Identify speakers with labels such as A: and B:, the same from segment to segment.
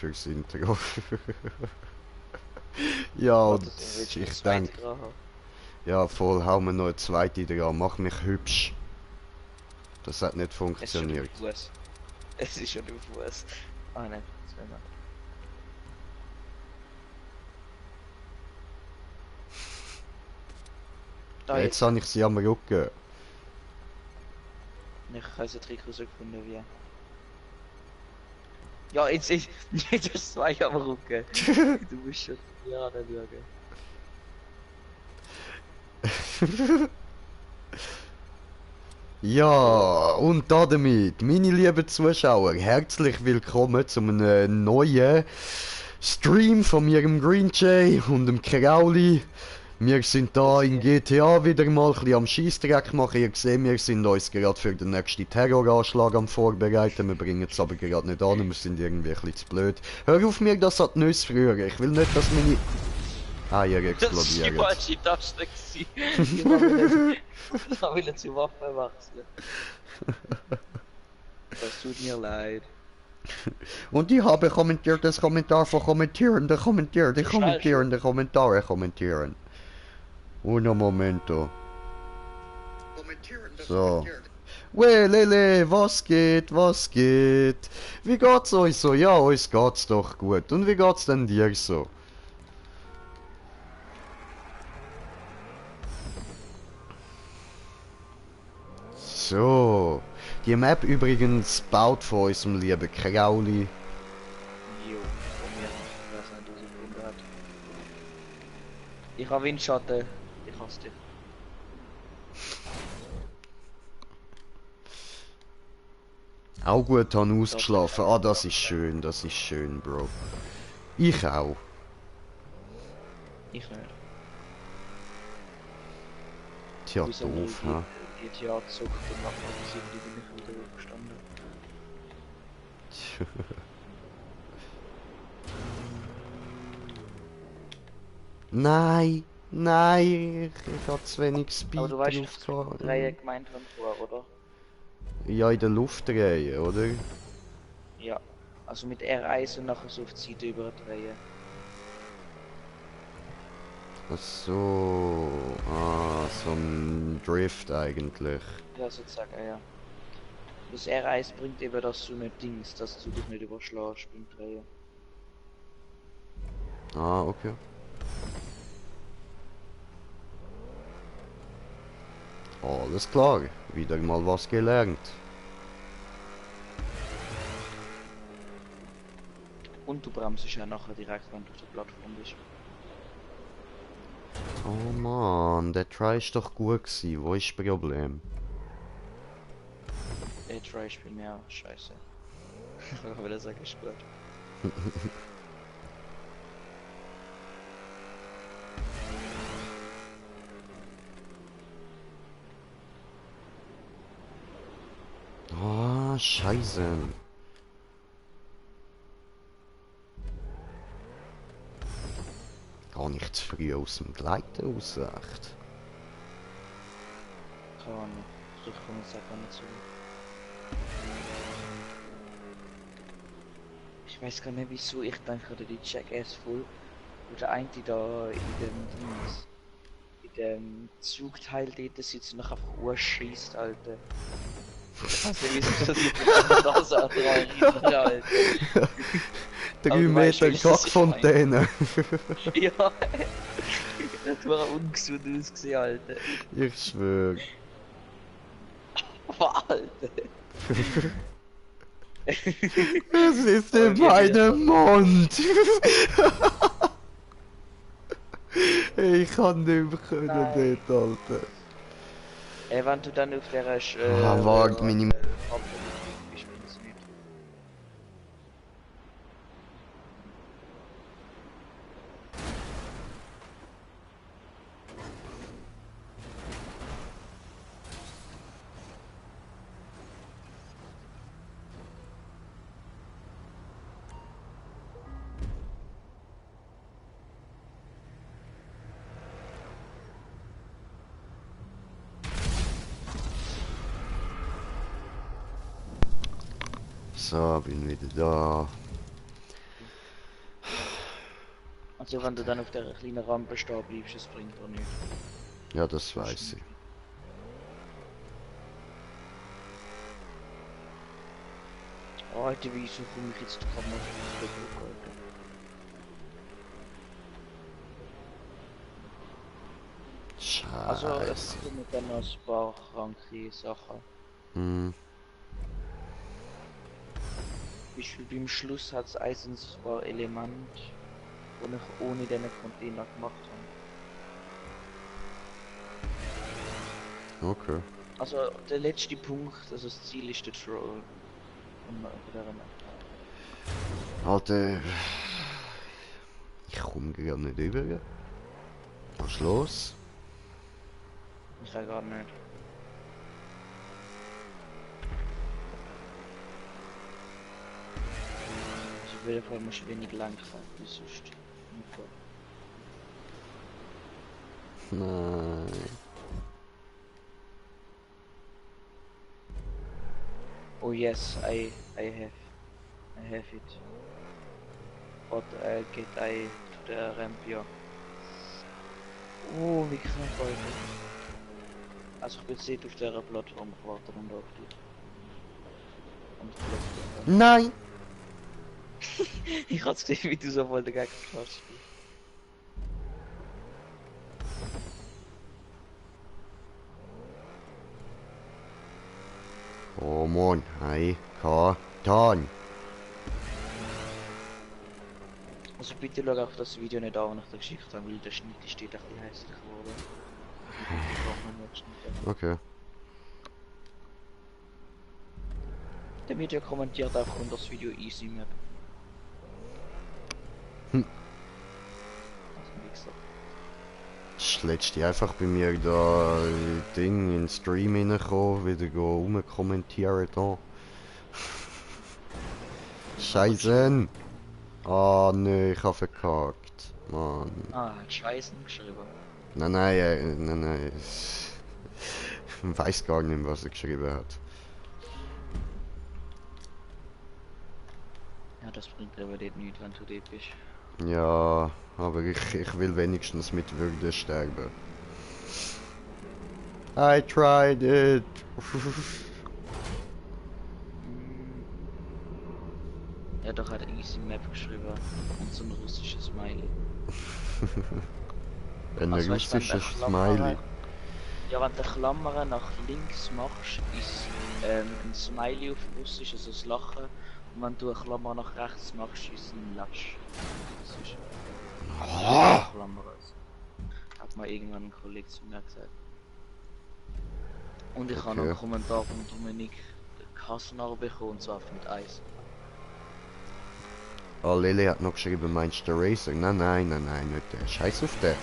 A: fürs Intro. Ja, und ich denke, ja voll, hau mir noch eine zweite dran, mach mich hübsch. Das hat nicht funktioniert.
B: Es ist schon auf Fuß. Ah nein, zweimal.
A: Ja, jetzt habe ich sie am Rücken.
B: Ich habe so Trick rausgefunden wie. Ja, jetzt ist jetzt hast du zwei am Rücken. Du musst schon ja schauen.
A: Ja, und damit, meine lieben Zuschauer, herzlich willkommen zu einem neuen Stream von mir, dem Green Jay und dem Krauli. Wir sind da in GTA wieder mal ein bisschen am Scheissdreck machen. Ihr seht, wir sind uns gerade für den nächsten Terroranschlag am Vorbereiten. Wir bringen es aber gerade nicht an, wir sind irgendwie ein bisschen zu blöd. Hör auf mir das hat Nüsse früher. Ich will nicht, dass meine Eier explodieren.
B: Das war die Taste gewesen. Ich will zu Waffen wechseln. Das tut mir leid.
A: Und ich habe kommentiert das Kommentar von Kommentierende kommentieren. Uno momento. So. Lele, was geht? Wie geht's euch so? Ja, uns geht's doch gut. Und wie geht's denn dir so? So. Die Map übrigens baut von unserem lieben Krauli.
B: Jo, von mir. Ich weiß nicht, was ich gefunden habe. Ich habe Windschatten. Ich hasse dich.
A: Auch gut haben ausgeschlafen. Ah, das ist schön, Bro. Ich auch.
B: Ich nicht.
A: Tja, doof, ha?
B: GTA gezockt und nach einer Sekunde bin ich wieder aufgestanden.
A: Nein, ich hab zu wenig Speed
B: Aber du weißt,
A: drauf gehabt.
B: dass Reihe gemeint haben vorher, oder?
A: Ja, in der Luft drehen, oder?
B: Ja. Also mit R1 und nachher so auf die Seite überdrehen.
A: Ach so. Ah, so ein Drift eigentlich.
B: Ja, sozusagen, ja. Das R1 bringt eben, dass du nicht dingst, dass du dich nicht überschlägst beim Drehen.
A: Ah, okay. Alles klar, wieder mal was gelernt.
B: Und du bremst ja nachher direkt, wenn du auf der Plattform bist.
A: Oh Mann, der Try ist doch gut gewesen. Wo ist das Problem?
B: Der Try ist bei mir scheiße. Ich will sagen, ist gut.
A: Ah, scheiße. Gar nicht zu früh aus dem Gleiten raus, echt.
B: Keine Ahnung. Ich komme jetzt einfach nicht zu. Ich weiß gar nicht wieso, ich denke die Jackass voll. Wo der eine da in dem Dings, in dem Zugteil dort sitzt und nachher einfach urschießt, Alter. Ich weiß nicht wieso das mit der Nase dran, Alter.
A: 3 Meter Kackfontäne.
B: Ja, das war ungesund ausgesehen, Alter.
A: Ich schwör.
B: Alter.
A: Es ist in meinem Mund. Ich kann nicht mehr können dort, Alter.
B: Wenn du dann auf der
A: warte, meine... So, bin wieder da.
B: Also wenn du dann auf der kleinen Rampe stehen bleibst, das bringt doch nichts.
A: Ja, das weiß ich.
B: Alter, wieso komme ich jetzt gerade mal auf das Druck, Alter? Also es
A: Scheiße.
B: kommen dann noch ein paar kranke Sachen.
A: Hm.
B: Beispiel beim Schluss hat es eins paar Elemente, die ich ohne diesen Container gemacht habe.
A: Okay.
B: Also der letzte Punkt, also das Ziel ist der Troll. Von der Map.
A: Alter. Ich komme gar nicht über. Was ist los?
B: Ich kann gar nicht. Also auf jeden Fall musst du wenig lang fahren, wie sonst.
A: Nein.
B: Oh yes, I have it. But I'll get I to the ramp, ja. Oh, wie knapp, Alter. Also ich bin jetzt auf dieser Plattform gewartet und auf dich. Und plötzlich.
A: Nein!
B: Ich hab's gesehen, wie du so voll dagegen klatscht.
A: Oh Mann, hey, Katan.
B: Also bitte schau auch das Video nicht an, das ich dir geschickt habe, weil der Schnitt steht ein bisschen hässlich geworden. Ich brauche noch nicht schneiden.
A: Okay.
B: Der Video kommentiert einfach unter das Video easy map.
A: Hm.
B: Also wie gesagt.
A: Schlägst die einfach bei mir da Ding in den Stream reinkommen, wieder rumkommentieren da. Scheiße! Ah nee, ich hab verkackt. Mann.
B: Ah, hat Scheißen geschrieben.
A: Nein, nein. Ich weiß gar nicht, was er geschrieben hat.
B: Ja, das bringt aber dort nichts, wenn du dort bist.
A: Ja, aber ich will wenigstens mit Würde sterben. I tried it.
B: Ja, doch hat easy map geschrieben und so ein russisches Smiley.
A: Ein
B: Also, weißt du, wenn
A: russischer
B: der Klammer-
A: Smiley.
B: Ja, wenn du Klammern nach links machst, ist ein Smiley auf Russisch, also das Lachen. Und wenn du eine Klammer nach rechts machst, ist ein Latsch. Das ist Klammer. Hat mal irgendwann ein Kollege zu mir gesagt. Und ich habe noch einen Kommentar von Dominik Kassner bekommen, und zwar mit Eis.
A: Oh, Lily hat noch geschrieben, meinst du den Racer? Nein, nicht der. Scheiß auf den.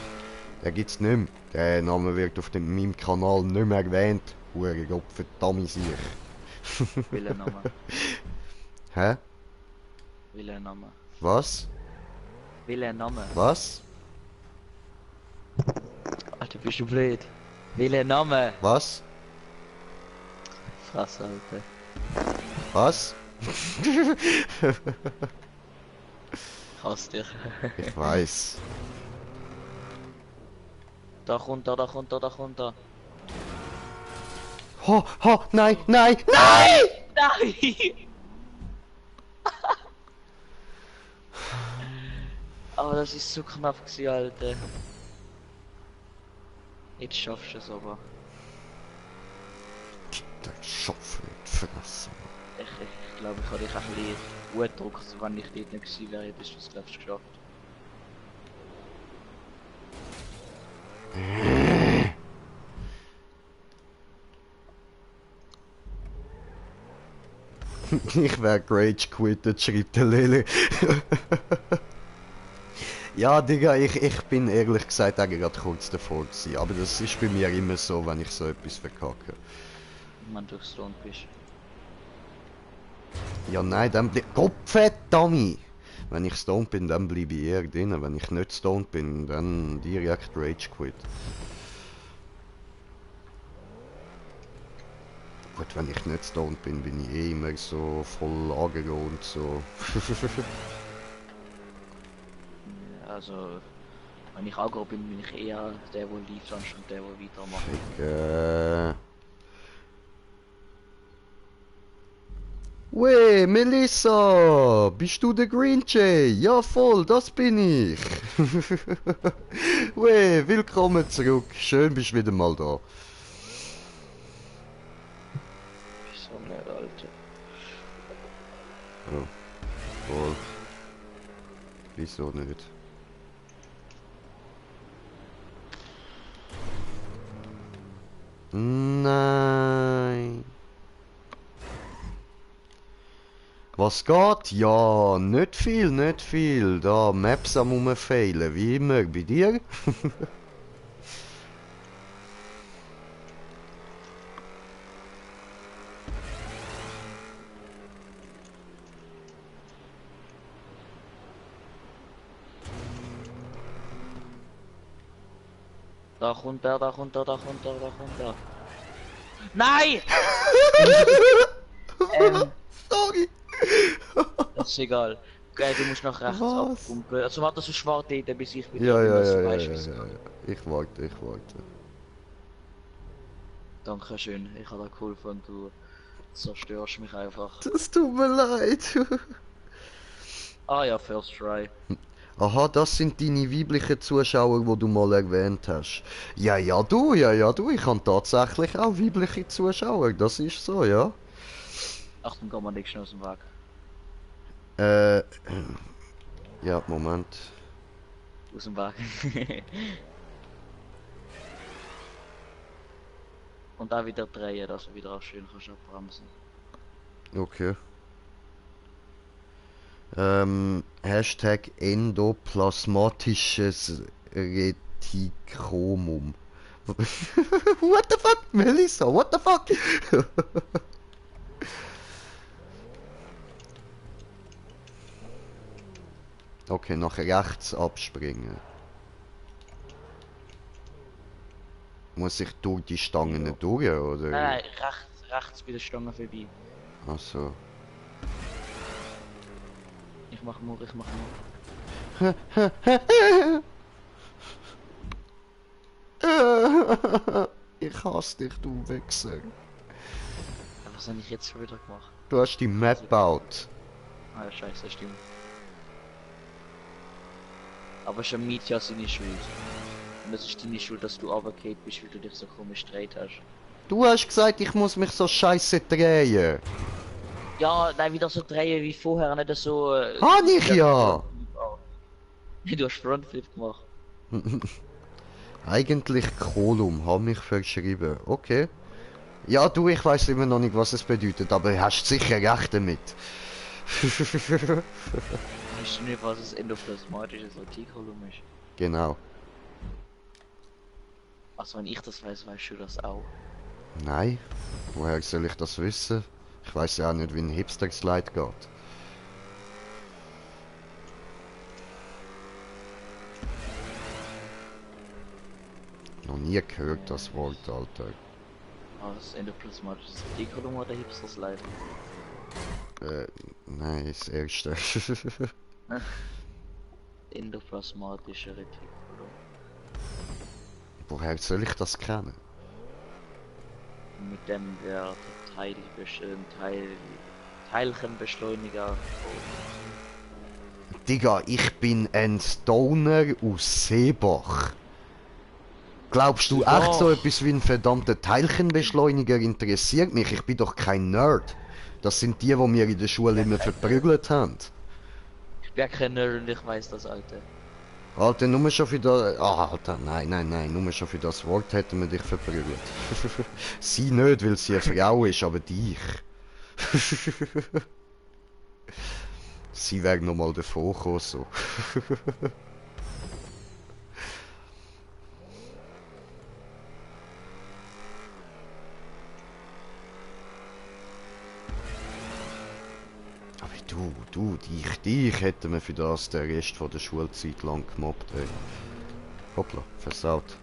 A: Der gibt's nicht mehr. Der Name wird auf meinem Kanal nicht mehr erwähnt. Hure Gott, verdammt sich.
B: Welcher Name?
A: Hä?
B: Welcher Name?
A: Was?
B: Welcher Name?
A: Was?
B: Alter, bist du blöd? Welcher Name?
A: Was?
B: Fresse, Alter.
A: Was?
B: Ich hasse dich.
A: Ich weiß.
B: Da kommt er, da kommt er, da kommt er.
A: Ho, nein!
B: Nein! Aber das ist so knapp gewesen, Alter. Jetzt schaffst du es aber.
A: Der Schopf wird fressen.
B: Ich glaube, ich habe dich ein bisschen gut gedrückt, wenn ich dort nicht gewesen wäre, hättest du es, glaube ich, geschafft.
A: Ich wär Rage quittet, schreibt der Lele. Ja, Digga, ich bin ehrlich gesagt auch gerade kurz davor gewesen. Aber das ist bei mir immer so, wenn ich so etwas verkacke.
B: Wenn du gestoned bist.
A: Ja, nein, dann bleib... Gottverdammt! Wenn ich stoned bin, dann bleibe ich eher drin. Wenn ich nicht stoned bin, dann direkt Rage quit. Gut, wenn ich nicht stoned bin, bin ich eh immer so voll aggro und so.
B: Also, wenn ich Agro bin, bin ich eher der, der lief, anstatt der, der weitermacht.
A: Weh, Melissa! Bist du der Green Jay? Ja, voll, das bin ich! Weh, willkommen zurück. Schön, bist wieder mal da.
B: Wieso nicht, Alter?
A: Ja, voll. Wieso nicht? Nein. Was geht? Ja, nicht viel, nicht viel. Da, Maps am rumfailen, wie immer. Bei dir?
B: Da kommt er, da kommt er, da kommt er, da kommt er. Nein!
A: Sorry.
B: Das ist egal. Okay, du musst nach rechts
A: Was?
B: abpumpen. Also warte, so schwarz dort, bis ich wieder
A: Ja,
B: bin,
A: ja,
B: dass du
A: ja,
B: weißt,
A: ja,
B: wie es
A: ja,
B: geht.
A: ja. Ich warte, ich warte.
B: Dankeschön, ich habe dir geholfen und du zerstörst mich einfach.
A: Das tut mir leid.
B: Ah ja, first try.
A: Aha, das sind deine weiblichen Zuschauer, die du mal erwähnt hast. Ja, ja, du, ich habe tatsächlich auch weibliche Zuschauer, das ist so, ja.
B: Achtung, komm mal nicht schnell aus dem Weg.
A: Äh, ja, Moment.
B: Aus dem Weg. Und dann wieder drehen, dass du wieder schön kannst abbremsen.
A: Okay. Hashtag endoplasmatisches Retikromum. What the fuck, Melissa? What the fuck? Okay, nach rechts abspringen. Muss ich durch die Stangen
B: Ja.
A: durch, oder?
B: Nein, rechts bei der Stange vorbei.
A: Ach so.
B: Ich mach nur.
A: Ich hasse dich, du Wichser.
B: Was habe ich jetzt schon wieder gemacht?
A: Du hast die Map gebaut.
B: Ah ja, scheiße, stimmt. Aber schon Mietja seine Schuld. Und das ist deine Schuld, dass du runtergefallen bist, weil du dich so komisch gedreht hast.
A: Du hast gesagt, ich muss mich so scheiße drehen.
B: Ja, nein, wieder so drehen wie vorher, nicht so...
A: Hab ich ja!
B: Du hast Frontflip gemacht.
A: Eigentlich Kolum, hab mich verschrieben. Okay. Ja, du, ich weiß immer noch nicht, was es bedeutet, aber du hast sicher recht damit.
B: Weißt du nicht, was das endoplasmatische Sortierkolumn ist?
A: Genau.
B: Also wenn ich das weiß, weißt du das auch.
A: Nein. Woher soll ich das wissen? Ich weiß ja auch nicht, wie ein Hipster-Slide geht. Noch nie gehört das Wort, Alter.
B: Ah, das endoplasmatische Sortierkolumn oder Hipster-Slide?
A: Nein, das erste.
B: Endoplasmatische Retikulum.
A: Woher soll ich das kennen?
B: Mit dem der Teilchenbeschleuniger.
A: Digga, ich bin ein Stoner aus Seebach. Glaubst du echt so etwas wie ein verdammter Teilchenbeschleuniger interessiert mich? Ich bin doch kein Nerd. Das sind die, die mir in der Schule immer verprügelt haben.
B: Ich bin ja kein Nerd und ich weiß das, Alter.
A: Alter, nur schon für das... Ah, Alter, nein, nur schon für das Wort hätten wir dich verprügelt. Sie nicht, weil sie eine Frau ist, aber dich. Sie wäre noch mal davor gekommen, so. Aber dich hätten wir für das den Rest von der Schulzeit lang gemobbt, ey. Hoppla, versaut.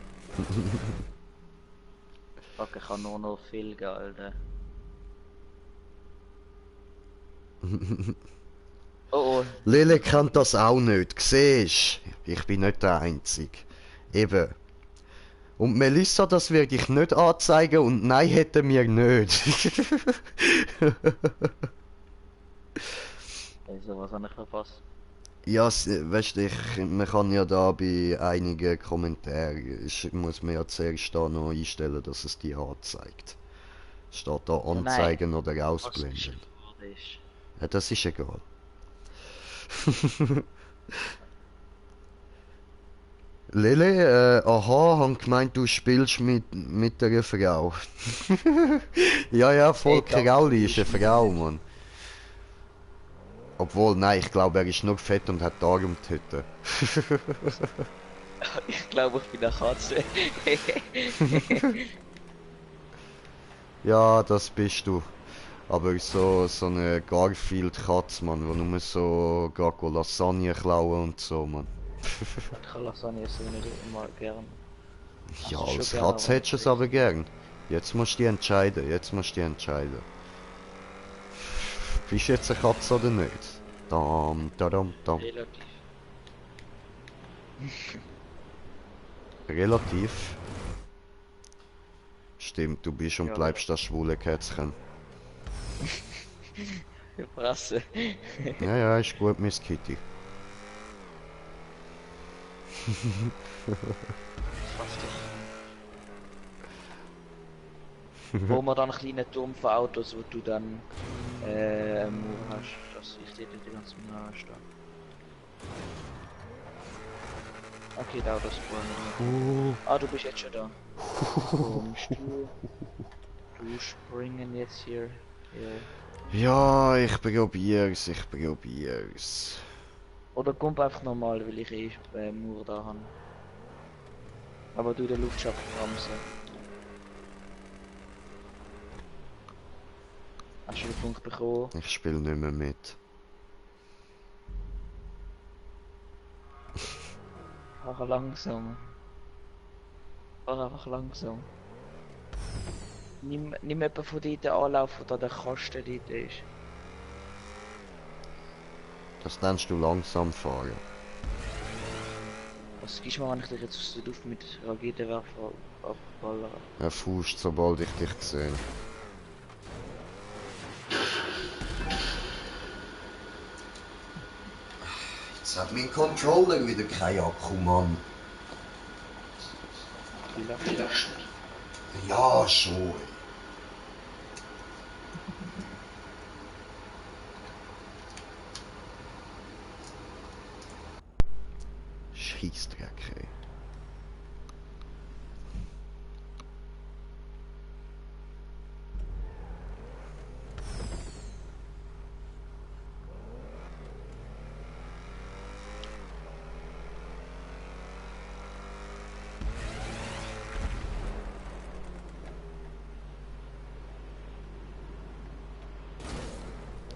B: Fuck, ich kann nur noch viel gehen, Alter. Oh oh.
A: Lele kann das auch nicht, siehst? Ich bin nicht der Einzige. Eben. Und Melissa, das werde ich nicht anzeigen und nein hätten wir nicht.
B: Also, was habe ich verpasst?
A: Ja, weißt du, man kann ja da bei einigen Kommentaren, muss man ja zuerst da noch einstellen, dass es die anzeigt. Steht da
B: Ja, nein.
A: anzeigen oder
B: Was
A: ausblenden.
B: geschrieben wurde ist.
A: Ja, das ist egal. Lele, aha, han gemeint, du spielst mit einer Frau. Ja, ja, voll
B: Ey, danke,
A: Krauli
B: du
A: ist eine
B: bist
A: Frau,
B: nett.
A: Mann. Obwohl, nein, ich glaube, er ist nur fett und hat darum die Hütte.
B: Ich glaube, ich bin eine Katze.
A: Ja, das bist du. Aber so eine Garfield-Katze, Mann, wo nur so geht Lasagne klauen und so, Mann.
B: Ich kann Lasagne so nicht immer gern.
A: Ja,
B: Also schon
A: als
B: gerne,
A: Katze
B: aber
A: hättest du
B: nicht
A: es aber
B: richtig.
A: gern. Jetzt musst du dich entscheiden, jetzt musst du dich entscheiden. Bist du jetzt eine Katze oder nicht? Dam, dadam, dam.
B: Relativ.
A: Relativ. Stimmt, du bist und
B: Ja,
A: bleibst das schwule Kätzchen.
B: Fresse.
A: Ja, ja, ist gut, Miss Kitty.
B: Fast doch. Wo wir dann einen kleinen Turm von Autos, wo du dann Mauer hast, dass ich dort die ganze Zeit stehe. Okay, da Autos spawnen. Ah, du bist jetzt schon da. Kommst du? Du springen jetzt hier.
A: Ja, ich probier's, ich probier's.
B: Oder komm einfach normal, weil ich Mauer da habe. Aber du den Luftschacht bremsen. Hast du den Punkt bekommen?
A: Ich spiel nicht mehr mit.
B: Fahr langsam. Fahr einfach langsam. Nimm jemanden von dort Anlauf, wo da der Kasten dort ist.
A: Das nennst du langsam fahren.
B: Was gibst du mir, wenn ich dich jetzt aus der Luft mit Raketenwerfer abballere?
A: Er fuscht, sobald ich dich sehe. Jetzt hat mein Controller wieder keinen Akku, Mann.
B: Vielleicht.
A: Ja, schon. Scheissdreck, ey.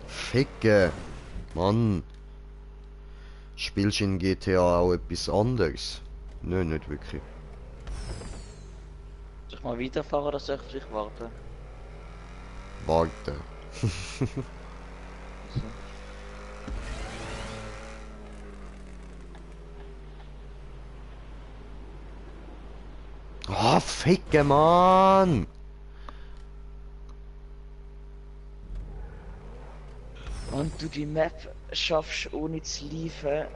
A: Ficke. Mann. Spielst in GTA auch etwas anderes? Nö, nicht wirklich.
B: Soll ich mal weiterfahren oder soll ich auf dich warten?
A: Warte.
B: Also,
A: Ah, Ficke, Mann!
B: wenn du die Map schaffst ohne zu liefen,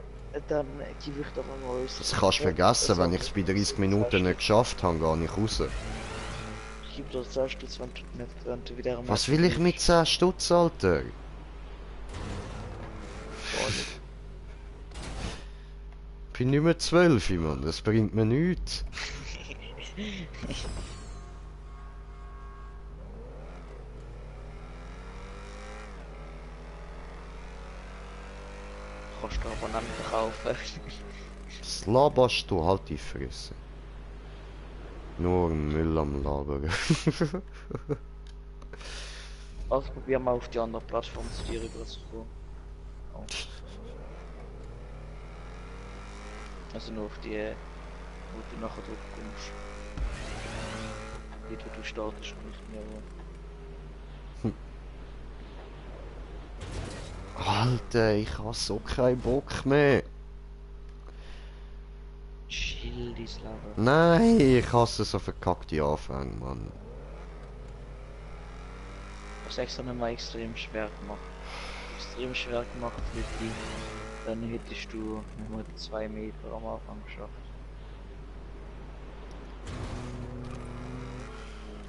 B: dann gebe ich doch einmal uns.
A: Das kannst du vergessen, wenn ich es bei 30 Minuten nicht geschafft habe, gehe ich raus.
B: Ich gebe dir 10 Stutz, wenn du wieder am
A: Was will ich mit 10 Stutz, Alter? Bin nicht mehr 12, Mann, das bringt mir nichts.
B: Kannst du Abonnenten kaufen?
A: Was laberst du? Halt die Fresse. Nur Müll am Labern.
B: Also probier mal auf die andere Plattform zu dir rüber zu kommen. Oh. Also nur auf die, wo du nachher drauf kommst. Dort wo du startest und nicht mehr wo.
A: Alter, ich habe so keinen Bock mehr.
B: Kill this Lava.
A: Nein, ich hasse so verkackte Anfänge, Mann.
B: Ich hab's extra nicht mal extrem schwer gemacht. Extrem schwer gemacht für die. Dann hättest du nochmal 2 Meter am Anfang geschafft.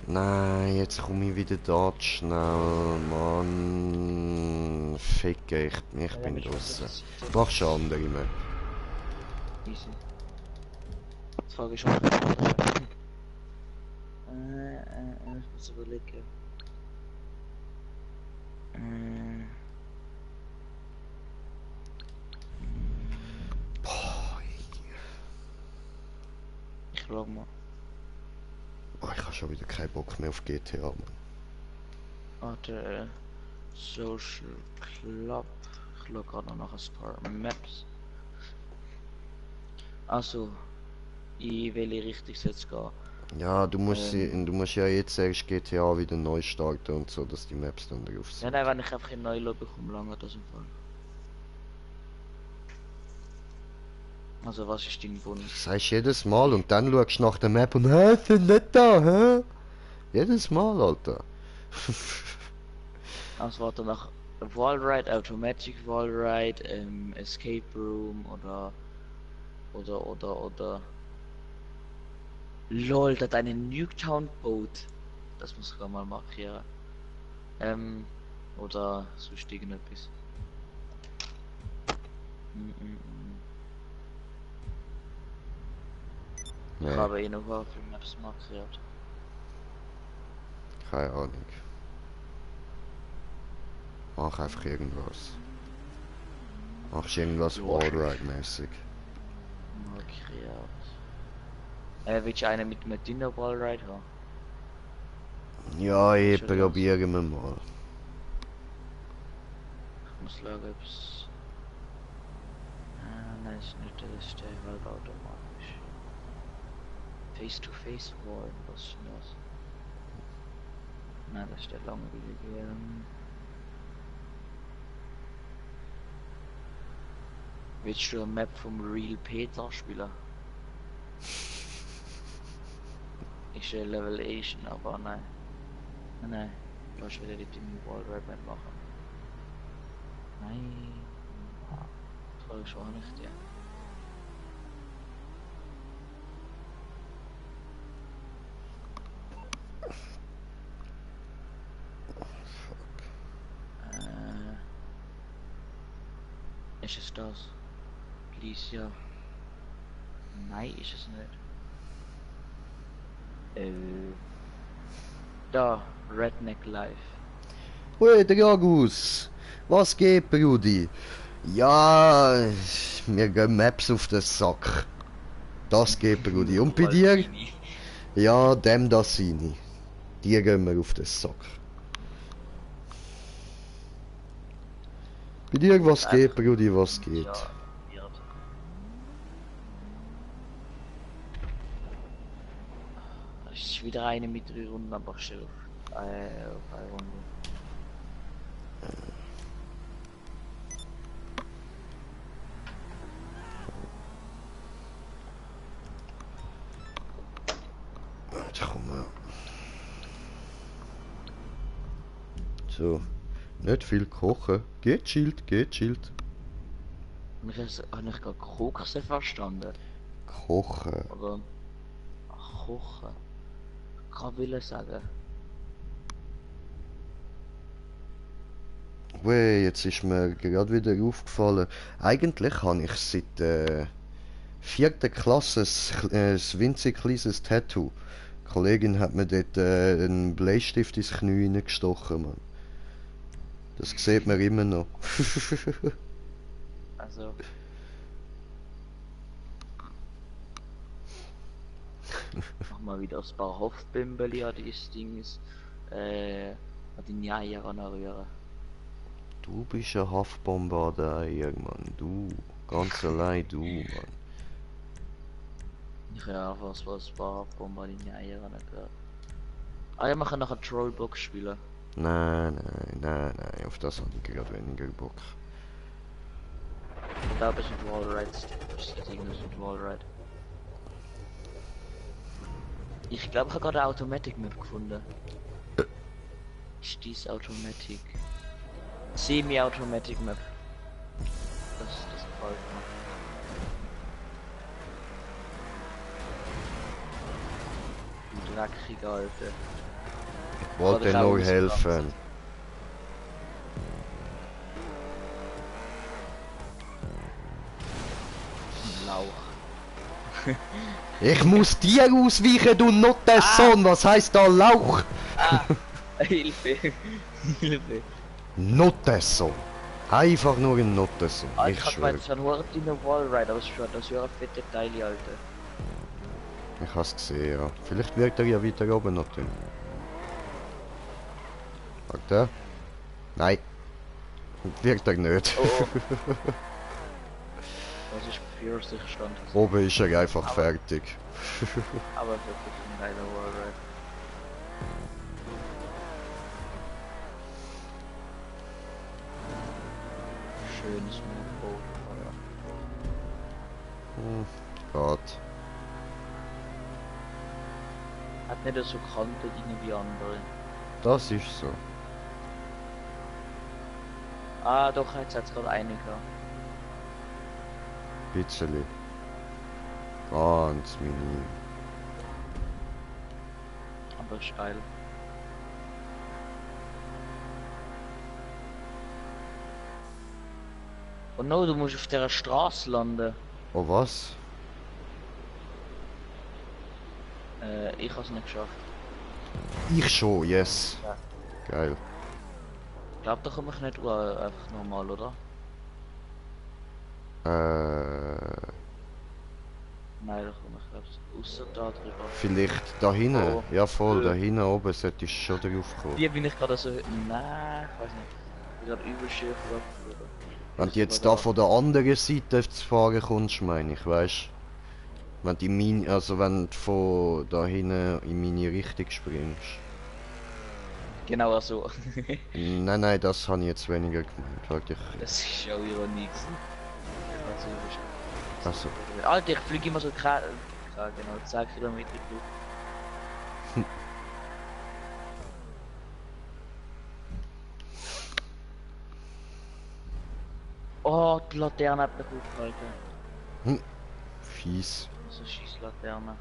A: Nein, jetzt komme ich wieder dort schnell, Mann. Ficke, ich
B: Ja,
A: bin
B: mit was
A: draußen.
B: ist das?
A: Machst du andere Map?
B: Easy. Jetzt frage ich schon. Ich muss überlegen.
A: Boah,
B: Ich glaube mal.
A: ich habe schon wieder keinen Bock mehr auf GTA, Mann.
B: Warte, Social Club. Ich schaue gerade noch nach ein paar Maps. Also, in welche Richtung soll es gehen?
A: Ja, du musst ja jetzt erst GTA wieder neu starten und so, dass die Maps dann drauf sind.
B: Nein, wenn ich einfach in neu bekomme, lange das im Fall. Also, was ist dein Wunsch?
A: Das sagst du jedes Mal und dann schaust du nach der Map und hä, sind nicht da, hä? Jedes Mal, Alter.
B: Also, warte nach Wallride, Automatic Wallride, Escape Room oder. LOL, das eine Nuketown Boat. Das muss ich mal markieren. Oder sonst irgendetwas. Ich
A: Nee,
B: habe eh noch für Maps markiert.
A: keine Ahnung. Mach einfach irgendwas. Machst irgendwas Wallride-mäßig.
B: Markiert. Willst du einen mit Dinner Wallride haben?
A: Ja,
B: Schon
A: probieren wir mal.
B: Ich muss schauen, ob es. Nein, ist nicht, das ist der halt automatisch. Face-to-Face Wall, was ist denn das? Nein, das ist der langweilige. Willst du eine Map vom Real Peter spielen? Ich stelle Level Asian, aber nein. Nein, du kannst wieder die Team Wallride Map machen. Nein. Das war schon nicht, ja. Ist es das? Please, ja. Nein, ist es nicht. Da, Redneck Live.
A: Ui, Dragus! Was geht, Brudi? Ja, mir gehen Maps auf den Sack. Das geht, Brudi. Und bei dir? Ja, dem das seine. Die gehen mir auf den Sack. Bei dir, was geht, Brudi, was geht?
B: Ja, wird. Es ist wieder eine mit 3 Runden, aber schon auf eine Runde.
A: Komm mal. So, nicht viel kochen. Geht chillt, geht chillt.
B: Und habe ich gerade Koksen verstanden?
A: Kochen.
B: Oder Kochen? Kann will sagen.
A: Ui, jetzt ist mir gerade wieder aufgefallen. Eigentlich habe ich seit 4. Klasse ein winzig kleines Tattoo. Die Kollegin hat mir dort einen Bleistift ins Knie hineingestochen, Mann. Das sieht man immer noch.
B: Also. Mach mal wieder ein paar Hofbimbeli an dieses Dings. An die Eier anrühren.
A: Du bist ein Haftbombe an der Eier, Mann. Du. Ganz allein du, Mann.
B: Ich habe einfach so ein paar Hofbomben an die Eier anrühren. Ah, ja, wir können nachher Trollbox spielen.
A: Nein, auf das habe ich gerade weniger Bock.
B: Da bist du Wallride. Das ist irgendwas mit Wallride. Ich glaube, ich habe gerade eine Automatic Map gefunden. Ist dies Automatic? Semi-Automatic Map. Das gefällt mir. Du dreckiger Alter.
A: Ich wollte
B: Kann ich
A: nur
B: auch
A: helfen.
B: Lauch.
A: Ich muss dir ausweichen, du Nottensohn! Was heißt da Lauch?
B: Ah! Hilfe! Hilfe!
A: Nottensohn! Einfach nur ein Nottensohn,
B: Alter,
A: ich
B: ich hab
A: schwöre.
B: jetzt einen Wort in der Wallride ausgeschaut, das ist ja ein fette Teil, Alter.
A: Ich hab's gesehen, ja. Vielleicht wird er ja weiter oben noch drin. Sagt er? Nein. Wird er nicht.
B: Oh. Das ist für sich stand.
A: Oben ist er einfach fertig.
B: Aber wirklich ein geiler Wallride. Schönes Moorboot.
A: Gott.
B: Hat nicht so Kanten drin wie andere.
A: Das ist so.
B: Ah, doch, jetzt hat es gerade eine gehabt.
A: Bisschen. Ganz minim.
B: Aber ist geil. Und no, du musst auf der Straße landen.
A: Oh was?
B: Ich hab's nicht geschafft.
A: Ich schon, yes.
B: Ja.
A: Geil.
B: Ich glaube, da komme ich nicht einfach normal, oder? Nein, da komme ich glaub's. Außer da drüber.
A: Vielleicht da hinten.
B: Oh.
A: Ja voll, da hinten oben solltest du schon drauf kommen.
B: Wie bin ich gerade so... Nein, ich weiß nicht. Ich bin gerade übel schief abgeführt.
A: Wenn du jetzt da von der anderen Seite zu fahren kommst, meine ich, weißt. Wenn du wenn du von da hinten in meine Richtung springst.
B: Genau so.
A: Nein, nein, das habe ich jetzt weniger gemeint. Warte,
B: Das ist ja Ironie gewesen.
A: Also,
B: Alter, ich fliege immer so genau 10 Kilometer durch. Oh, die Laterne hat mich aufgehalten.
A: fies.
B: So scheiß Laterne.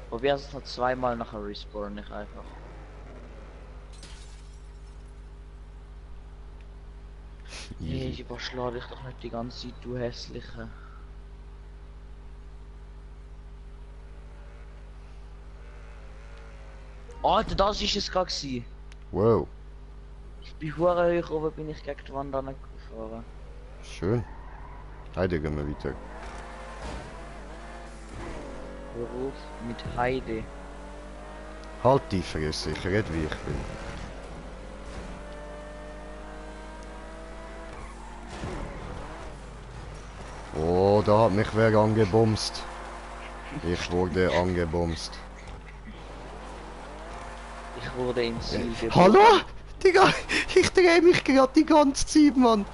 B: Probier es noch zweimal nachher respawnen, nicht einfach. Nee, ich überschlage dich doch nicht die ganze Zeit, du hässliche. Alter, das ist es gerade gewesen.
A: Wow,
B: Ich bin hure hoch oben, bin ich gegen die Wand gefahren.
A: schön. Heide gehen wir weiter.
B: Hör auf mit Heide.
A: Halt die Fresse, ich red wie ich bin. Oh, da hat mich wer angebumst. Ich wurde angebumst.
B: Ich wurde im Ziel geboren.
A: Hallo? Digga, ich drehe mich gerade die ganze Zeit, Mann.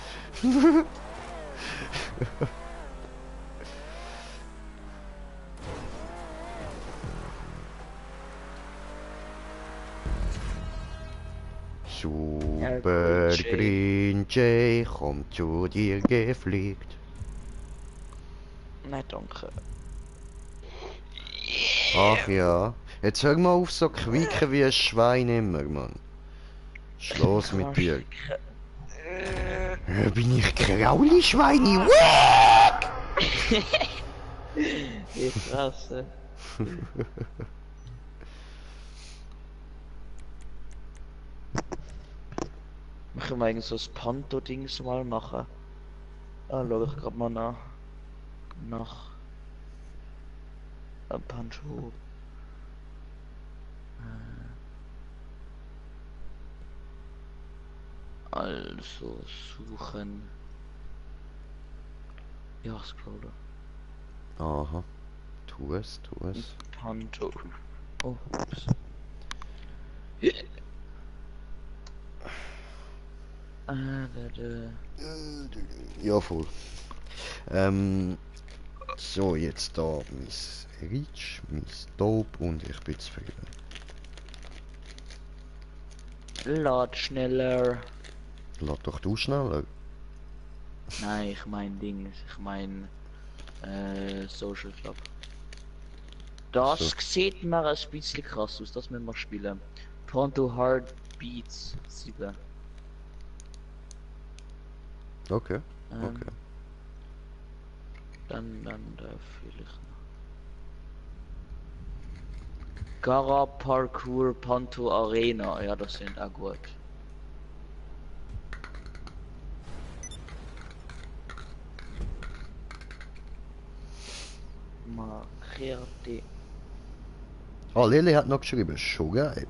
A: Super Green Jay kommt zu dir gefliegt.
B: Nein, danke.
A: Ach ja. Jetzt hör mal auf so quieken wie ein Schwein immer, Mann. Schluss mit dir. Bin ich Krauli Schweini?
B: Die Fresse. Machen wir eigentlich so das Panto-Dings mal machen? Ah, schau ich gerade mal nach Panto. Also suchen. Ja, scrollen.
A: Aha. Tu es, tu es.
B: Panto. Oh, ups.
A: Ja, voll. So, jetzt da mein Reach, mein Dope und ich bin zufrieden.
B: Lad schneller.
A: Lad doch du schneller.
B: Nein, ich mein Ding. Ich mein Social Club. Das
A: So.
B: sieht mir ein bisschen krass aus, das müssen wir spielen. Pronto Hard Beats 7.
A: Okay, okay.
B: Dann da vielleicht noch. Gara Parkour Panto Arena, ja, das sind auch gut. Markierte.
A: Ah, Lili hat noch geschrieben, schon geil.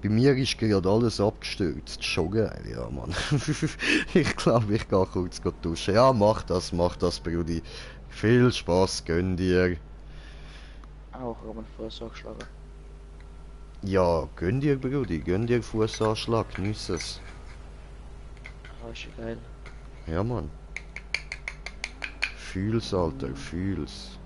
A: Bei mir ist gerade alles abgestürzt, schon geil, ja Mann. Ich glaube, ich gehe kurz duschen. Ja, mach das, Brudi. Viel Spaß, gönn dir.
B: Auch haben Fuß angeschlagen.
A: Ja, gönn dir, Brudi, gönn dir Fußanschlag, genieß es.
B: Ah, ist ja geil.
A: Ja, Mann. Fühl's, Alter, fühl's.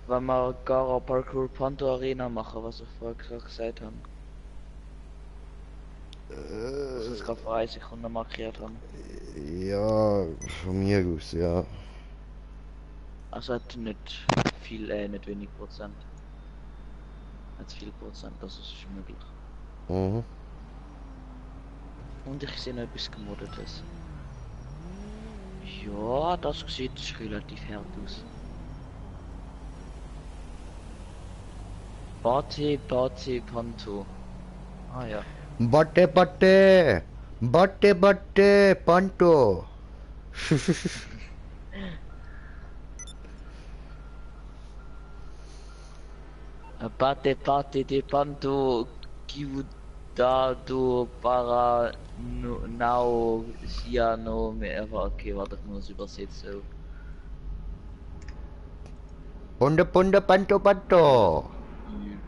B: Wenn wir Gara Parkour Panto Arena machen, was ich vorher gerade gesagt habe. Was ich gerade vor 1 Sekunde markiert haben.
A: Ja, von mir aus, ja.
B: Also hat nicht viel, nicht wenig Prozent. Hat viel Prozent, das ist möglich.
A: Mhm.
B: Und ich sehe noch etwas gemoddetes. Ja, das sieht relativ hart aus. Bate Panto. Ah ja.
A: Batte, Panto.
B: Bate de Panto Giudado para Nao Siano mehr. Okay, warte, ich muss übersetzen.
A: Panto.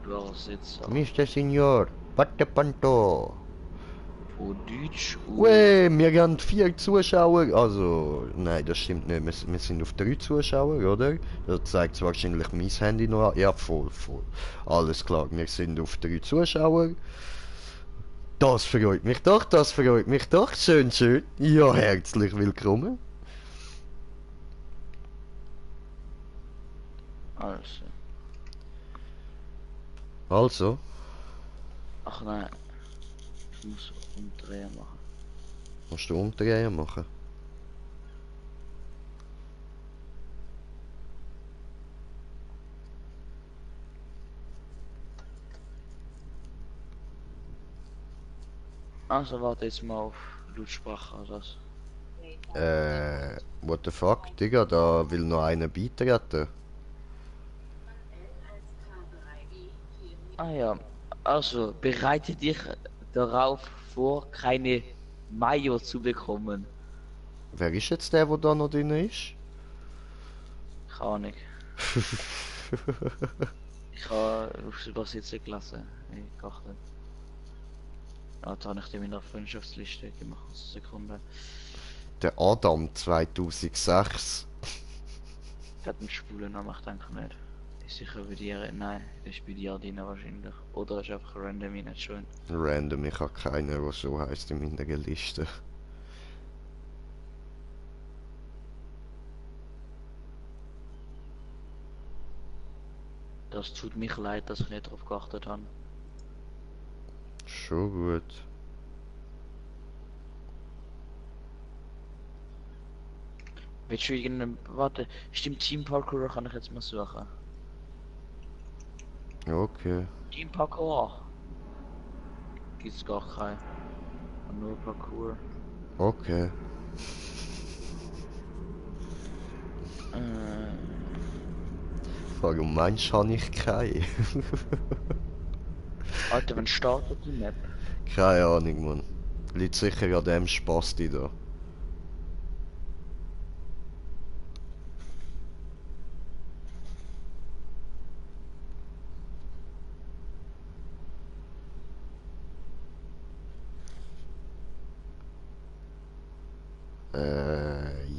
B: Übersetzer.
A: Mr. Signor, Batte Panto.
B: Wo Deutsch
A: Wey, wir haben 4 Zuschauer. Also, nein, das stimmt nicht. Wir sind auf 3 Zuschauer, oder? Das zeigt wahrscheinlich mein Handy noch an. Ja, voll. Alles klar, wir sind auf 3 Zuschauer. Das freut mich doch, Schön. Ja, herzlich willkommen.
B: Also.
A: Also,
B: Ach nein. Ich muss umdrehen machen.
A: musst du umdrehen machen?
B: Also warte jetzt mal auf Lautsprache oder das.
A: What the fuck, Digga, da will noch einer beitreten.
B: Ah ja. Also bereite dich darauf vor, keine Mayo zu bekommen.
A: Wer ist jetzt der da noch drin ist?
B: Keine Ahnung. Ich habe aufs Übersetzen gelassen. Ich dachte. Ja, jetzt habe ich die in der Freundschaftsliste gemacht. Sekunde.
A: Der Adam 2006.
B: Der hat einen schwulen Namen, ich denke nicht. Ist sicher bei dir? Nein, das ist bei dir drin wahrscheinlich. Oder ist einfach random nicht schön.
A: Random, ich habe keinen, der so heisst in meiner Liste.
B: Das tut mich leid, dass ich nicht darauf geachtet habe.
A: Schon gut.
B: Willst du irgendeinen... Warte, stimmt, Team Parkour kann ich jetzt mal suchen.
A: Okay.
B: Team Parkour. Gibt's gar keinen. Nur Parkour.
A: Okay. Warum meinst du, habe ich keinen?
B: Alter, wann startet die Map?
A: Keine Ahnung, Mann. Liegt sicher an dem Spasti da.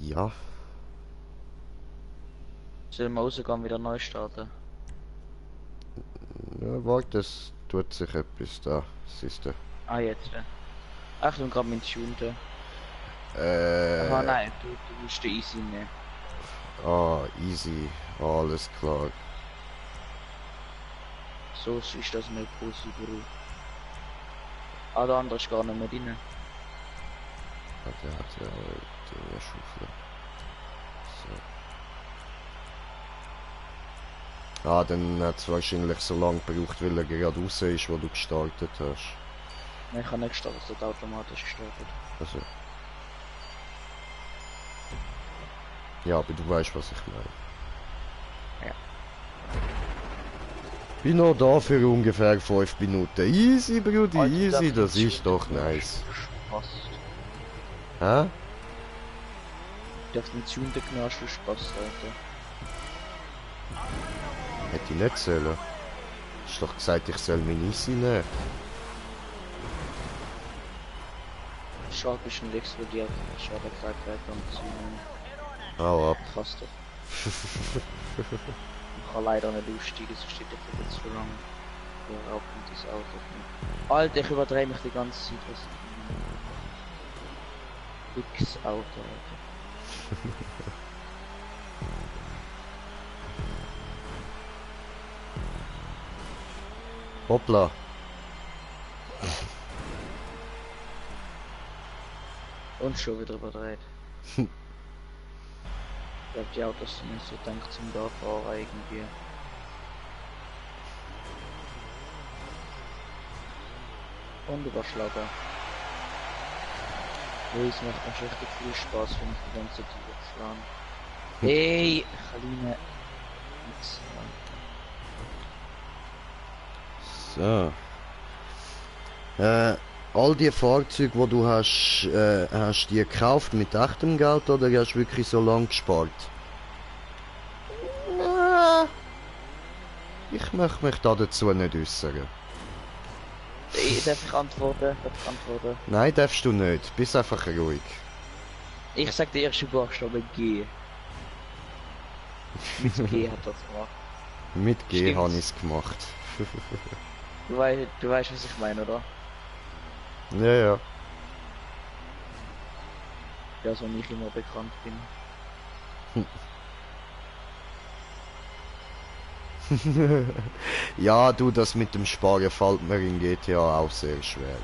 A: Ja.
B: Sollen wir rausgehen und wieder neu starten?
A: Ja, warte, es tut sich etwas da. Siehst du.
B: Ah, jetzt. Achtung, gerade mit Schunde.
A: Äh.
B: Aha, nein, du musst den easy nehmen.
A: Ah, easy. Alles klar.
B: So ist das nicht cool, Subaru. Ah, der andere ist gar nicht mehr drin.
A: Ah, der hat ja die Schaufel. So. Ah, dann hat es wahrscheinlich so lange gebraucht, weil er gerade raus ist, wo du gestartet hast.
B: Nein, ich habe nicht gestartet, es hat automatisch gestartet.
A: Also. Ja, aber du weißt, was ich meine.
B: Ja.
A: Bin noch da für ungefähr 5 Minuten. Easy, Brudi,
B: Alter,
A: easy,
B: darf
A: das
B: ich
A: ist doch
B: nicht
A: nice.
B: Passt.
A: Hä?
B: Du darfst nicht Schunde genau schon Spaß, Alter.
A: Hätte ich nicht sollen. Hast doch gesagt, ich soll mein Easy nehmen.
B: Schade, bist du nicht explodiert. Schade, gesagt, weiter zu.
A: Hau ab.
B: Passt doch. Ich kann leider nicht aussteigen, sonst steht der viel zu lang. Ja, auch kommt das Auto nicht. Alter, ich überdrehe mich die ganze Zeit. Was X-Auto, Alter.
A: Hoppla.
B: Und schon wieder überdreht. Ich glaube, die Autos sind nicht so gedacht zum da fahren irgendwie. Und überschlagen. Nee, es macht mir richtig viel Spaß, wenn ich die ganze Zeit überschlagen. Hey, Kaline. Nix.
A: So. All die Fahrzeuge, die du hast, hast du die gekauft mit echtem Geld oder hast du wirklich so lange gespart? Ich möchte mich da dazu nicht äußern.
B: Darf ich antworten?
A: Nein, darfst du nicht. Bist einfach ruhig.
B: Ich sag der erste Buchstabe G. Mit G hat das gemacht.
A: Mit G
B: Stimmt's?
A: habe ich es gemacht.
B: Du weißt, was ich meine, oder?
A: Ja, ja.
B: Ja, so ich immer bekannt bin.
A: Ja, du, das mit dem Sparen fällt mir in GTA auch sehr schwer.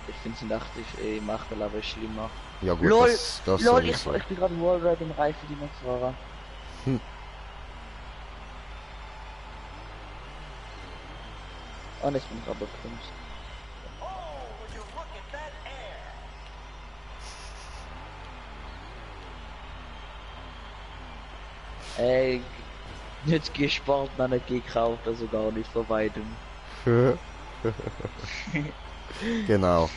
B: Ich finde es in 80 im achten Level schlimmer.
A: Ja gut,
B: LOL,
A: das
B: LOL, ich
A: sowieso.
B: bin gerade Wallride im Reifen, die noch fahrer.
A: Hm.
B: Und ich bin gerade bekommen. Ey, nicht gespart, noch nicht gekauft, also gar nicht von beidem.
A: Genau.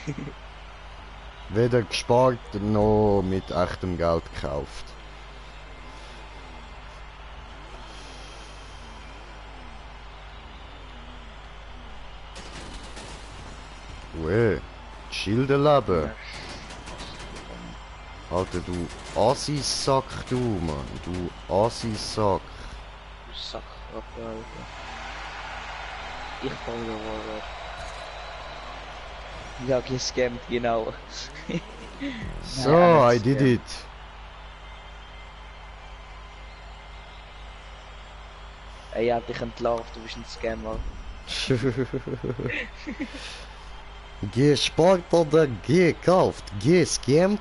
A: Weder gespart noch mit echtem Geld gekauft. Ue, Schilderleben. Alter, du Assi-Sack, du, Mann. Du Assi-Sack.
B: Du Sack, Alter. Ich fahr wieder Wallride. Ja, gescammt, genau.
A: So,
B: Nein,
A: I did it.
B: Ey, ich hab dich entlarvt, du bist ein Scammer.
A: Gespart oder gekauft? Gescammt?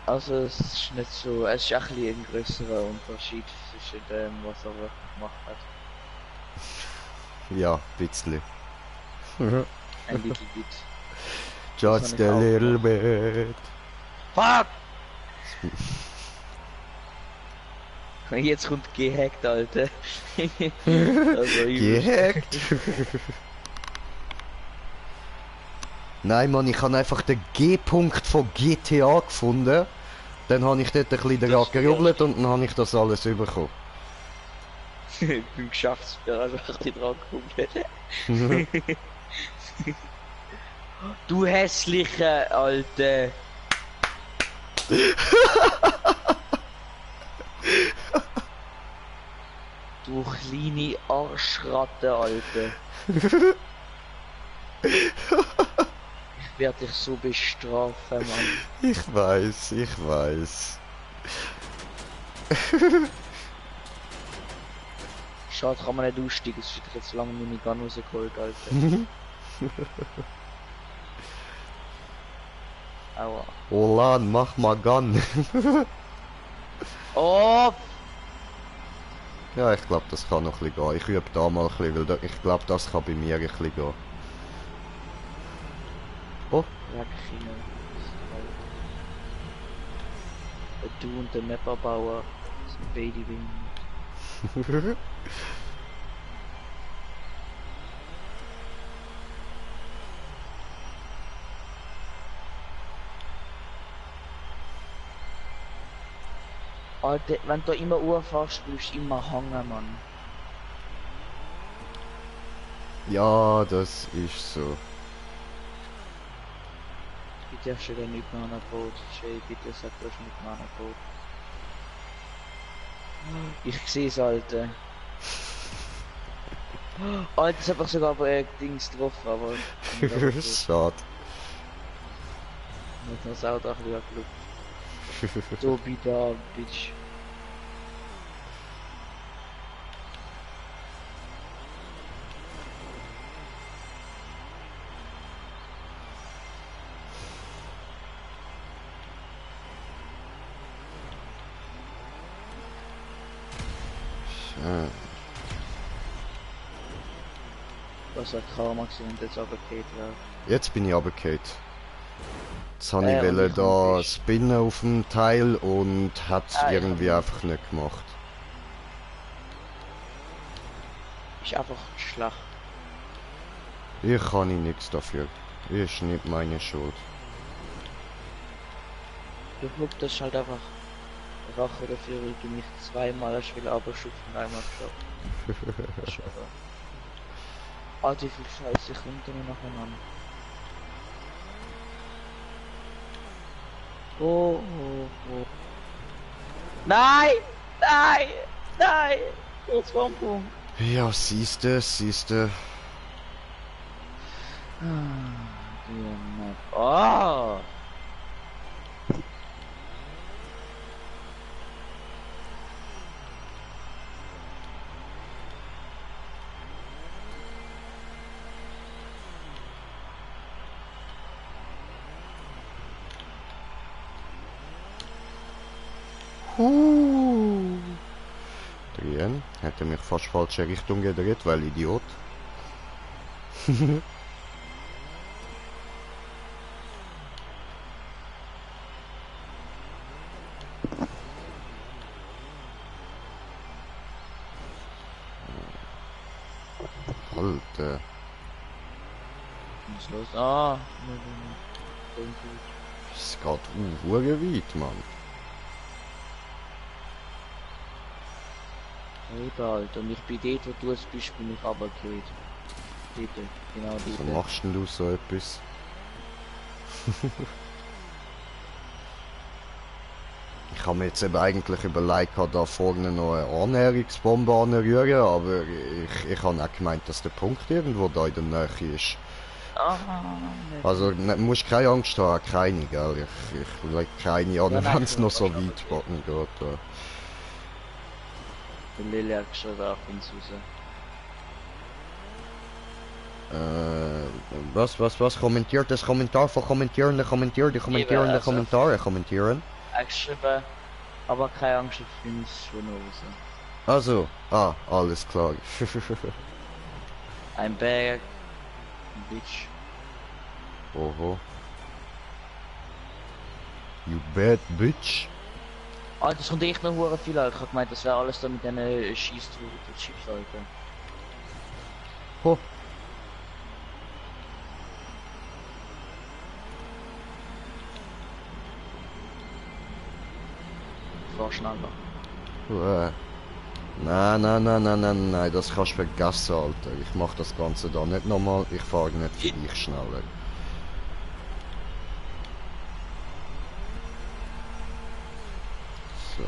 B: Also es ist nicht so, es ist ein bisschen ein größerer Unterschied zwischen dem, was er wirklich gemacht hat.
A: Ja, bisschen.
B: Ein little bit.
A: Just
B: ich
A: a
B: auch
A: little bit.
B: Fuck! Jetzt kommt gehackt, Alter. Also,
A: Gehackt? Nein, Mann, ich habe einfach den G-Punkt von GTA gefunden. Dann habe ich dort ein bisschen daran gerubbelt und dann habe ich das alles bekommen.
B: beim Geschäftsführer einfach ein bisschen dran geguckt. Du hässliche Alte. Du kleine Arschratte, Alte. Ich werde dich so bestrafen, Mann.
A: Ich weiß, ich weiß.
B: Schade, kann man nicht aussteigen, es ist jetzt lange meine Gun rausgeholt, Alter. Aua.
A: Olan, mach mal Gun.
B: Oh!
A: Ja, ich glaube, das kann noch ein bisschen gehen. Ich übe da mal ein bisschen, weil ich glaube, das kann bei mir ein bisschen gehen. Oh,
B: Wegkino. Du und der Mapperbauer sind beide Wing. Alter, wenn du immer urfährst, bleibst du immer hängen, Mann.
A: ja, das ist so.
B: Bitte hast du den nicht mehr an Boot. Jay, bitte sag du hast nicht mehr an Boot. Ich seh's, Alter. Alter, es hat einfach sogar Dings getroffen, aber...
A: Schade.
B: Mit das Auto auch wieder geglückt. So wieder, Bitch.
A: Schön.
B: Was hat Karmax und jetzt aber geht, ja.
A: Jetzt bin ich runtergefallen. Jetzt habe ich
B: und
A: wollte
B: ich
A: da
B: nicht.
A: spinnen auf dem Teil und hat es
B: Ah, ich
A: irgendwie
B: hab
A: einfach nicht gemacht.
B: Ist einfach schlecht.
A: Ich kann nichts dafür. Ist nicht meine Schuld.
B: Du guckst das ist halt einfach Rache dafür, weil du mich zweimal hast will aber schon von einmal geschafft. Alter, wie viel Scheiße kommt denn nacheinander? Oh, oh, oh. Nein! Nein! Nein! Kurz vorm Punkt.
A: Ja, siehste, siehste.
B: Oh!
A: Drehen. Hätte mich fast falsche Richtung gedreht, weil Idiot. Alter.
B: Was ist los? Ah!
A: Es geht hure weit, Mann.
B: Eben, Alter. Und ich bin dort, wo du es bist, bin ich runtergefallen. Dort, genau
A: Wieso
B: dort.
A: machst denn du so etwas? Ich habe mir jetzt eben eigentlich überlegt, da vorne noch eine Annäherungsbombe anrühren, aber ich habe auch gemeint, dass der Punkt irgendwo da in der Nähe ist.
B: Ah, nicht.
A: Also ne, musst keine Angst haben, keine, gell? Ich leg keine an,
B: Ja, nein,
A: wenn es noch so
B: schon,
A: weit backen geht. Ja.
B: Der Lille hat geschrieben, auf uns raus.
A: Was? Kommentiert das Kommentar von Kommentierende, Kommentierende
B: also-
A: Kommentare kommentieren?
B: Er hat geschrieben, aber keine Angst, ich finde es schon raus.
A: Also, alles klar.
B: Ein Berg, ein Bitch.
A: Oho. You bad bitch.
B: Alter, das kommt echt noch hure viel, Alter. Ich hab gemeint, das wäre alles da mit den Schießchips, Alter.
A: Ho.
B: Fahr schneller.
A: Nein, das kannst du vergessen, Alter. Ich mach das Ganze da nicht nochmal, ich fahre nicht für dich schneller. So.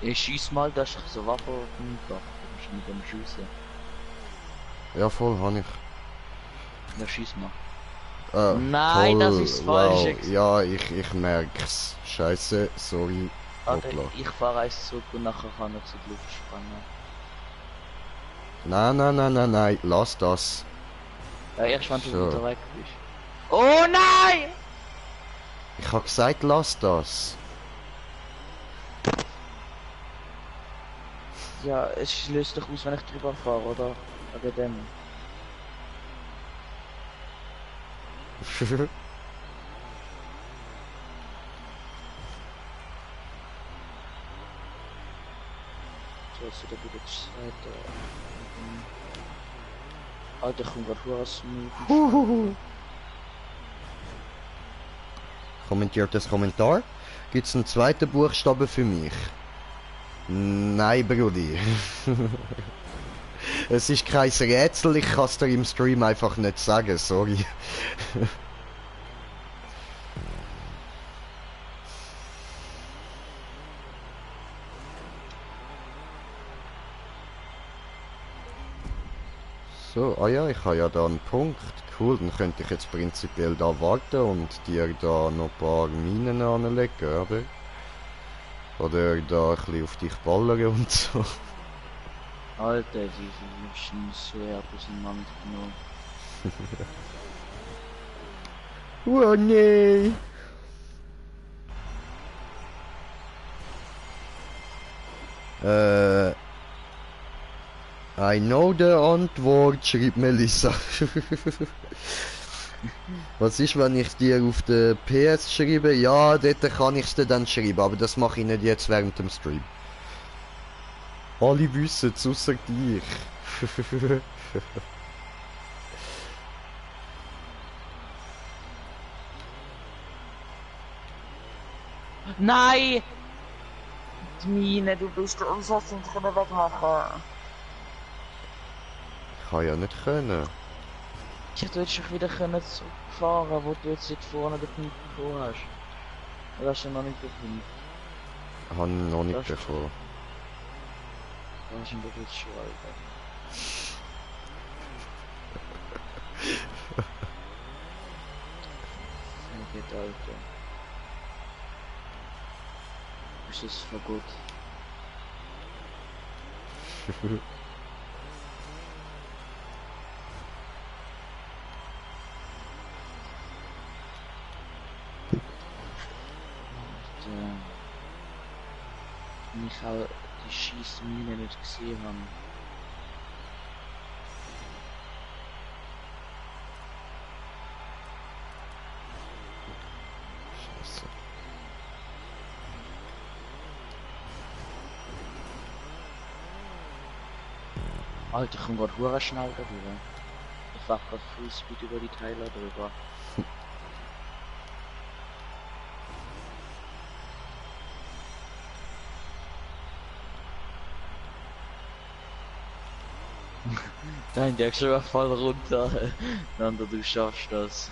B: Ich schieß mal, dass ich so Waffe auf dem Dach. Ich mit dem Schießen.
A: Ja, voll, habe ich.
B: Ja, schieß mal.
A: toll,
B: Nein, das ist falsch.
A: wow. Ja, ich merk's. Scheiße, sorry.
B: Warte,
A: Hoppla.
B: ich fahre eins zurück und nachher kann ich zur Luft sprengen.
A: Nein, lass das.
B: Ja, erst wenn
A: So.
B: du wieder weg bist. Oh nein!
A: Ich hab gesagt, lass das.
B: Ja, es löst doch aus, wenn ich drüber fahre, oder? Oder dem. So, ist wieder gut zur Seite. Alter, ich komm grad vor, was
A: Kommentiert das Kommentar. Gibt's einen zweiten Buchstabe für mich? Nein, Brudi. Es ist kein Rätsel, ich kann es dir im Stream einfach nicht sagen, sorry. So, ah ja, ich habe ja da einen Punkt. Cool, dann könnte ich jetzt prinzipiell da warten und dir da noch ein paar Minen anlegen, oder? Oder da ein bisschen auf dich ballern und so.
B: Alter, die sind so auseinandergenommen.
A: Oh nee! I know the Antwort, schreibt Melissa. Was ist, wenn ich dir auf der PS schreibe? Ja, dort kann ich es dir dann schreiben, aber das mache ich nicht jetzt während dem Stream. Alle wissen es, ausser dich.
B: Nein! Die Mine, du bist der Umsatz nicht wegmachen.
A: Ich kann ja nicht können.
B: Ich hätte jetzt schon wieder können fahren, wo du jetzt vorne den Punkt bekommen hast. Oder hast du noch nicht bekommen?
A: Habe ich noch nicht
B: Das-
A: bekommen.
B: Da hast du doch jetzt schon, Alter. Geht, Alter. Ist das voll gut? Wenn ich auch die Schießmine nicht gesehen habe.
A: Scheiße.
B: Alter, ich komm grad hure schnell darüber. Ich fahr grad Fullspeed über die Teile drüber. Nein, der ist schon voll runter. Dann du schaffst das.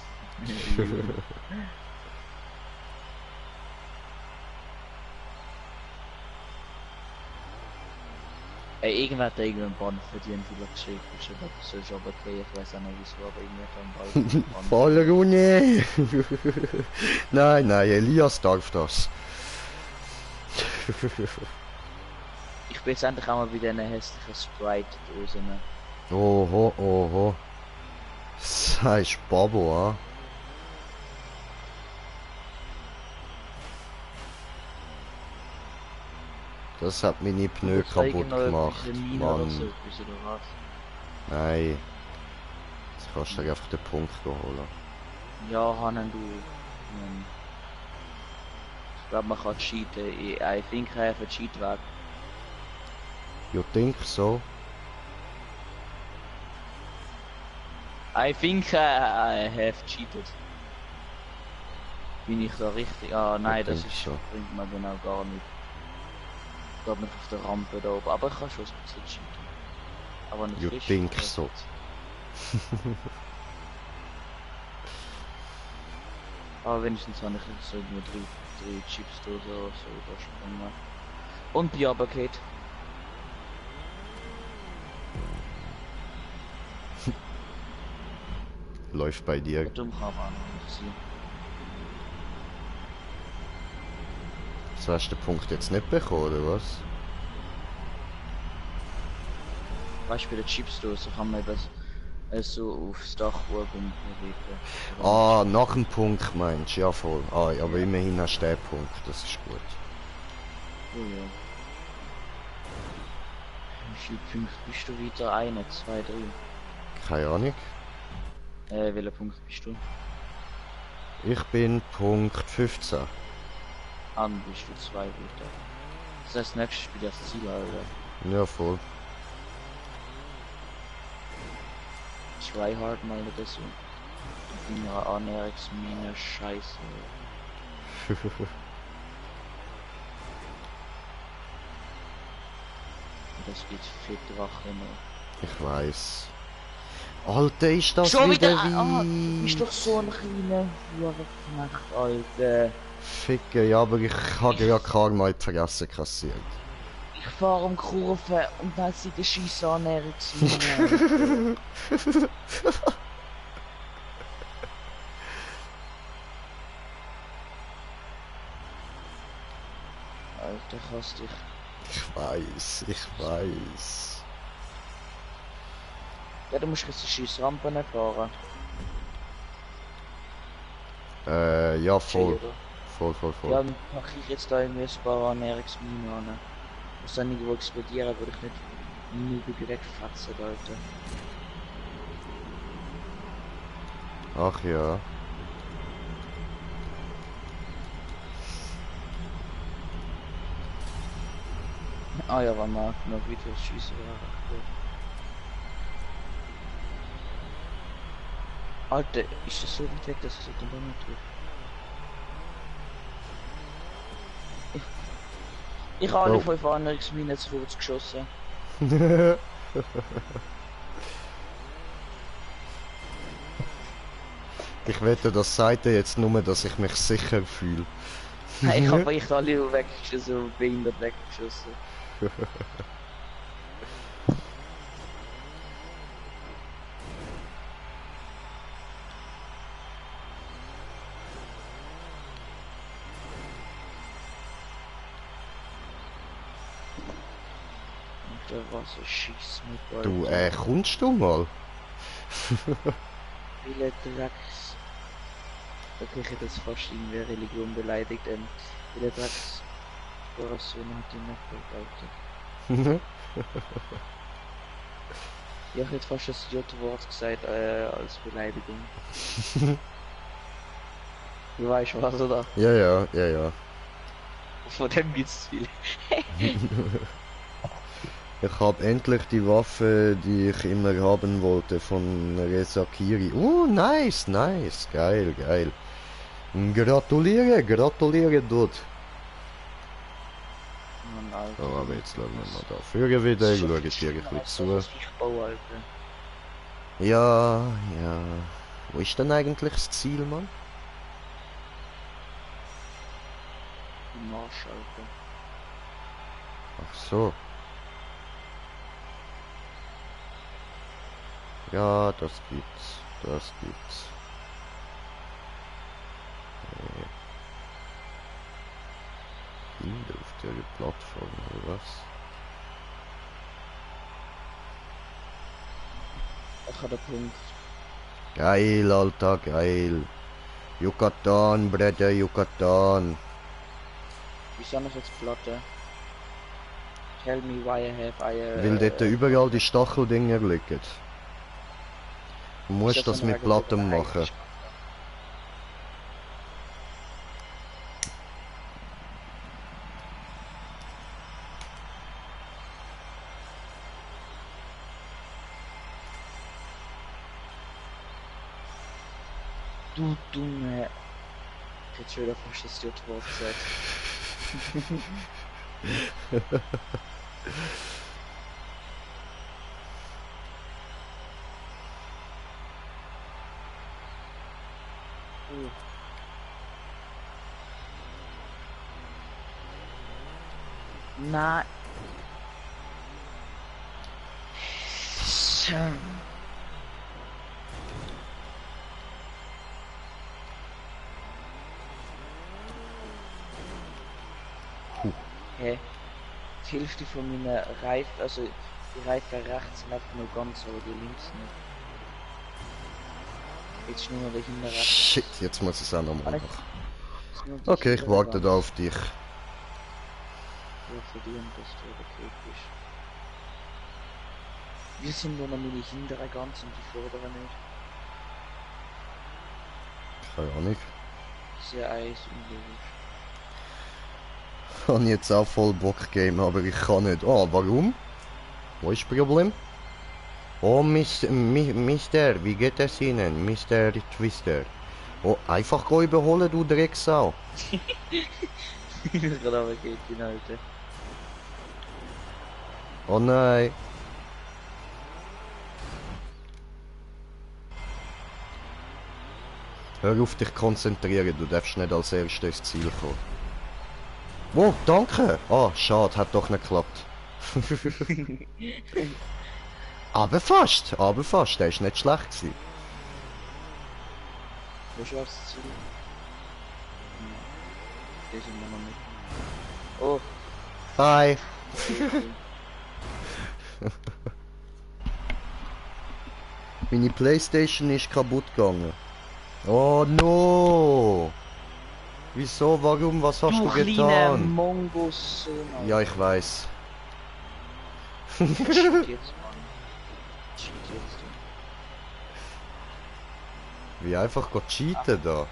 B: Ey, irgendwer hat da irgendeinen Bann verdient, wie geschrieben ist. Das ist aber okay, ich weiß auch nicht wieso, aber irgendwer hat einen Bann.
A: Voll Rune! Nein, Elias darf das.
B: Ich bin jetzt endlich auch mal wieder eine hässliche Sprite-Dose. Ne?
A: Oho. Das ist Babo, ah. Das hat meine Pneu kaputt gemacht, Mann.
B: So, oder was?
A: Nein. Das kannst dir einfach den Punkt holen.
B: Ja, Hannen, du. Ich glaube, man kann cheaten. I think I have a cheat weg.
A: You think so?
B: I think I have cheated. Bin ich da richtig? Ah nein, das
A: think
B: ist,
A: so.
B: bringt mir genau gar nicht. Ich glaube nicht auf der Rampe da oben, aber ich kann schon ein bisschen cheaten. Aber nicht
A: You
B: frisch.
A: think
B: oder?
A: so.
B: Aber wenigstens habe ich jetzt so nur drei Chips oder so übersprungen. Und Bierpaket.
A: Läuft bei dir.
B: Dumm kann man nicht sein.
A: So hast du den Punkt jetzt nicht bekommen, oder was?
B: Weißt du, bei der Chipsdose kann man eben so aufs Dach schauen und reden.
A: Ah, nach dem Punkt meinst du? Ja voll. Ah, aber immerhin hast du den Punkt, das ist gut.
B: Oh ja. Wie viele Punkte bist du wieder? 1, 2, 3.
A: Keine Ahnung.
B: Welcher Punkt bist du?
A: Ich bin Punkt 15.
B: Dann bist du 2 wieder. Das heißt, nächstes Spiel das Ziel, Alter.
A: Ja voll.
B: Try hard mal oder so. Ich bin ja Annäherungsmine, scheiße. Das geht fit Drache noch.
A: Ich weiß. Alter, ist das
B: Schon
A: wieder
B: wieder! Ah, du
A: wie...
B: bist doch so ein kleiner Hurenknecht, Alter.
A: Ficke, ja, aber ich habe ja karma in die Fresse kassiert.
B: Ich fahre um Kurve und dann sind die scheisse Annäherungsmine. Alter, kannst dich.
A: Ich weiß.
B: Ja, du musst jetzt die scheisse Rampen fahren.
A: Ja, voll.
B: Oder?
A: Voll.
B: Ja, dann mache ich jetzt da irgendwie ein paar Ernährungsminen an. Muss dann irgendwo explodieren, würde ich nicht nur wegfatzen, Alter.
A: Ach ja.
B: Ah ja, war mal noch wieder schießen wäre echt gut. Alter, ist das so weit weg, dass ich den Ball nicht trifft? Ich habe alle 5 Ernährungsminen zu kurz geschossen.
A: Ich wette, das sagt er jetzt nur, dass ich mich sicher fühle.
B: Ich habe echt alle weggeschossen, behindert weggeschossen. Der war so schieß mit
A: Du, kommst du mal?
B: Viele Drecks. Okay, ich hätte das fast irgendwie Religion beleidigt, viele Drecks. Corazon hat die noch Alter. Ja, ich hätte fast das J-Wort gesagt, als Beleidigung. Du weißt was, oder?
A: Ja.
B: Von dem gibt's viel.
A: Ich habe endlich die Waffe, die ich immer haben wollte, von Reza Kiri. Nice. Geil. Gratuliere dort.
B: Mann, Alter.
A: Oh, aber jetzt schauen wir mal da vorne wieder, ich schaue dir ein bisschen zu.
B: Ich baue, Alter.
A: Ja. Wo ist denn eigentlich das Ziel, Mann?
B: Im Marsch, Alter.
A: Ach so. Ja, das gibt's. Finde auf der Plattform, oder was?
B: Ich habe den Punkt.
A: Geil, Alter, geil. Yucatan, Bruder, Yucatan.
B: Wieso habe ich jetzt Platte? Tell me why I have
A: Weil dort überall die Stacheldinger liegen. Du musst das mit Platten machen.
B: Du dumme. Ich hätte schon wieder fast das J-Wort gesagt. Nein. Hä? Die Hälfte von meinen Reifen, also die Reifen rechts sind einfach nur ganz, aber die links nicht. Jetzt nur noch der hinten rechts.
A: Shit, jetzt muss ich es auch nochmal machen.
B: Nur die
A: Okay, ich
B: hintere
A: warte
B: Wand.
A: da auf dich.
B: Ja, verdient, dass du okay bist. Wir sind nur noch meine hintere ganz und die vordere nicht.
A: Keine Ahnung.
B: Sehr eis unlogisch.
A: Ich habe jetzt auch voll Bock Game, aber ich kann nicht. Oh, warum? Wo ist das Problem? Oh, Mister, wie geht es Ihnen, Mr. Twister? Oh, einfach go überholen, du Drecksau.
B: Gerade aber geht die Alter.
A: Oh nein. Hör auf dich konzentrieren, du darfst nicht als Erster ins Ziel kommen. Oh, danke! Ah, schade, hat doch nicht geklappt. aber fast, der ist nicht schlecht gewesen.
B: Wo schaffst du zu? Der sind wir noch nicht. Oh.
A: Hi! Meine Playstation ist kaputt gegangen. Oh no! Wieso, warum, was hast du getan?
B: Mongos Sohn.
A: Ja, ich weiß.
B: Cheat jetzt, Mann. Cheat jetzt.
A: Wie einfach cheaten da.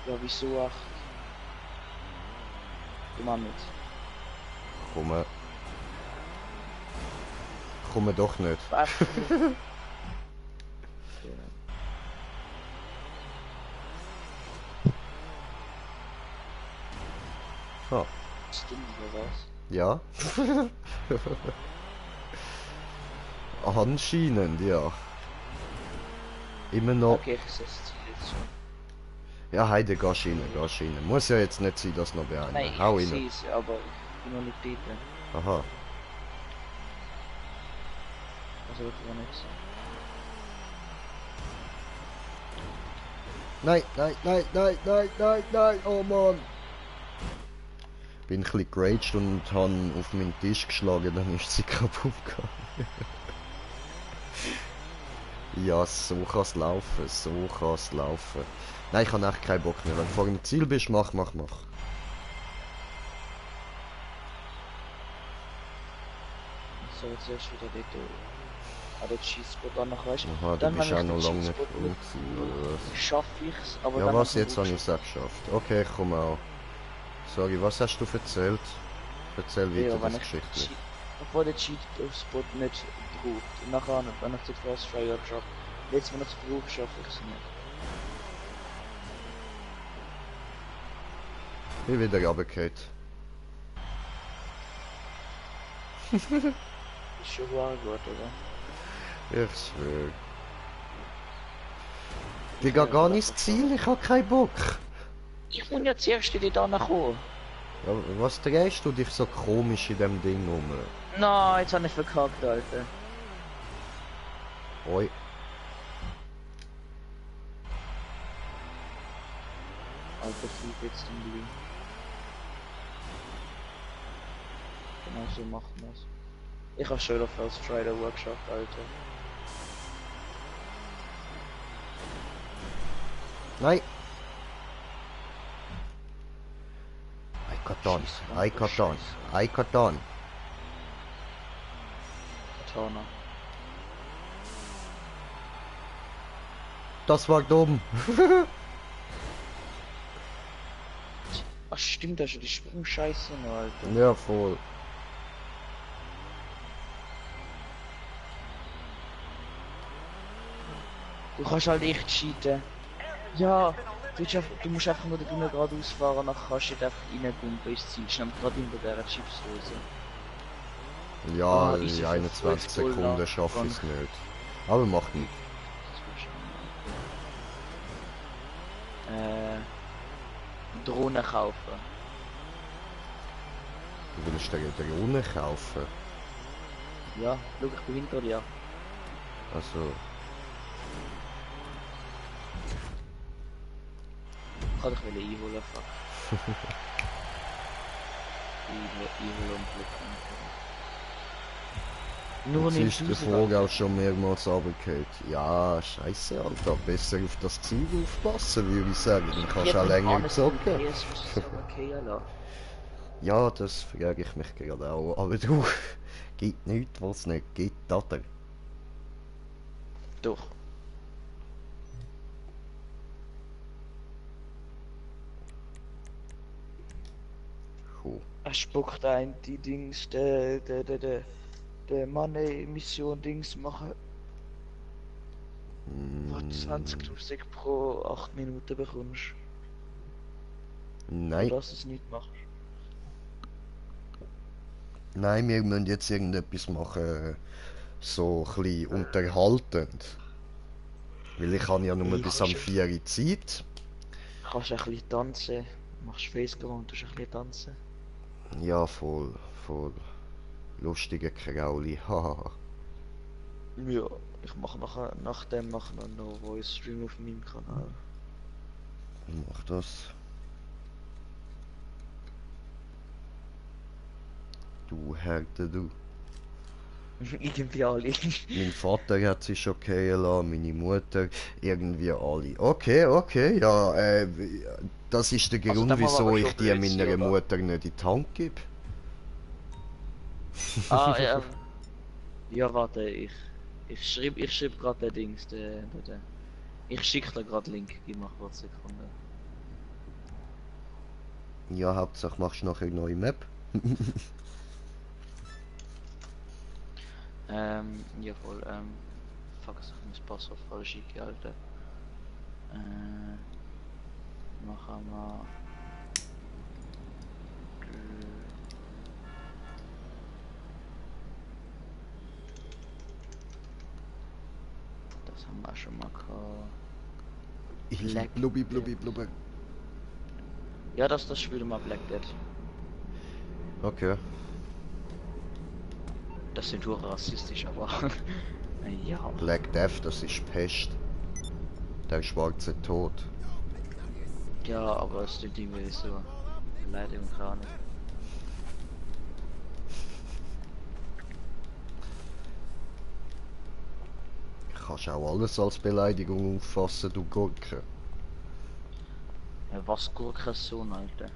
B: Ja, wieso 8? Du Mann nicht.
A: Komme doch nicht.
B: Einfach nur.
A: Ah,
B: Stimmt, oder was?
A: ja. Anscheinend, ja. Immer noch.
B: Okay, ich sehe das Ziel jetzt schon.
A: Ja, heide, gehst rein. Muss ja jetzt nicht sein, dass noch beenden.
B: Nein,
A: Hau
B: ich
A: rein.
B: sehe es, aber ich bin noch nicht dort.
A: Aha.
B: Also ich war nichts.
A: Nein, oh Mann. Bin ein bisschen geraged und han auf meinen Tisch geschlagen, dann ist sie kaputt gegangen. Ja, so kann's laufen, Nein, ich habe echt keinen Bock mehr. Wenn du vor dem Ziel bist, mach.
B: So, jetzt erst wieder dort. Der Cheatspot danach, weißt du?
A: Aha, du
B: Dann,
A: bist
B: wenn
A: auch
B: ich
A: noch
B: den
A: lange nicht
B: Cheatspot
A: rum gewesen, oder was?
B: schaffe ich's, aber
A: Ja,
B: dann
A: was,
B: nach dem
A: jetzt habe ich
B: Workshop-
A: es auch geschafft. Okay, ich komme auch. Sorry, was hast du erzählt? Erzähl weiter
B: Ja,
A: das
B: wenn ich
A: Geschichte.
B: Cheat- obwohl der Cheat-Spot nicht braucht. Und nachher, wenn ich den First Try schaffe. Jetzt, wenn ich es brauche, schaffe ich es nicht.
A: Ich bin wieder runtergefallen.
B: Ist schon wahr gut, oder?
A: Ich schwör. Ich gehe gar nicht ins Ziel, ich habe keinen Bock.
B: Ich muss ja zuerst in die Donner kommen.
A: Ja, was drehst du dich so komisch in dem Ding um?
B: Nein, jetzt habe ich verkackt, Alter.
A: Oi.
B: Alter, flieg jetzt im Blue. Genau so macht man's. Ich habe schon auf First Try der Workshop, Alter.
A: Nein. I got on.
B: Katana.
A: das war dumm.
B: Ach stimmt, da ist ja die Sprungscheiße noch, Alter.
A: Ja, voll.
B: Du kannst halt echt cheaten. Ja, du musst einfach nur da drinnen geradeaus fahren, dann kannst du dich einfach reinpumpen ins Ziel. Ich nehme gerade hinter dieser Chipsdose.
A: Ja,
B: easy
A: in
B: für
A: 21
B: 12
A: Sekunden
B: Dollar.
A: schaffe ich es nicht. Aber macht nichts.
B: Drohne kaufen.
A: Du willst dir eine Drohne kaufen?
B: Ja, schau, ich bin hinter dir.
A: Also,
B: Kann ich will einholen, fuck. Einholen und blicken. Nur
A: jetzt
B: nicht
A: ist der Vogel auch schon mehrmals runtergefallen. Ja, scheiße, Alter. Besser auf das Ziel aufpassen, würde ich sagen. Dann kannst du auch länger zocken. Ja, das frage ich mich gerade auch. Aber du, gibt nichts, was es nicht gibt, oder?
B: Doch.
A: Cool.
B: Er spuckt ein, die Dings, der Money-Mission Dings machen. Was 20.000 pro 8 Minuten bekommst.
A: Nein,
B: Dass du es nicht machst.
A: nein, wir müssen jetzt irgendetwas machen, so ein bisschen unterhaltend. Weil ich habe ja nur bis am 4 Uhr Zeit.
B: Kannst ein bisschen tanzen. Machst Facecam und tust ein bisschen tanzen.
A: Ja, voll, voll. Lustige Krauli, haha.
B: Ja, ich mache nach dem noch Voice Stream auf meinem Kanal.
A: Mach das. Du Härte, du.
B: Irgendwie alle.
A: Mein Vater hat sich schon gehen lassen, meine Mutter, irgendwie alle. Okay, okay, ja, das ist der
B: Also,
A: Grund,
B: dann
A: wieso
B: machen wir
A: ich
B: schon
A: die
B: Blödsinn,
A: meiner
B: oder?
A: Mutter nicht in die Hand gebe.
B: Ah, ja. Ja, warte, ich schreib gerade den Dings, der. Ich schicke dir gerade Link, gib mal kurz eine Sekunde.
A: Ja, Hauptsache machst du nachher eine neue Map.
B: Ja voll, fuck, ich muss das Passwort falsch eingeben, Alter. Machen wir... Das haben wir schon mal gehabt. Black
A: Blubbi, blubbi, blubber.
B: Ja, das Spiel mal Black Dead.
A: Okay.
B: Das sind nur rassistisch, aber... ja.
A: Black Death, das ist Pest. Der schwarze Tod.
B: Ja, aber es sind irgendwie so... Beleidigung gar nicht.
A: Kannst auch alles als Beleidigung auffassen, du Gurke.
B: Was Gurkensohn, Alter.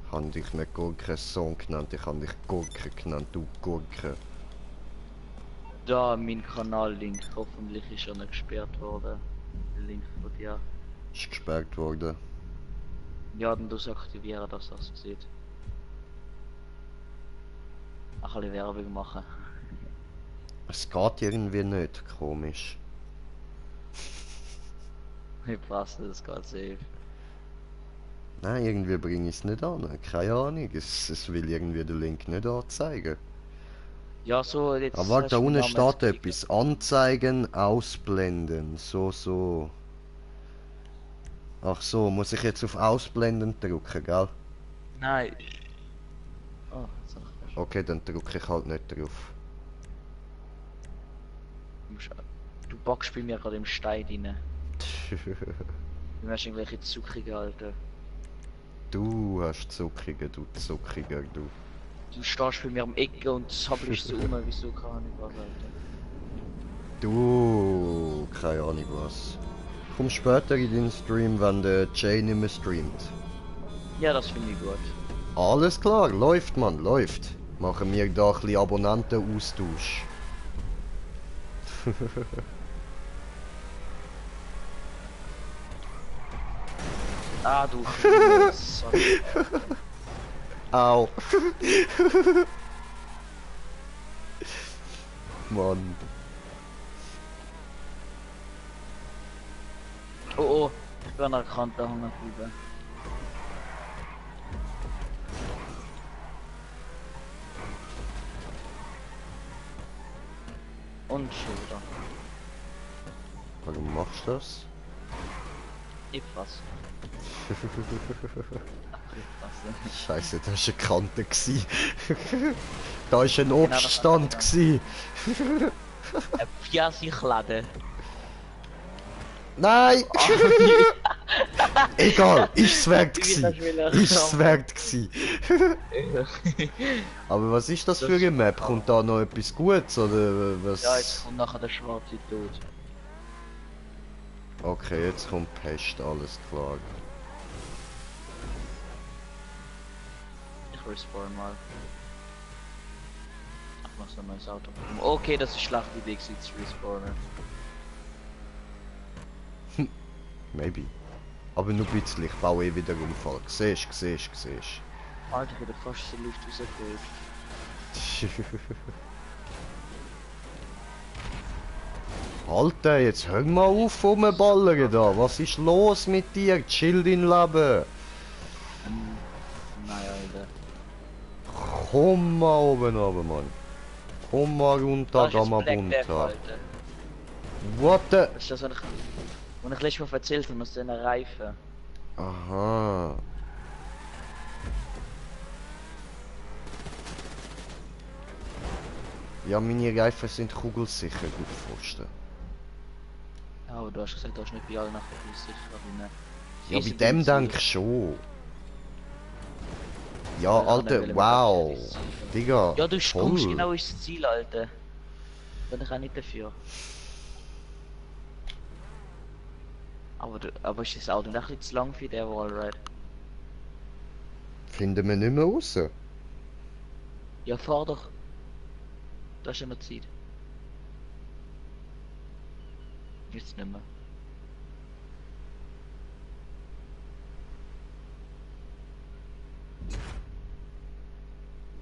A: Ich habe dich nicht Gurkensohn genannt, ich habe dich Gurke genannt, du Gurke.
B: Da, mein Kanal-Link, hoffentlich ist er nicht gesperrt worden. Der Link von dir.
A: Ist gesperrt worden.
B: Ja, dann du aktivieren, dass das sieht. Ein bisschen Werbung machen.
A: Es geht irgendwie nicht, komisch.
B: Ich passe, das geht safe.
A: Nein, irgendwie bringe ich es nicht an, keine Ahnung. Es will irgendwie den Link nicht anzeigen.
B: Ja, so jetzt.
A: Aber warte, da
B: hast du
A: unten
B: meinen Namen
A: steht
B: jetzt
A: etwas. Anzeigen, ausblenden. So. Ach so, muss ich jetzt auf Ausblenden drücken, gell?
B: Nein. Oh, jetzt hab ich
A: Okay, dann drücke ich halt nicht drauf.
B: Du bockst bei mir gerade im Stein rein. Du hast irgendwelche Zuckige, Alter.
A: Du hast Zuckige, du Zuckiger, du.
B: Du stehst bei mir am Ecke und sabbelst so um, wieso kann ich was, Alter.
A: Du, keine Ahnung was. Komm später in den Stream, wenn der Jay nicht mehr streamt.
B: Ja, das finde ich gut.
A: Alles klar, läuft man, läuft. Machen wir da ein bisschen Abonnentenaustausch.
B: Ah, du Scheiße.
A: Au. Mann.
B: Oh oh, ich bin an der Kante hängen geblieben. Und schon wieder.
A: Warum machst du das?
B: Ich fass.
A: Scheiße, das war eine Kante. Da war ein Obststand.
B: Ein Pfirsichläden.
A: Nein! Egal, ist wert gsi. Ist wert gsi. Aber was ist das für eine Map? Kommt da noch etwas Gutes oder was?
B: Ja, jetzt kommt nachher der schwarze Tod.
A: Okay, jetzt kommt Pest, alles klar.
B: Ich respawn mal. Ich mach so ein neues Auto. Okay, das ist eine schlechte Idee gewesen, zu respawnen.
A: Maybe. Aber nur ein bisschen, ich baue eh wieder Unfall. Siehst.
B: Alter, ich hätte fast die Luft rausgeholt.
A: Alter, jetzt hör mal auf rumballern da. Was ist los mit dir? Chill dein Leben.
B: Nein, Alter.
A: Komm mal oben runter, Mann. Komm mal runter, geh mal runter. What the?
B: Das ist das, was ich letztes Mal erzählt habe, aus diesen Reifen.
A: Aha. Ja, meine Reifen sind kugelsicher, gut Pfosten.
B: Ja, aber du hast gesagt, du hast nicht bei allen nachher sicher rein.
A: Ja, bei dem denke ich schon. Ja, Alter, wow. Digga,
B: Ja, du kommst
A: voll.
B: genau ins Ziel, Alter. Bin ich auch nicht dafür. Aber ist das Auto nicht ein bisschen zu lang für den Wallride?
A: Finden wir nicht mehr raus.
B: Ja, fahr doch. Da ist ja noch Zeit. Jetzt nicht mehr.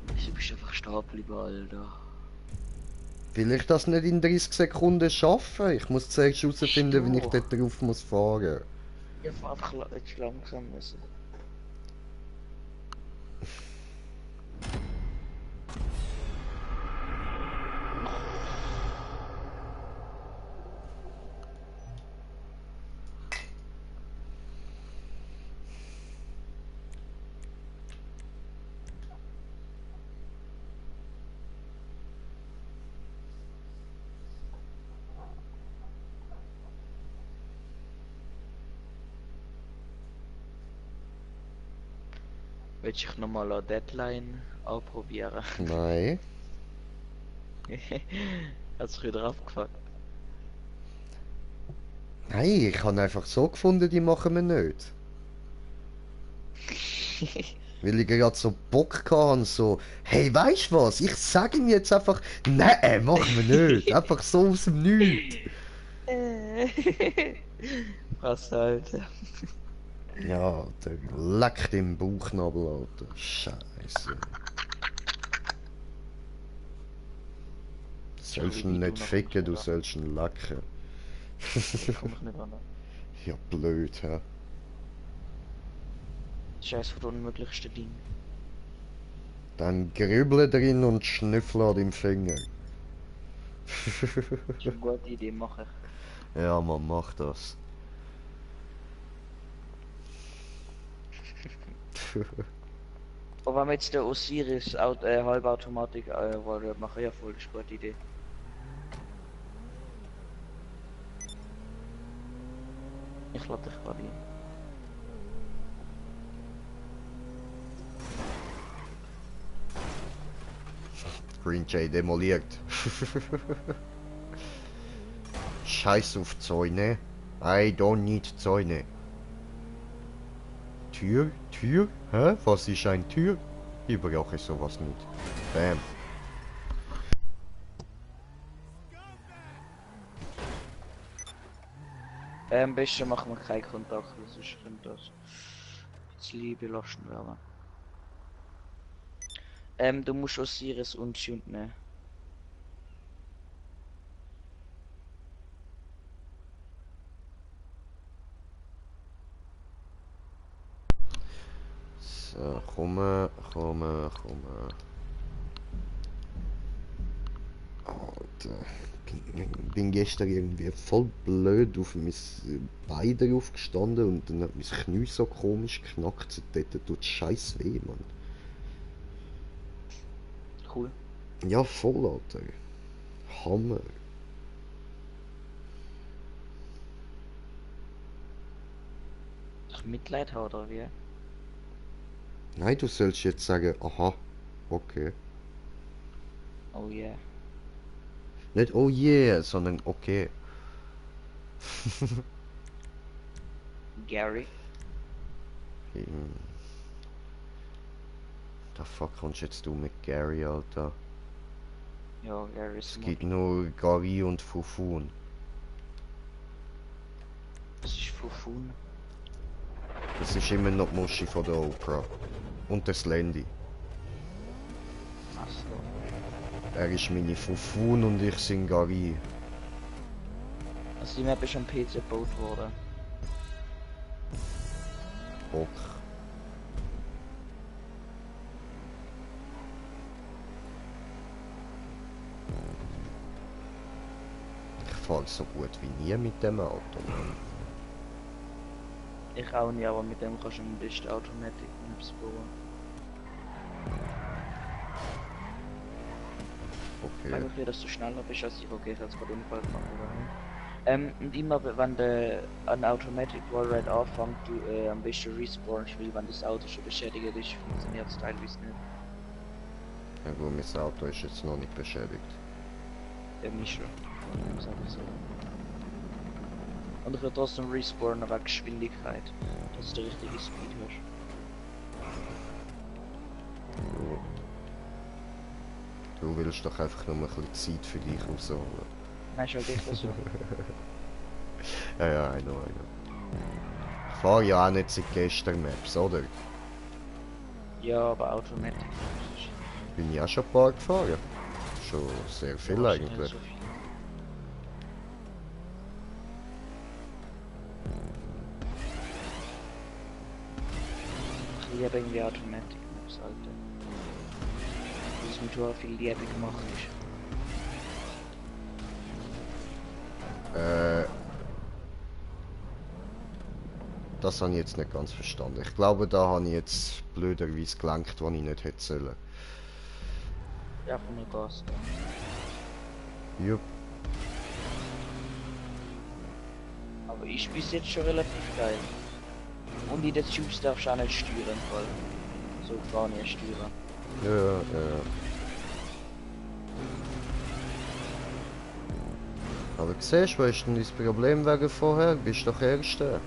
B: Du bist einfach stehen geblieben, Alter.
A: Will ich das nicht in 30 Sekunden schaffen? Ich muss zuerst herausfinden, wie ich dort drauf muss fahren.
B: Ich fahr einfach jetzt langsam müssen. Willst ich nochmal eine Deadline ausprobieren?
A: Nein.
B: Hat sich wieder abgefuckt.
A: Nein, ich habe einfach so gefunden, die machen wir nicht. Weil ich gerade so Bock hatte, so, hey, weißt du was? Ich sage ihm jetzt einfach, nein, machen wir nicht. Einfach so aus dem Nichts.
B: Was, Alter?
A: Ja, der leckt im Bauchnabel, Alter. Scheiße. Du sollst ihn nicht ficken, du sollst ihn lecken.
B: Komm ich nicht ran.
A: Ja, blöd, hä?
B: Scheiß von den unmöglichsten Dingen.
A: Dann grüble drin und schnüffle an deinem Finger.
B: Das ist eine gute Idee, mache ich.
A: Ja, man macht das.
B: Aber wenn wir jetzt der Osiris Halbautomatik wollen, mache ich ja voll, das ist eine gute Idee. Ich lade dich gerade ein.
A: Green Jay demoliert. Scheiß auf Zäune. I don't need Zäune. Tür? Tür? Hä? Was ist ein Tür? Ich brauche sowas nicht. Bam.
B: Am besten machen wir keinen Kontakt, sonst kommt das. Das Liebe lassen werden. Du musst Osiris und Jund nehmen.
A: So, komm. Alter. Bin gestern irgendwie voll blöd auf mein Bein drauf gestanden und dann hat mein Knie so komisch geknackt. Dort tut scheiß weh, Mann.
B: Cool.
A: Ja, voll, Alter. Hammer.
B: Ach, Mitleid haben oder wie?
A: Nein, du sollst jetzt sagen, aha, okay.
B: Oh yeah.
A: Nicht oh yeah, sondern okay.
B: Gary.
A: Da fuck kommst jetzt du mit Gary, Alter?
B: Ja, Gary ist
A: Es
B: Mod.
A: gibt nur Gary und Fufun.
B: Das ist Fufun.
A: Das ist immer noch die Muschi von der Oprah. Und der Slendy.
B: Achso.
A: Er ist meine Fufun und ich sind Gary.
B: Also die Map ist am PC gebaut worden.
A: Bock. Ich fahre so gut wie nie mit dem Auto, Mann.
B: Ich auch nicht, aber mit dem kannst du am besten Automatic Maps bauen.
A: Okay.
B: Einfach wieder, dass du schneller bist als ich. Okay, ich habe jetzt gerade Unfall gemacht, oder? Und immer wenn der an Automatic Wallride anfängt, du am besten respawnst, weil wenn das Auto schon beschädigt ist, funktioniert es teilweise nicht.
A: Ja gut, mein Auto ist jetzt noch nicht beschädigt.
B: Der mich schon. Ich sag so. Und ich will trotzdem respawnen wegen Geschwindigkeit, dass du die richtige Speed hast.
A: Jo. Du willst doch einfach nur ein bisschen Zeit für dich rausholen.
B: Nein, ist halt echt so.
A: Ja, I know. Ich fahre ja auch nicht seit gestern Maps, oder?
B: Ja, aber Automatic.
A: Bin ich auch schon ein paar gefahren. Schon sehr viel
B: Ja,
A: eigentlich.
B: so viel. Ich liebe irgendwie Automatic Maps, Alter. Weil es mit so viel Liebe gemacht ist.
A: Das habe ich jetzt nicht ganz verstanden. Ich glaube, da habe ich jetzt blöderweise gelenkt, wo ich nicht hätte sollen.
B: Ja, von der Gas.
A: Jupp.
B: Aber ich spiele jetzt schon relativ geil. Und in den Tubes darfst du auch nicht steuern, voll. So gar nicht steuern.
A: Ja. Aber siehst du, was ist denn dein Problem wegen vorher? Bist doch Erster.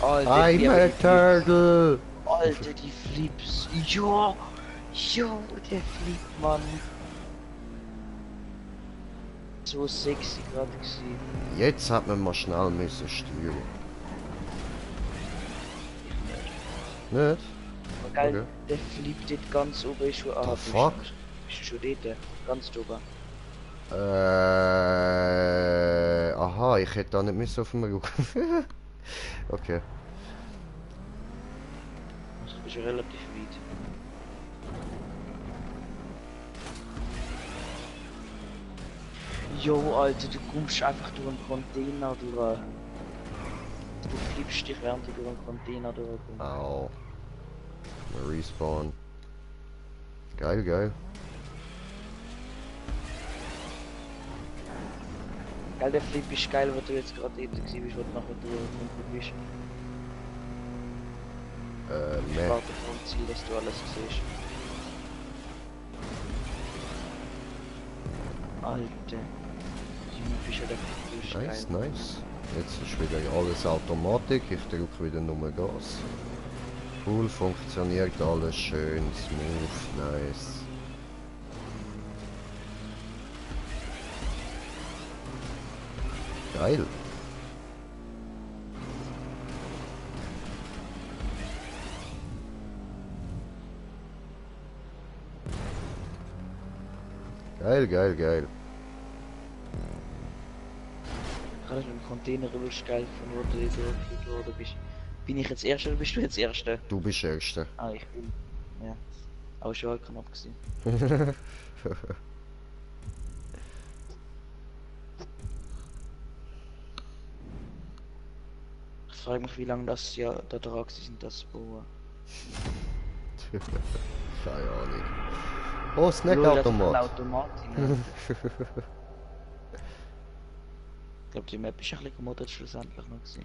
B: Alter,
A: I'm a turtle!
B: Alter, die Flips. Ja, der Flip, Mann. So sexy gerade gesehen.
A: Jetzt hat man mal schnell müssen steuern. Nicht?
B: Aber geil,
A: Okay.
B: der Flip dort ganz oben ist schon.
A: The fuck?
B: Bist du schon dort? Ganz oben.
A: Aha, ich hätte da nicht müssen auf dem Rücken. Okay.
B: Also du bist ja relativ weit. Jo, Alter, du kommst einfach durch einen Container durch. Du flippst dich, während du durch einen Container durchkommst.
A: Au. Mal respawn. Geil.
B: Geil, der Flip ist geil, wo du jetzt gerade eben gesehen bist, wo du nachher durchgekommen bist. Ich
A: Ne.
B: warte vom Ziel, dass du alles siehst. Alter. Die Map ist ja der Flip
A: Nice,
B: geil.
A: nice. Jetzt ist wieder alles Automatik, ich drücke wieder nur Gas. Cool, funktioniert alles schön, smooth, nice. Geil. Geil, geil, geil.
B: Gerade mit dem Container übelst geil von wo du so oder bist. Bin ich jetzt Erster oder bist du jetzt Erster?
A: Du bist Erster.
B: Ah, ich bin. Ja. Aber schon halt knapp gewesen. Ich frage mich, wie lange das ja da dran sind, das zu bauen.
A: Keine Ahnung. Oh,
B: Lol, das ist ein
A: Snackautomat.
B: Automat. Ne? Ich glaube, die Map ist ein bisschen gemoddet schlussendlich noch gewesen.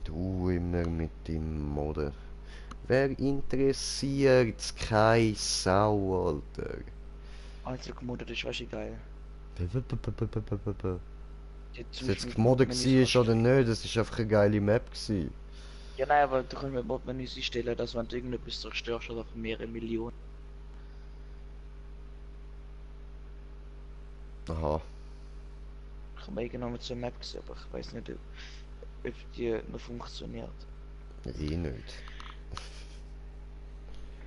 A: Du immer mit dem Modder. Wer interessiert's? Keine Sau, Alter.
B: Also gemoddet ist wahrscheinlich geil.
A: Ob es jetzt gemoddet war oder nicht, das war einfach eine geile Map gewesen.
B: Ja, nein, aber du kannst mit Modmenüs einstellen, dass wenn du irgendetwas zerstörst oder für mehrere Millionen.
A: Aha.
B: Ich habe irgendwann mit so einer Map gesehen, aber ich weiß nicht, ob die noch funktioniert.
A: Eh nicht.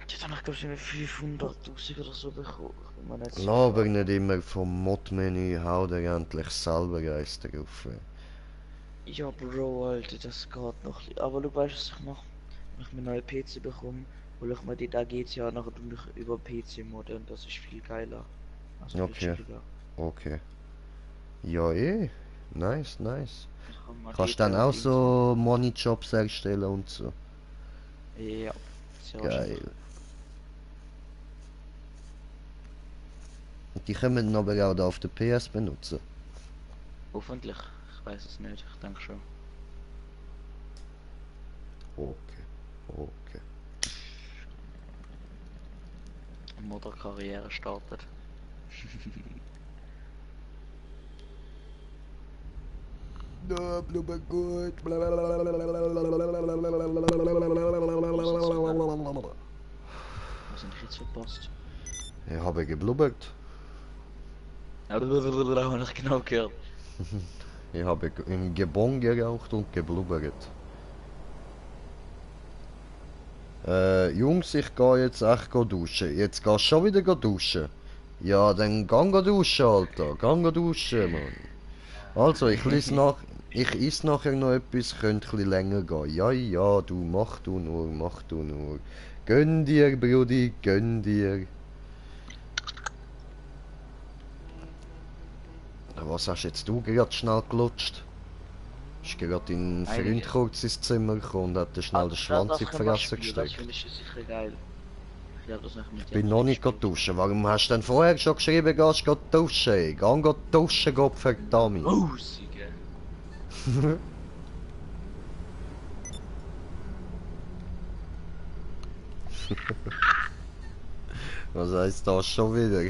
B: Die hat danach, glaube ich, 500.000 oder so bekommen. Ich bin mir nicht sicher.
A: Laber nicht immer vom Mod-Menü, hau dir endlich selber eins drauf.
B: Ja, Bro, Alter, das geht noch. Aber du weißt, was ich mache? Wenn ich mir einen neuen PC bekomme, hole ich mir die da GTA nachher über PC modden und das ist viel geiler. Also viel
A: Okay.
B: chilliger.
A: Okay. Ja, eh. Nice, nice.
B: Ich kann mal
A: Kannst
B: GTA
A: dann auch
B: Dings-
A: so Money-Jobs erstellen und so.
B: Ja, sehr
A: Geil.
B: wahrscheinlich.
A: Und die können wir aber auch da auf der PS benutzen.
B: Hoffentlich. Ich weiß es nicht, ich denke schon.
A: Okay. Okay.
B: Modder-Karriere startet.
A: No, blubber gut.
B: Was sind jetzt verpasst?
A: Ich habe geblubbert.
B: Habe ich genau gehört.
A: Ich habe im Gebon geraucht und geblubbert. Jungs, ich gehe jetzt echt duschen. Jetzt gehst du schon wieder duschen. Ja, dann gang duschen, Alter. Gang duschen, Mann. Also, ich iss nachher noch etwas, könnte ein bisschen länger gehen. Ja, ja, du, mach du nur, mach du nur. Gönn dir, Brudi, gönn dir. Was hast jetzt du gerade schnell gelutscht? Ist gerade dein Freund
B: Eigentlich-
A: kurz ins Zimmer gekommen und hat dir schnell den Schwanz in die Fresse
B: Das
A: gesteckt.
B: finde ich sicher geil. Ich werde das nachher mit
A: Ich bin noch nicht duschen. Warum hast du denn vorher schon geschrieben, gehst du duschen? Geh duschen, Gott verdammt.
B: Musige.
A: Was heißt das schon wieder?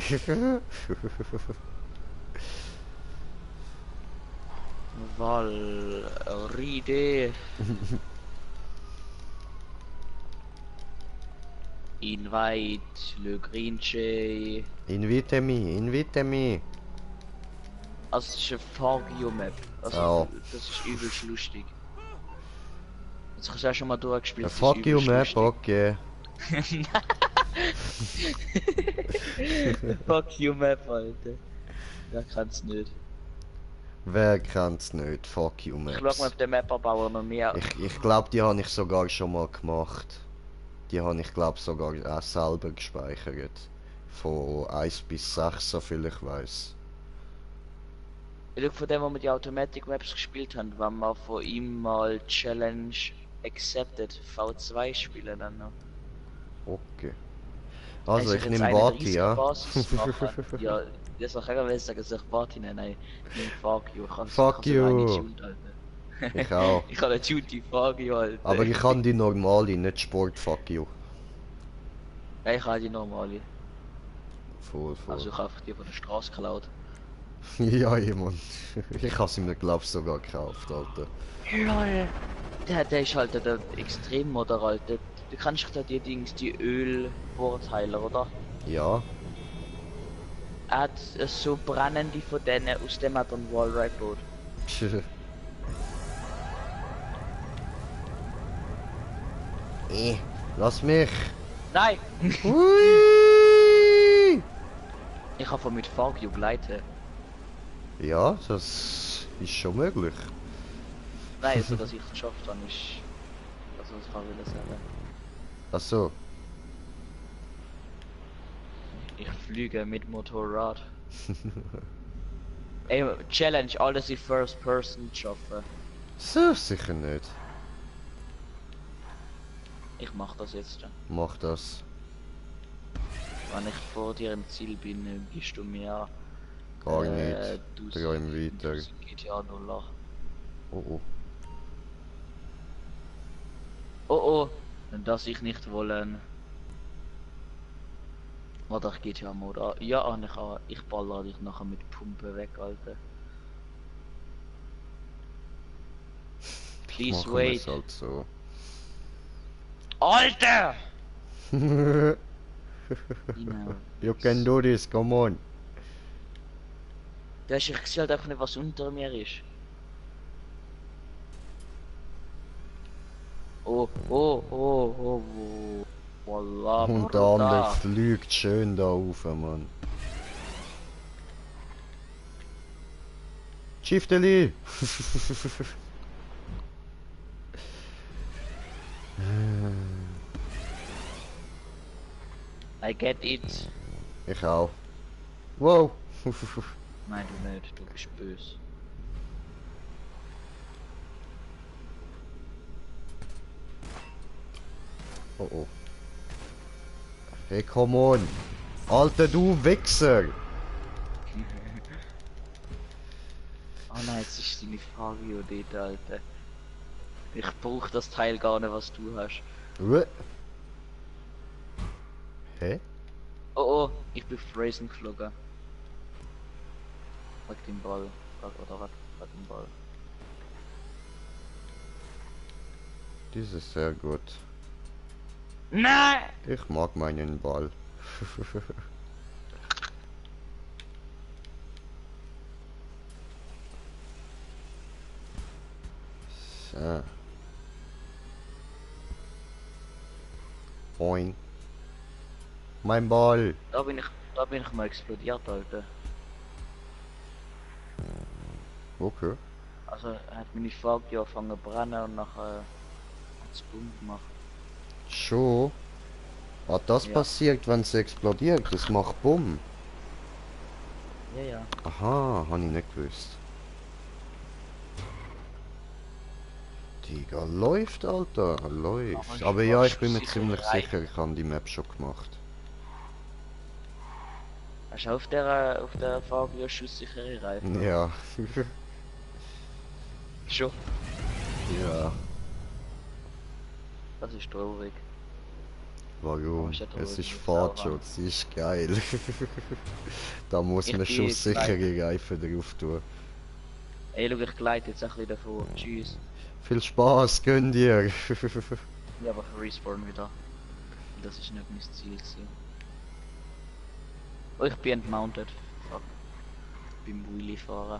B: Ride. Invite le Grinche.
A: Invite me.
B: Also es ist eine Fagio-Map. Also
A: Oh.
B: das ist übelst lustig. Jetzt hast du ja schon mal durchgespielt.
A: A
B: das ist
A: fuck you
B: übelst
A: map, okay.
B: lustig. Fuck you Map, Alter. Wer kann's nicht.
A: Wer kennt's nicht? Fuck you
B: Ich schau
A: maps.
B: mal, ob der Map-Erbauer noch mehr...
A: Ich glaube, die habe ich sogar schon mal gemacht. Die habe ich glaube sogar auch selber gespeichert. Von 1 bis 6, soviel ich weiß.
B: Ich schau von dem, wo wir die Automatic Maps gespielt haben, wenn wir von ihm mal Challenge Accepted V2 spielen dann noch.
A: Okay. Also ich
B: jetzt
A: nehme
B: 31
A: Vati, ja.
B: Basis machen. Ja, das soll keiner sagen, dass ich Vati nenne. Nein, nimm Fuck you.
A: Fuck you. Ich auch.
B: Ich habe eine Duty Fuck you, Alter.
A: Aber ich kann die normale, nicht Sport, fuck you.
B: Ja, ich habe die normale.
A: Voll.
B: Also ich habe einfach die von der Straße geklaut.
A: Ja, jemand. Ich habe sie mir glaub sogar gekauft, Alter.
B: Lol. Der ist halt der Extremmodder, Alter. Du kannst doch da die Dings, die Ölvorteiler, oder?
A: Ja.
B: Er hat so brennende von denen, aus dem hat er einen Wallride gebaut.
A: Lass mich.
B: Nein!
A: Hui!
B: Ich kann von mit Fagio gleiten.
A: Ja, das ist schon möglich.
B: Nein, so dass ich es geschafft habe, ist... Also das kann ich sagen.
A: Ach so.
B: Ich fliege mit Motorrad. Ey, Challenge, alles in First Person schaffen.
A: So, sicher nicht.
B: Ich mach das jetzt.
A: Mach das.
B: Wenn ich vor dir im Ziel bin, gibst du mir
A: Gar nicht.
B: 1000
A: Träum weiter.
B: GTA $.
A: Oh oh.
B: Oh oh, dass ich nicht wollen. Oder ich GTA Mode. Ja, ich baller dich nachher mit Pumpe weg, Alter. Please
A: Machen wir
B: wait.
A: es halt so.
B: Alter!
A: You
B: Genau.
A: can do this, come on.
B: Ja, ich sehe halt einfach nicht, was unter mir ist. Oh, oh, oh, oh, oh. Wallah,
A: Und der
B: Bruder.
A: andere fliegt schön da rauf, Mann. Schifteli!
B: I get it.
A: Ich auch. Wow!
B: Nein, du nicht, du bist böse.
A: Oh oh. Hey, come on! Alter, du Wichser!
B: Oh nein, jetzt ist deine Frage dort, Alter. Ich brauch das Teil gar nicht, was du hast.
A: Hä?
B: Oh oh, ich bin auf Racing geflogen. Wegen dem Ball. Oder was? Wegen dem Ball.
A: Das ist sehr gut.
B: Nein!
A: Ich mag meinen Ball. So. Boing. Mein Ball.
B: Da bin ich mal explodiert, Alter.
A: Okay.
B: Also er hat meine Frage angefangen zu brennen und nachher hat es Bumm gemacht.
A: Schon. Ah, das
B: Ja.
A: passiert, wenn es explodiert. Das macht Bumm.
B: Ja, ja.
A: Aha, habe ich nicht gewusst. Digga, läuft, Alter. Läuft. Aber ja, ich bin mir ziemlich sicher, ich habe die Map schon gemacht.
B: Hast du auf der Fabio schusssichere Reifen?
A: Ja.
B: Schon.
A: Ja.
B: Das ist traurig.
A: Warum?
B: Ist ja
A: Es ist
B: traurig,
A: Fahrtschutz, das ist geil. Da muss
B: Ich
A: man
B: bin
A: schusssichere Reifen drauf tun.
B: Ey, schau, ich gleite jetzt ein bisschen davor. Tschüss.
A: Viel Spaß, gönn dir.
B: Ja, aber respawn wieder. Das ist nicht mein Ziel gewesen. Oh, ich bin entmounted. Fuck. Beim Wheelie fahren.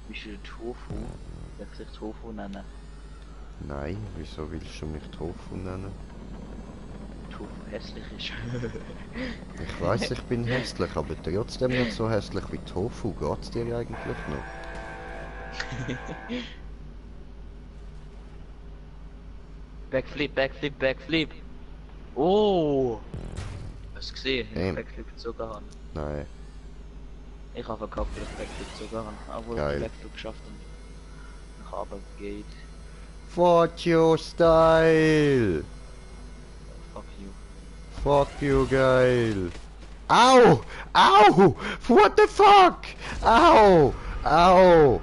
B: Bist du Tofu? Darf ich dich Tofu nennen?
A: Nein, wieso willst du mich Tofu nennen?
B: Tofu hässlich ist.
A: Ich weiß, ich bin hässlich, aber trotzdem nicht so hässlich wie Tofu. Geht's dir eigentlich noch?
B: Backflip, Backflip, Backflip. Oh! Hast du gesehen? Ich hab Backflip sogar haben.
A: Nein.
B: Ich habe verkackt, dass ich Backflip sogar haben. Obwohl
A: Geil.
B: ich Backflip geschafft habe. Ich aber geht.
A: Fuck you, Style!
B: Fuck you.
A: Fuck you, geil! Au! Au! What the fuck? Au! Au!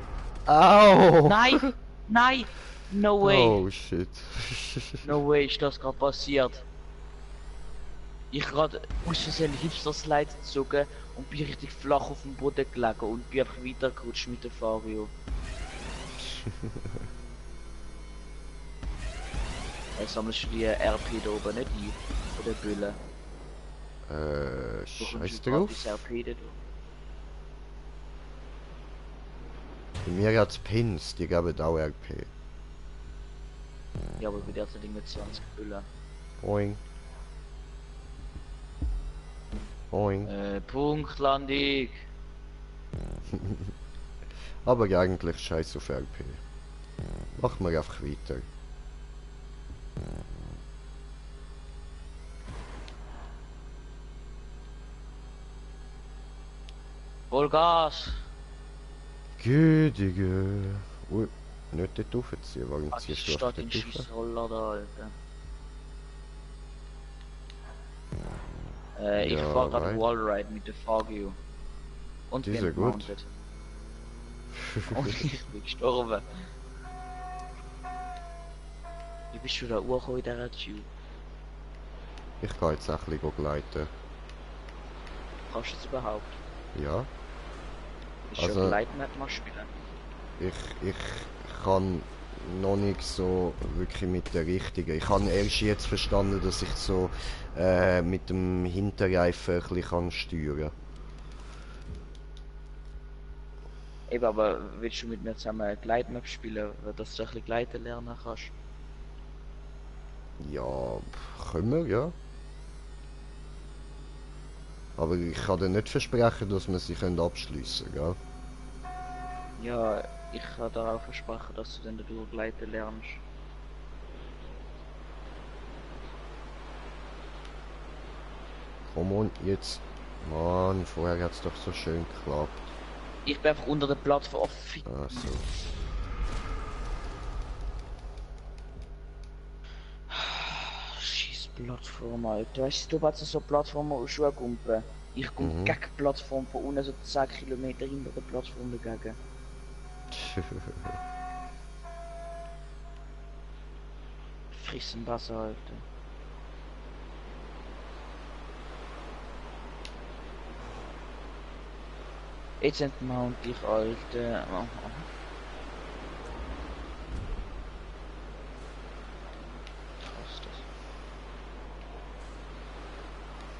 A: Au!
B: Nein! Nein! No way!
A: Oh shit.
B: No way ist das gerade passiert. Ich gerade aus Versehen Hipster-Slide gezogen und bin richtig flach auf dem Boden gelegen und bin einfach weitergerutscht mit der Fario. Sammelst du die RP da oben nicht ein? Von der Bülle?
A: Scheiß drauf.
B: Gratis RP da.
A: Bei mir hat's Pins, die geben auch RP.
B: Ja, aber bei der Ding mit 20 Böller.
A: Boing. Boing.
B: Punktlandung.
A: Aber eigentlich scheiß auf RP. Machen wir einfach weiter.
B: Vollgas.
A: Gütige. Ui, nicht dort raufziehen, warum
B: Ach, ich
A: ziehst du
B: steht
A: auf
B: in
A: dort rauf?
B: Schissroller da, Alter. Ich
A: Ja,
B: fahr grad
A: right.
B: Wallride mit der Fagio. Und
A: Die
B: bin
A: sind gut.
B: mounted. Und ich bin gestorben. Wie bist du da hochgekommen in dieser Tube?
A: Ich kann jetzt auch ein bisschen gleiten.
B: Kannst du das überhaupt?
A: Ja.
B: Ist
A: Also-
B: schon Gleiten nicht mal spielen?
A: Ich kann noch nicht so wirklich mit der richtigen. Ich habe erst jetzt verstanden, dass ich so mit dem Hinterreifen ein bisschen kann steuern.
B: Eben, aber willst du mit mir zusammen Gleitmap spielen, dass du ein bisschen Gleiten lernen kannst?
A: Ja, können wir, ja. Aber ich kann dir nicht versprechen, dass wir sie abschliessen können, gell?
B: Ja, ich kann dir auch versprechen, dass du dann dadurch Gleiten lernst.
A: Komm on, jetzt. Mann, vorher hat es doch so schön geklappt.
B: Ich bin einfach unter der Plattform. Oh, fick.
A: Ah, so.
B: Scheiß Plattform, Alter. Weißt du, du hast so Plattformen aus Schuhe kumpen. Ich komme
A: Mhm.
B: gegen die Plattform von unten so 10 Kilometer hinter der Plattform dagegen. Frissen Wasser, Alter. Jetzt entmount ich, Alter. Oh, oh. Was ist das?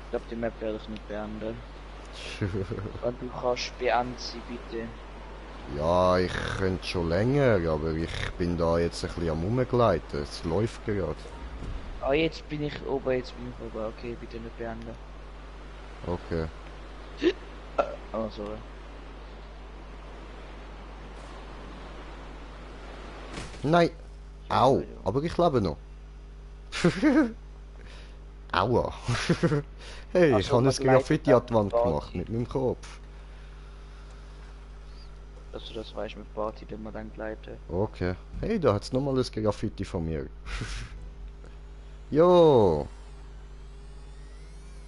B: Ich glaube, die Map werde ich nicht beenden. Und du kannst beenden sie bitte.
A: Ja, ich könnte schon länger, aber ich bin da jetzt ein bisschen am Rumgleiten. Es läuft gerade.
B: Ah, jetzt bin ich oben, jetzt bin ich oben. Okay, bitte nicht beenden.
A: Okay.
B: Oh, sorry.
A: Nein! Au! Aber ich lebe noch. Aua! Hey, ich
B: Also,
A: habe
B: man
A: ein Graffiti an die Wand
B: gleitet
A: gemacht
B: Party.
A: mit meinem Kopf.
B: Dass du das weißt mit Party, den wir dann gleiten.
A: Okay. Hey, da hat's nochmal ein Graffiti von mir. Jo!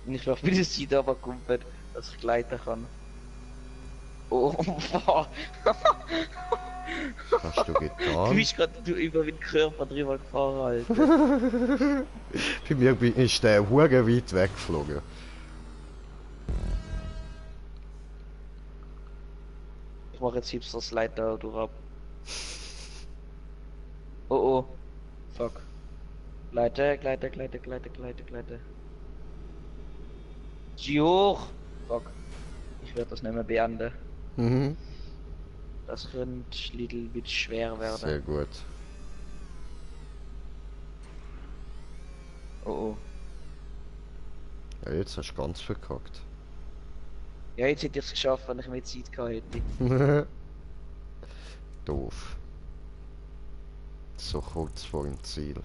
B: Und ich glaube, wie das Seite aber kommt, dass ich gleiten kann. Oh, wow.
A: Hast du
B: Du
A: getan?
B: bist gerade über den Körper drüber gefahren, Alter.
A: Bei mir ist der hure weit weggeflogen.
B: Ich mache jetzt Hipster Slide da durch ab. Oh oh. Fuck. Gleite. Zieh hoch! Fuck. Ich werde das nicht mehr beenden.
A: Mhm.
B: Das könnte little bit schwer werden.
A: Sehr gut.
B: Oh oh.
A: Ja, jetzt hast du ganz verkackt.
B: Ja, jetzt hätte ich es geschafft, wenn ich mehr Zeit gehabt hätte.
A: Doof. So kurz vor dem Ziel.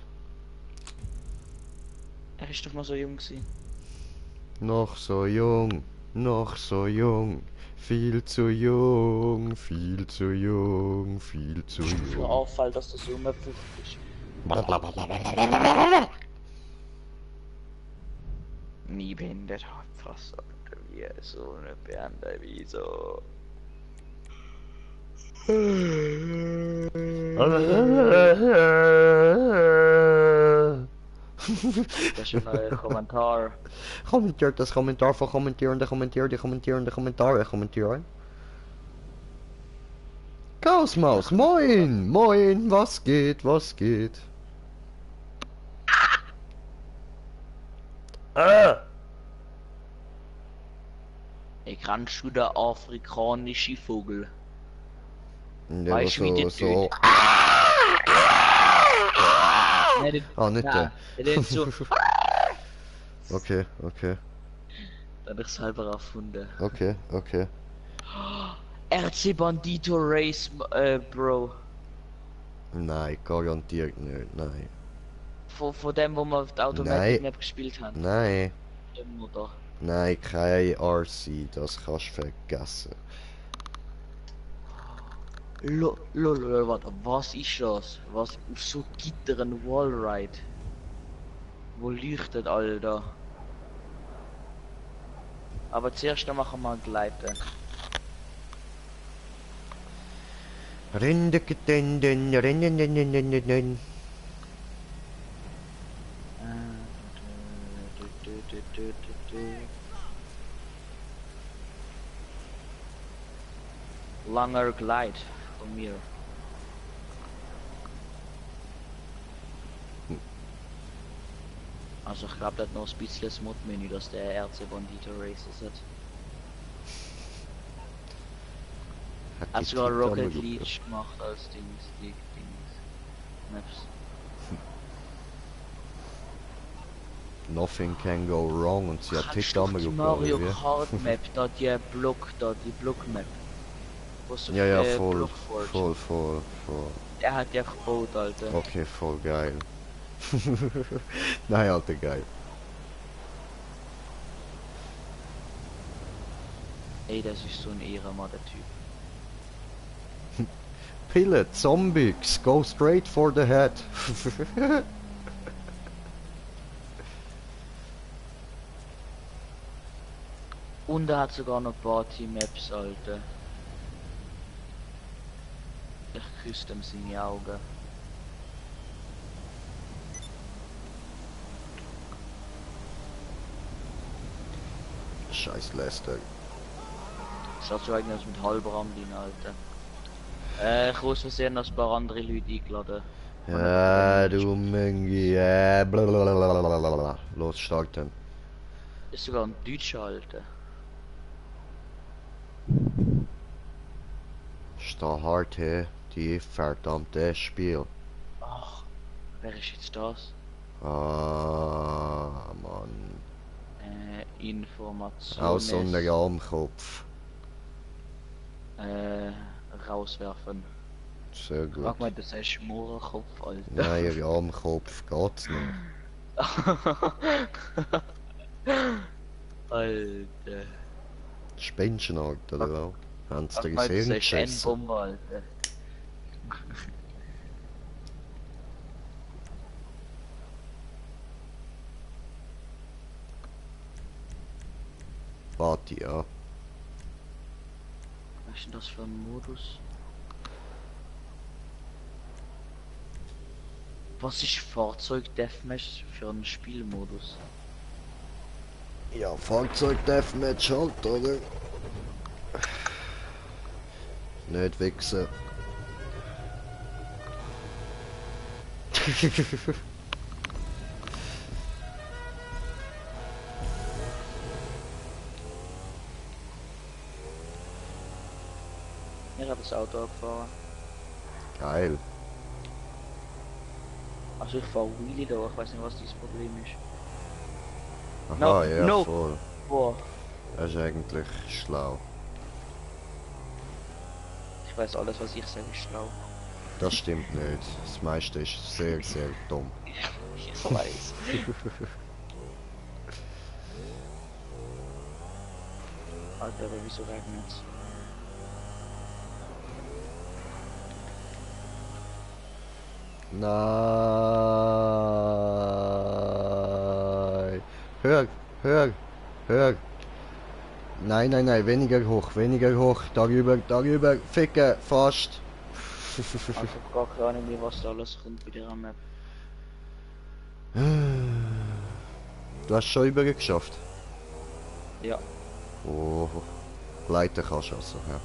B: Er ist doch mal so jung gewesen.
A: Noch so jung, noch so jung. Viel zu jung, viel zu jung, viel zu
B: Ist mir
A: jung.
B: auffällt, dass das so umgepfifft ist. Nie behindert hat fast, Alter. Wie so eine Beende, wieso? Das ist ein neuer Kommentar.
A: Kommentiert das Kommentar von kommentierende, kommentierende kommentieren. Chaosmaus, moin, moin, was geht, was geht?
B: Ich kannst du der afrikanische Vogel?
A: Ja,
B: Weißt du, wie die
A: so.
B: Nein,
A: Ah, nicht der.
B: der tönt so.
A: Okay, okay,
B: Da hab ich selber erfunden.
A: okay, okay.
B: RC Bandito Race, Bro.
A: Nein, garantiert nicht, nein.
B: Von dem, wo wir auf der Automatic
A: Nein,
B: Map gespielt haben.
A: nein,
B: Dem oder?
A: nein, kein RC, das kannst du vergessen.
B: Warte, was ist das? Was auf so Gittern Wallride? Wo leuchtet, Alter? Aber zuerst dann machen wir Gleiten.
A: Rindeketenden, rinnenenenenenen.
B: Langer Gleit von mir. Also ich glaube, das noch ein bisschen das Mod-Menü, dass der RC Bandito Races hat. Hat sogar Rocket League gemacht als Dings. Maps.
A: Nothing can go wrong und sie hat
B: Kannst
A: Titel
B: du die Mario Kart Map, da die Block Map.
A: Ja, ja, voll,
B: Blockfort.
A: voll.
B: Er hat die einfach gebaut, Alter.
A: Okay, voll geil. Nein, Alter, geil.
B: Ey, das ist so ein Ehrenmann, der Typ.
A: Pille, Zombies, go straight for the head.
B: Und er hat sogar noch Party-Maps, Alter. Ich küsste ihm seine Augen.
A: Scheiß Lester.
B: Schaut so eigentlich aus mit Halbrand in, Alter. Ich muss versehen, dass ein paar andere Leute eingeladen.
A: Ja, du Möngi, blablabla. Los, starten.
B: Ist sogar ein Deutscher, Alter.
A: Steh hart her, die verdammte Spiel.
B: Ach, wer ist jetzt das?
A: Ah, Mann.
B: Information.
A: Aus unter Armkopf.
B: Rauswerfen.
A: Sehr gut.
B: Sag mal, das ist Mohrenkopf, Alter.
A: Nein, ihr Armkopf geht's nicht.
B: Alter.
A: Spinnst du Alter, oder was? Haben sie
B: Sag
A: dir
B: mal,
A: ins
B: das
A: Hirn
B: ist
A: geschissen?
B: N-Bombe, Alter.
A: Warte, ja.
B: Was ist denn das für ein Modus? Was ist Fahrzeug Deathmatch für einen Spielmodus?
A: Ja, Fahrzeug Deathmatch halt, oder? Nicht wichsen.
B: Ich habe das Auto gefahren.
A: Geil.
B: Also ich fahre Wheelie da, ich weiß nicht, was dieses Problem ist.
A: Aha,
B: No,
A: ja,
B: no.
A: voll.
B: Boah,
A: Das ist eigentlich schlau.
B: ich weiß alles, was ich sage, ist schlau.
A: Das stimmt nicht. Das meiste ist sehr, sehr dumm.
B: Ich weiß. Alter, aber wieso regnet's?
A: Nein. Hör. Nein, weniger hoch. Darüber, ficke, fast.
B: Also ich hab gar keine Ahnung mehr, was da alles kommt bei der Map.
A: Du hast schon übergeschafft.
B: Ja.
A: Oh, Leiter kannst du also, ja.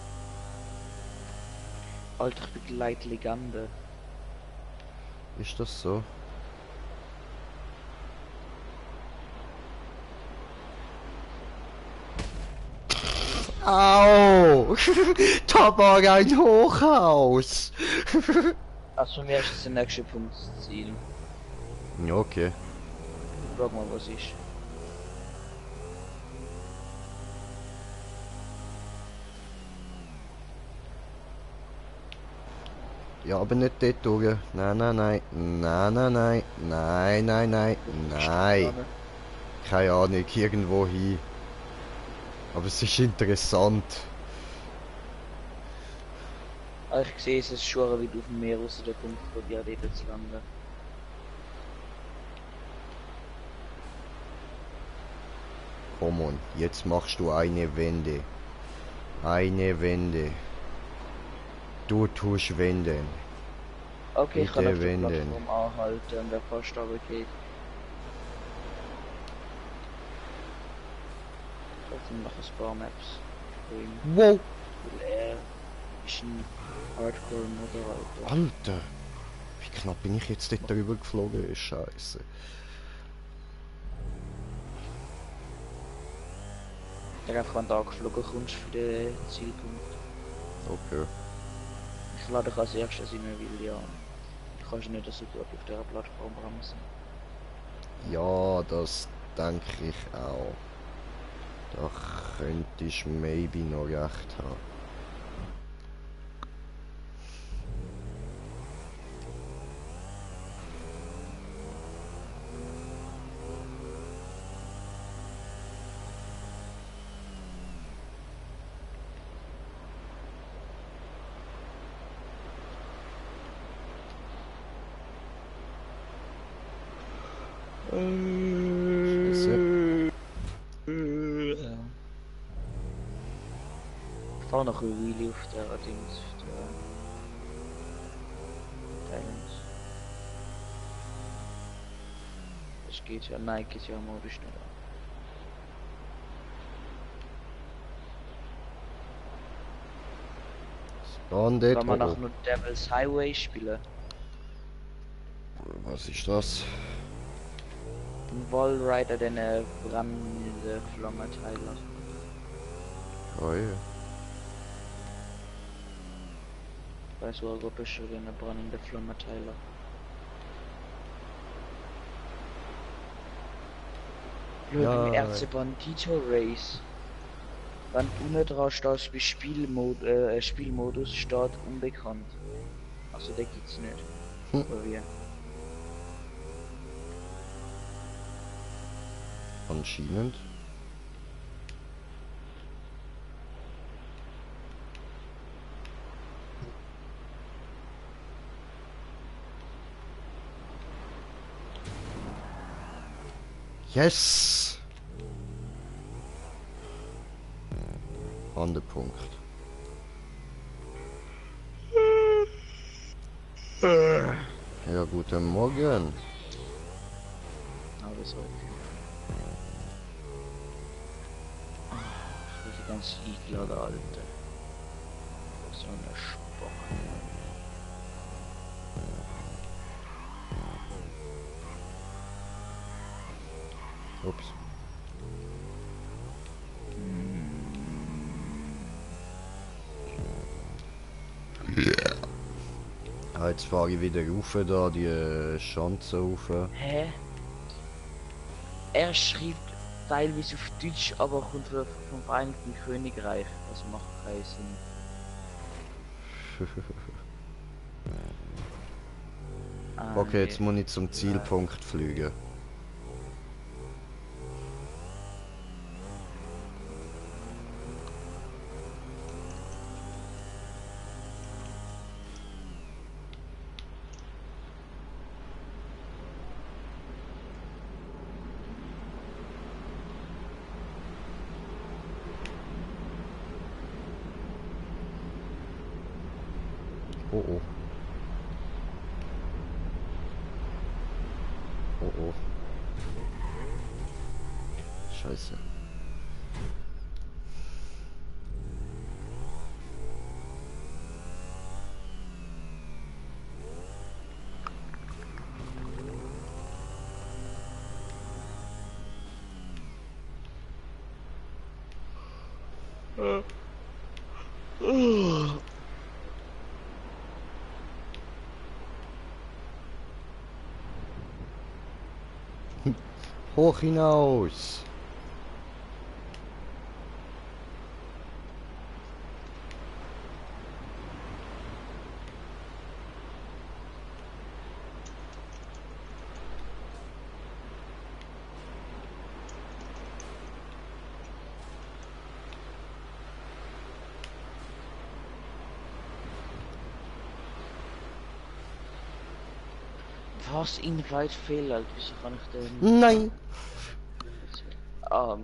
B: Alter, ich bin Leitlegende.
A: Ist das so? Au! Da war ein Hochhaus!
B: Also für mich ist das der nächste Punkt das Ziel.
A: Ja, okay.
B: Frag mal, was ist.
A: Ja, aber nicht dort durch. Nein, nein, nein. Nein, nein, nein. Nein, nein, nein. Nein. Keine Ahnung, irgendwo hin. Aber es ist interessant.
B: Also ich sehe es ist schon wie auf dem Meer raus, der Punkt, wo die dort zu landen.
A: Komm on, jetzt machst du eine Wende. Eine Wende. Du tust wenden.
B: Okay, ich kann
A: Bitte
B: auf der
A: wenden.
B: Plattform anhalten und der fast runtergeht. Trotzdem noch ein paar Maps.
A: Wow!
B: Weil er ist ein Hardcore-Moderator.
A: Alter! Wie knapp bin ich jetzt dort drüber geflogen? Ist scheiße.
B: Der einfach wenn du angeflogen kommst für den Zielpunkt.
A: Okay.
B: Ich lade dich als erstes in eine Villa an. Du kannst nicht so gut auf dieser Plattform bremsen.
A: Ja, das denke ich auch. Da könntest maybe noch recht haben. Scheiße.
B: Ja. Ich fahre noch ein Wheelie auf der Dings, auf der Thailands. Das geht ja, nein, geht ja mal schneller.
A: Spawn dort
B: Kann man noch
A: oben.
B: nur Devil's Highway spielen?
A: Was ist das?
B: Ein Wallrider, der eine brennende Flammeteiler.
A: Oh ja.
B: Weißt du, wo bist du denn eine brennende Flammeteiler?
A: Ja.
B: Im RC Bandito Race. Wenn du nicht dran stehst bei Spielmodus steht unbekannt. Also der gibt's nicht. Oder wie?
A: Anscheinend. Yes! An der Punkt. Ja, guten Morgen.
B: Aber so. Ich bin ganz eingeladen, Alter. So eine Spock.
A: Ups. Ah, jetzt fahre ich wieder rauf, da die Schanze rauf.
B: Hä? Er schreibt teilweise auf Deutsch, aber kommt vom Vereinigten Königreich. Das macht keinen Sinn.
A: Okay, jetzt
B: nee.
A: muss ich zum Zielpunkt fliegen. Oh oh. Oh oh. Scheiße. Hoch hinaus!
B: Was Invite fehlt, wieso kann ich denn...
A: Nein!
B: Ah,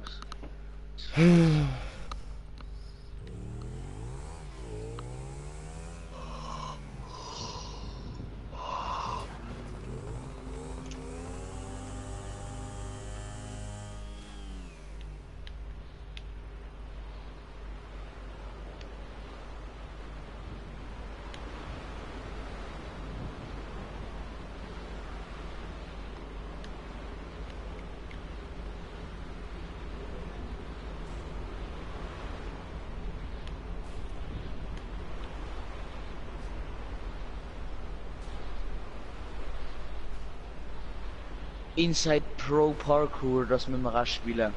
B: Inside Pro Parkour, das müssen wir auch spielen.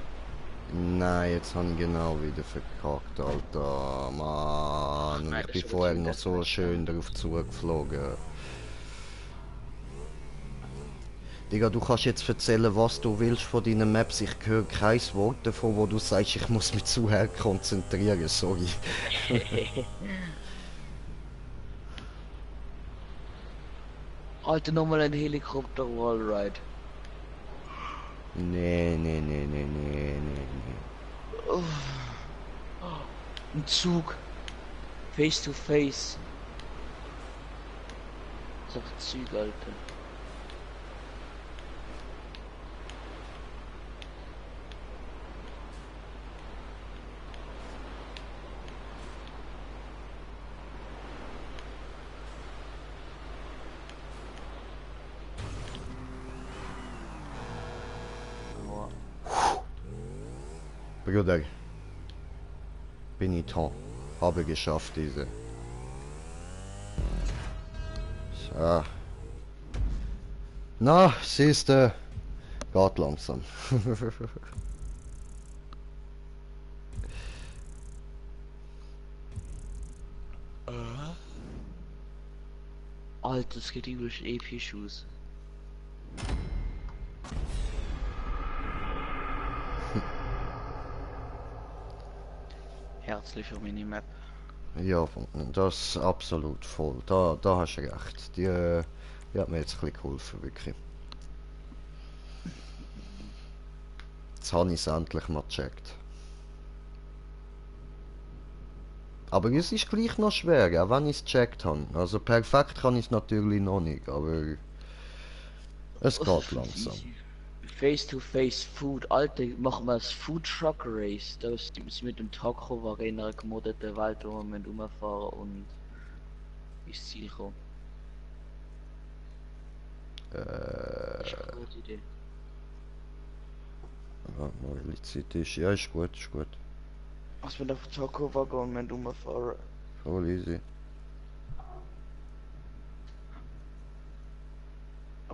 A: Nein, jetzt habe ich genau wieder verkackt, Alter. Mann,
B: Nein,
A: ich
B: das
A: bin
B: ist
A: vorher
B: aber
A: noch
B: zu
A: so
B: nett.
A: schön darauf zugeflogen. Digga, du kannst jetzt erzählen, was du willst von deinen Maps. Ich höre kein Wort davon, wo du sagst, ich muss mich zu sehr konzentrieren, sorry.
B: Alter, nochmal ein Helikopter Wallride.
A: Nee, nee, nee, nee, nee, nee, nee.
B: Ein Zug. Face to face. So ein Zug, Alter. Boah.
A: Bruder, bin ich da. Habe geschafft, diese. So. Na, siehste, geht langsam.
B: Alter, das geht übelst episch aus. Herzlicher Minimap.
A: Ja, das absolut voll. Da hast du recht. Die hat mir jetzt ein bisschen geholfen, wirklich. Jetzt habe ich es endlich mal gecheckt. Aber es ist gleich noch schwer, auch wenn ich es gecheckt habe. Also perfekt kann ich es natürlich noch nicht, aber es geht langsam.
B: Face to face Food. Alter, machen wir das Food Truck Race. Das ist mit dem Taco war in einer gemoddeten Welt, wo wir rumfahren und ins Ziel kommen. Das ist eine gute Idee.
A: Warte mal, wie die Zeit ist. Ja, ist gut, ist gut.
B: Was mit dem Taco war und wir rumfahren.
A: Voll easy.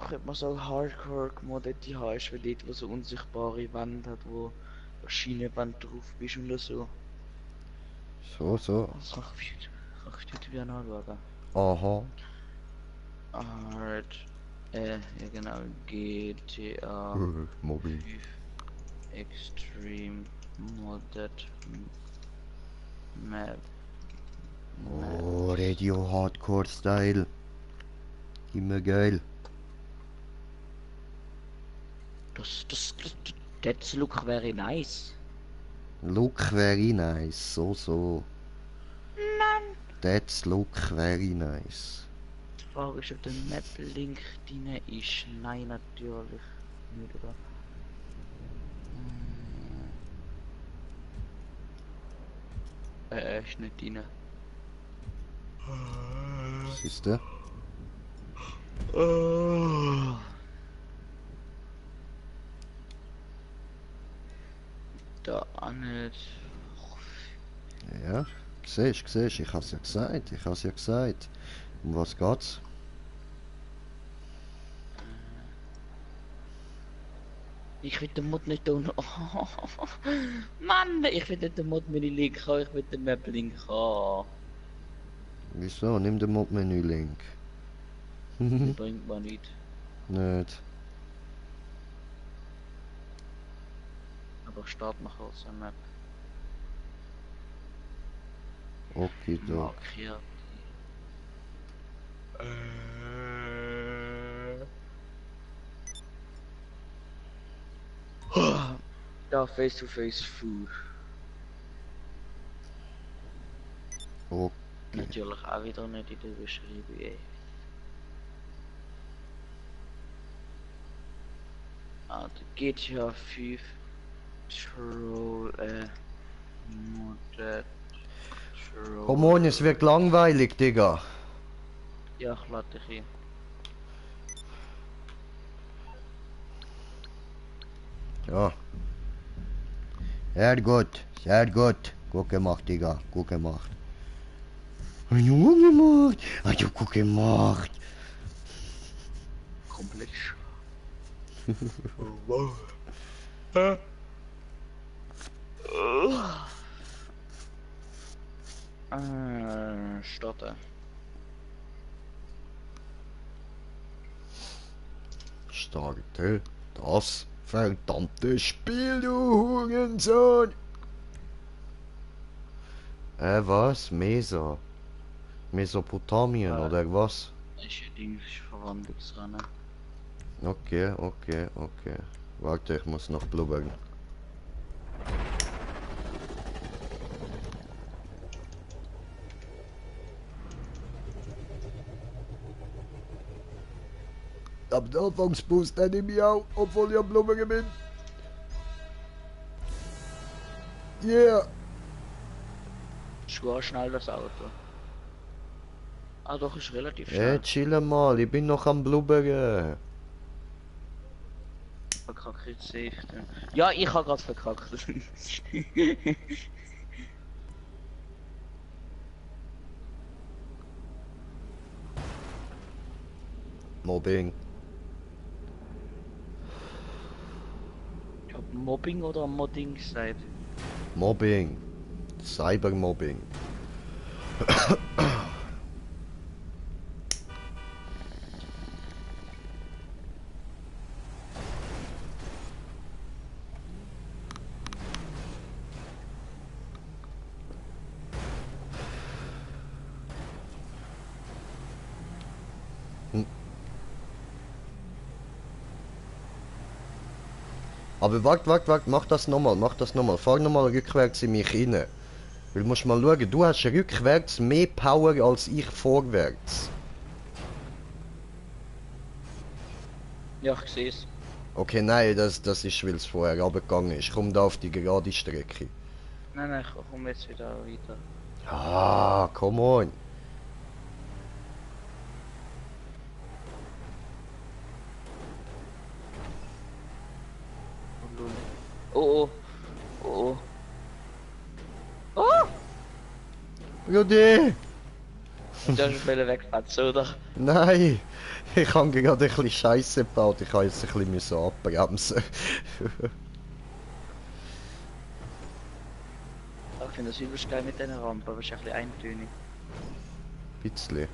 B: Ach, ob man so Hardcore gemoddete hast, weil dort wo so unsichtbare Wände hat, wo Schienenwand drauf bist und so.
A: So.
B: Das kann ich dort wieder nachschauen.
A: Aha.
B: Hard, ja genau, GTA
A: Mobbing.
B: 5 Extreme Modded Map.
A: Oh, Radio Hardcore Style. Immer geil.
B: That's look very nice.
A: Look very nice. So.
B: Nein.
A: That's look very nice.
B: Die Frage ist, ob der Map-Link drin ist. Nein, natürlich nicht, oder? Ist nicht drin.
A: Was ist der?
B: Da auch nicht.
A: Ja, siehst, ich hab's ja gesagt, Um was geht's?
B: Ich will den Mod nicht tun. Oh, Mann, ich will nicht den Mod Menü Link haben, ich will den Map Link haben.
A: Wieso? Nimm den Mod-Menü-Link.
B: Der bringt man nicht.
A: Nicht.
B: Aber ich starte noch aus der Map.
A: Okay, da.
B: Markiert. Da Face-to-Face Food.
A: Okay.
B: Natürlich auch wieder nicht in der Beschreibung. Ey. Ah, der GTA 5 Troll, Modded Troll.
A: Komm on, es wird langweilig, Digga.
B: Ja, ich lade dich ein.
A: Ja. Sehr gut, sehr gut. Gut gemacht, Digga, gut gemacht. Gut gemacht. Also gut gemacht.
B: Komplett Starten.
A: Starte das verdammte Spiel, du Hurensohn. Was? Mesopotamien oder was?
B: Ich Dings Verwandlungsrennen.
A: Okay. Warte, ich muss noch blubbern. Ab der Anfangsboost nenne ich mich auch, obwohl ich am Blubbern bin. Yeah!
B: Ist gar schnell das Auto. Ah doch, ist relativ
A: Hey,
B: schnell.
A: chill mal, ich bin noch am Blubbern.
B: Verkackt jetzt safe. Ja, ich habe gerade verkackt.
A: Mobbing.
B: Ich hab Mobbing oder Modding gesagt.
A: Mobbing. Cybermobbing. Aber wart, mach das nochmal. Fahr nochmal rückwärts in mich rein. Weil du musst mal schauen, du hast rückwärts mehr Power als ich vorwärts.
B: Ja, ich sehe es.
A: Okay, nein, das ist, weil es vorher runtergegangen ist. Komm da auf die gerade Strecke.
B: Nein, ich komme jetzt wieder weiter.
A: Ah, come on.
B: Oh, oh. Oh!
A: Rudi!
B: Du hast schon wegfetzen, oder?
A: Nein! Ich habe gerade ein bisschen Scheiße gebaut. Ich habe jetzt ein bisschen abbremsen.
B: Ich finde das übelst geil mit dieser Rampe, aber es ist ein bisschen eintönig.
A: Bisschen.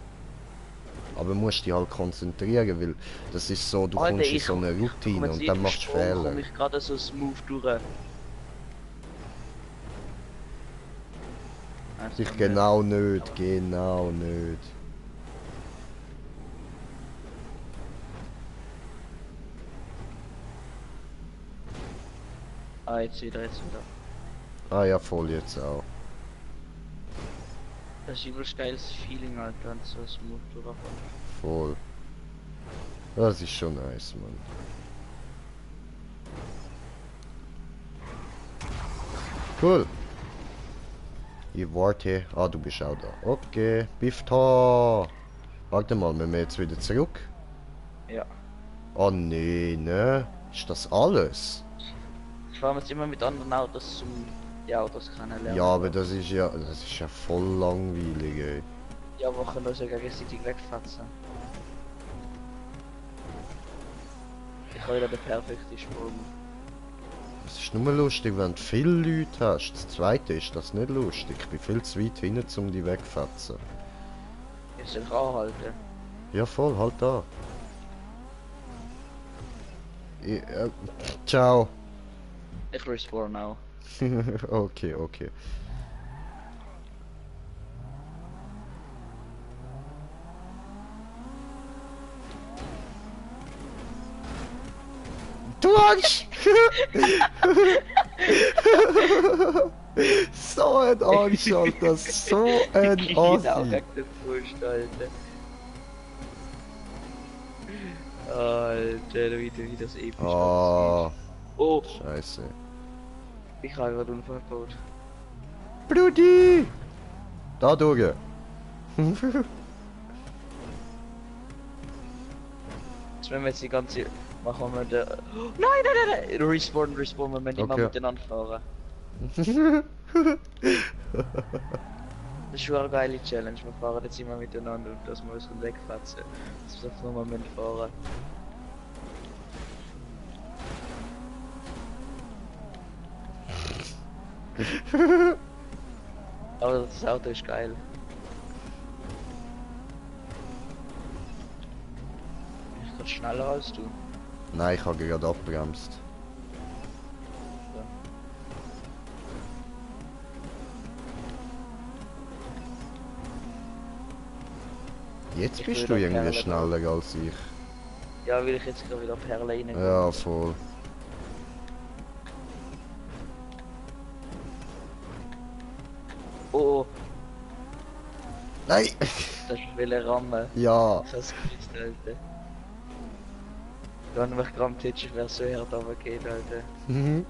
A: Aber musst dich halt konzentrieren, weil das ist so, du
B: Alter,
A: kommst in so eine Routine und dann machst du Fehler.
B: komme ich gerade so smooth durch. Also,
A: Ich genau nicht.
B: Ah, jetzt wieder.
A: Ah ja, voll jetzt auch.
B: Das ist übelst geiles Feeling, Alter, wenn du so smooth durchkommst.
A: Voll. Das ist schon nice, Mann. Cool. Ich warte. Ah, du bist auch da. Okay, Bifta. Warte mal, müssen wir jetzt wieder zurück?
B: Ja.
A: Oh nee, ne? Ist das alles?
B: Ich fahre jetzt immer mit anderen Autos zum Ja, Autos kennenlernen.
A: Ja, aber das ist ja voll langweilig, ey.
B: Ja, wir können uns ja gegenseitig wegfetzen. Ich habe wieder den perfekten Sprung.
A: Es ist nur lustig, wenn du viele Leute hast. Das zweite ist das nicht lustig. Ich bin viel zu weit hinten, um die wegzufetzen.
B: Ich soll anhalten.
A: Ja, voll, halt da. Ciao.
B: Ich respawn auch.
A: Okay, okay. Du Arsch! So ein Arsch, Alter. So ein
B: Ich auch
A: Assi.
B: gegen den Fuß, Alter. Alter, wie das episch
A: Oh,
B: Oh,
A: scheiße.
B: ich habe gerade Unfall gebaut.
A: Brudi! Da durch.
B: Jetzt wenn wir jetzt die ganze... Machen wir den... Oh, nein! Respawn, wir müssen immer
A: Okay.
B: miteinander fahren. Das ist schon eine geile Challenge, wir fahren jetzt immer miteinander und dass wir uns wegfetzen. Das ist einfach nur Moment fahren. Aber das Auto ist geil. Ich kann schneller als du.
A: Nein, ich habe gerade abbremst. Jetzt
B: Ich
A: bist
B: will
A: du
B: da
A: irgendwie
B: Perle
A: schneller als ich.
B: Ja, will ich jetzt gerade wieder Perle rein.
A: Ja, voll.
B: Oh,
A: Nein!
B: das will er rammen.
A: Ja.
B: Ich hab's gewusst, Alter. Wenn du mich gerade tätschst, ich wär so hart runtergeht, Alter.
A: Mhm.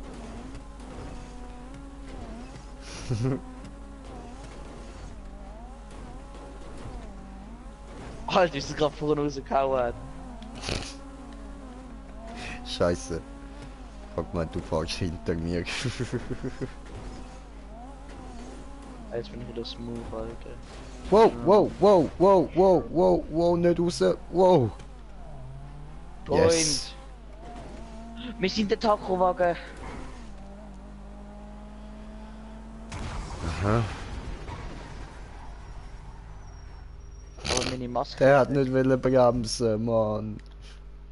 B: Alter, ist das gerade vorne rausgehauen.
A: Scheiße. Fuck mal, du fährst hinter mir.
B: Jetzt bin ich wieder smooth, Alter.
A: Wow, wow, wow, wow, wow, wow, wow, nicht raus. Wow.
B: Freund!
A: Yes.
B: Wir sind der Taco-Wagen.
A: Aha.
B: Aber meine Maske.
A: Er hat nicht wollen bremsen, Mann.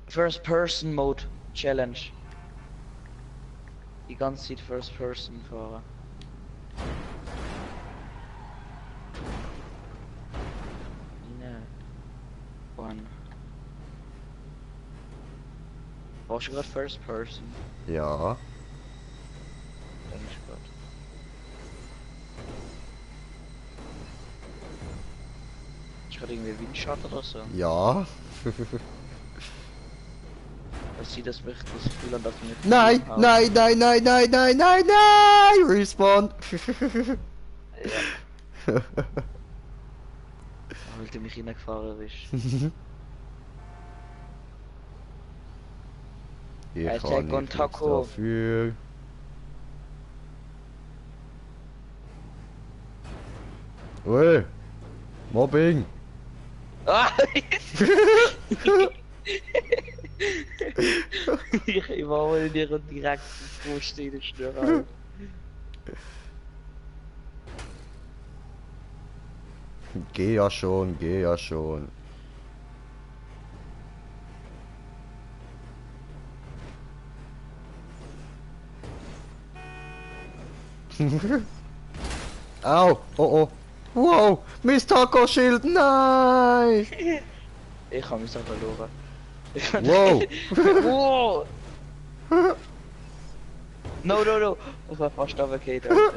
B: First Person Mode Challenge. Die ganze Zeit First Person fahren. Ne. One. Warst du gerade First Person?
A: Ja.
B: Dann ist gut. Ist gerade irgendwie Windschatten oder so?
A: Ja.
B: Das sieht das mich das Gefühl an, dass wir nicht.
A: Nein,
B: haben.
A: nein, nein, nein, nein, nein, nein, nein! Respawn!
B: Ja. Weil du mich reingefahren bist.
A: Ich
B: Hashtag
A: kann
B: on
A: nichts
B: Taco.
A: dafür. Ui! Mobbing!
B: Ah! Ich war wohl in ihren direkten vorstehenden Störung.
A: Geh ja schon, geh ja schon. Au! Oh oh! Wow! Mein Taco-Schild! Nein!
B: Ich habe mich so verloren.
A: Wow!
B: Wow! No, no, no! Ich war fast runtergefallen, Alter.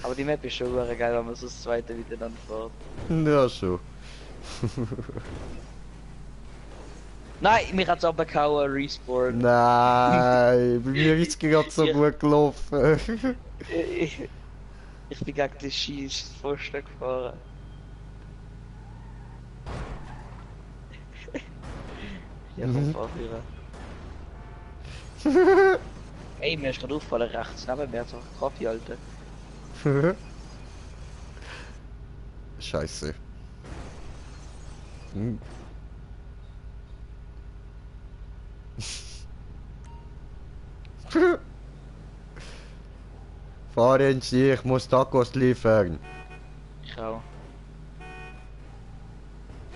B: Aber die Map ist schon sehr geil, wenn man so das zweite miteinander fährt.
A: Ja, schon.
B: Nein, mich hat's abgehauen, Respawn.
A: Nein! Bei mir ist es gerade so
B: Ja.
A: gut gelaufen.
B: Ich bin gegen den Scheiß Pfosten gefahren. Ja, komm, fahr wieder. Ey, mir ist gerade auffallen, rechts neben mir hat's auch einen Kaffee, Alter.
A: Scheiße. Hm. Fahren Sie, ich muss Tacos liefern.
B: Ich auch.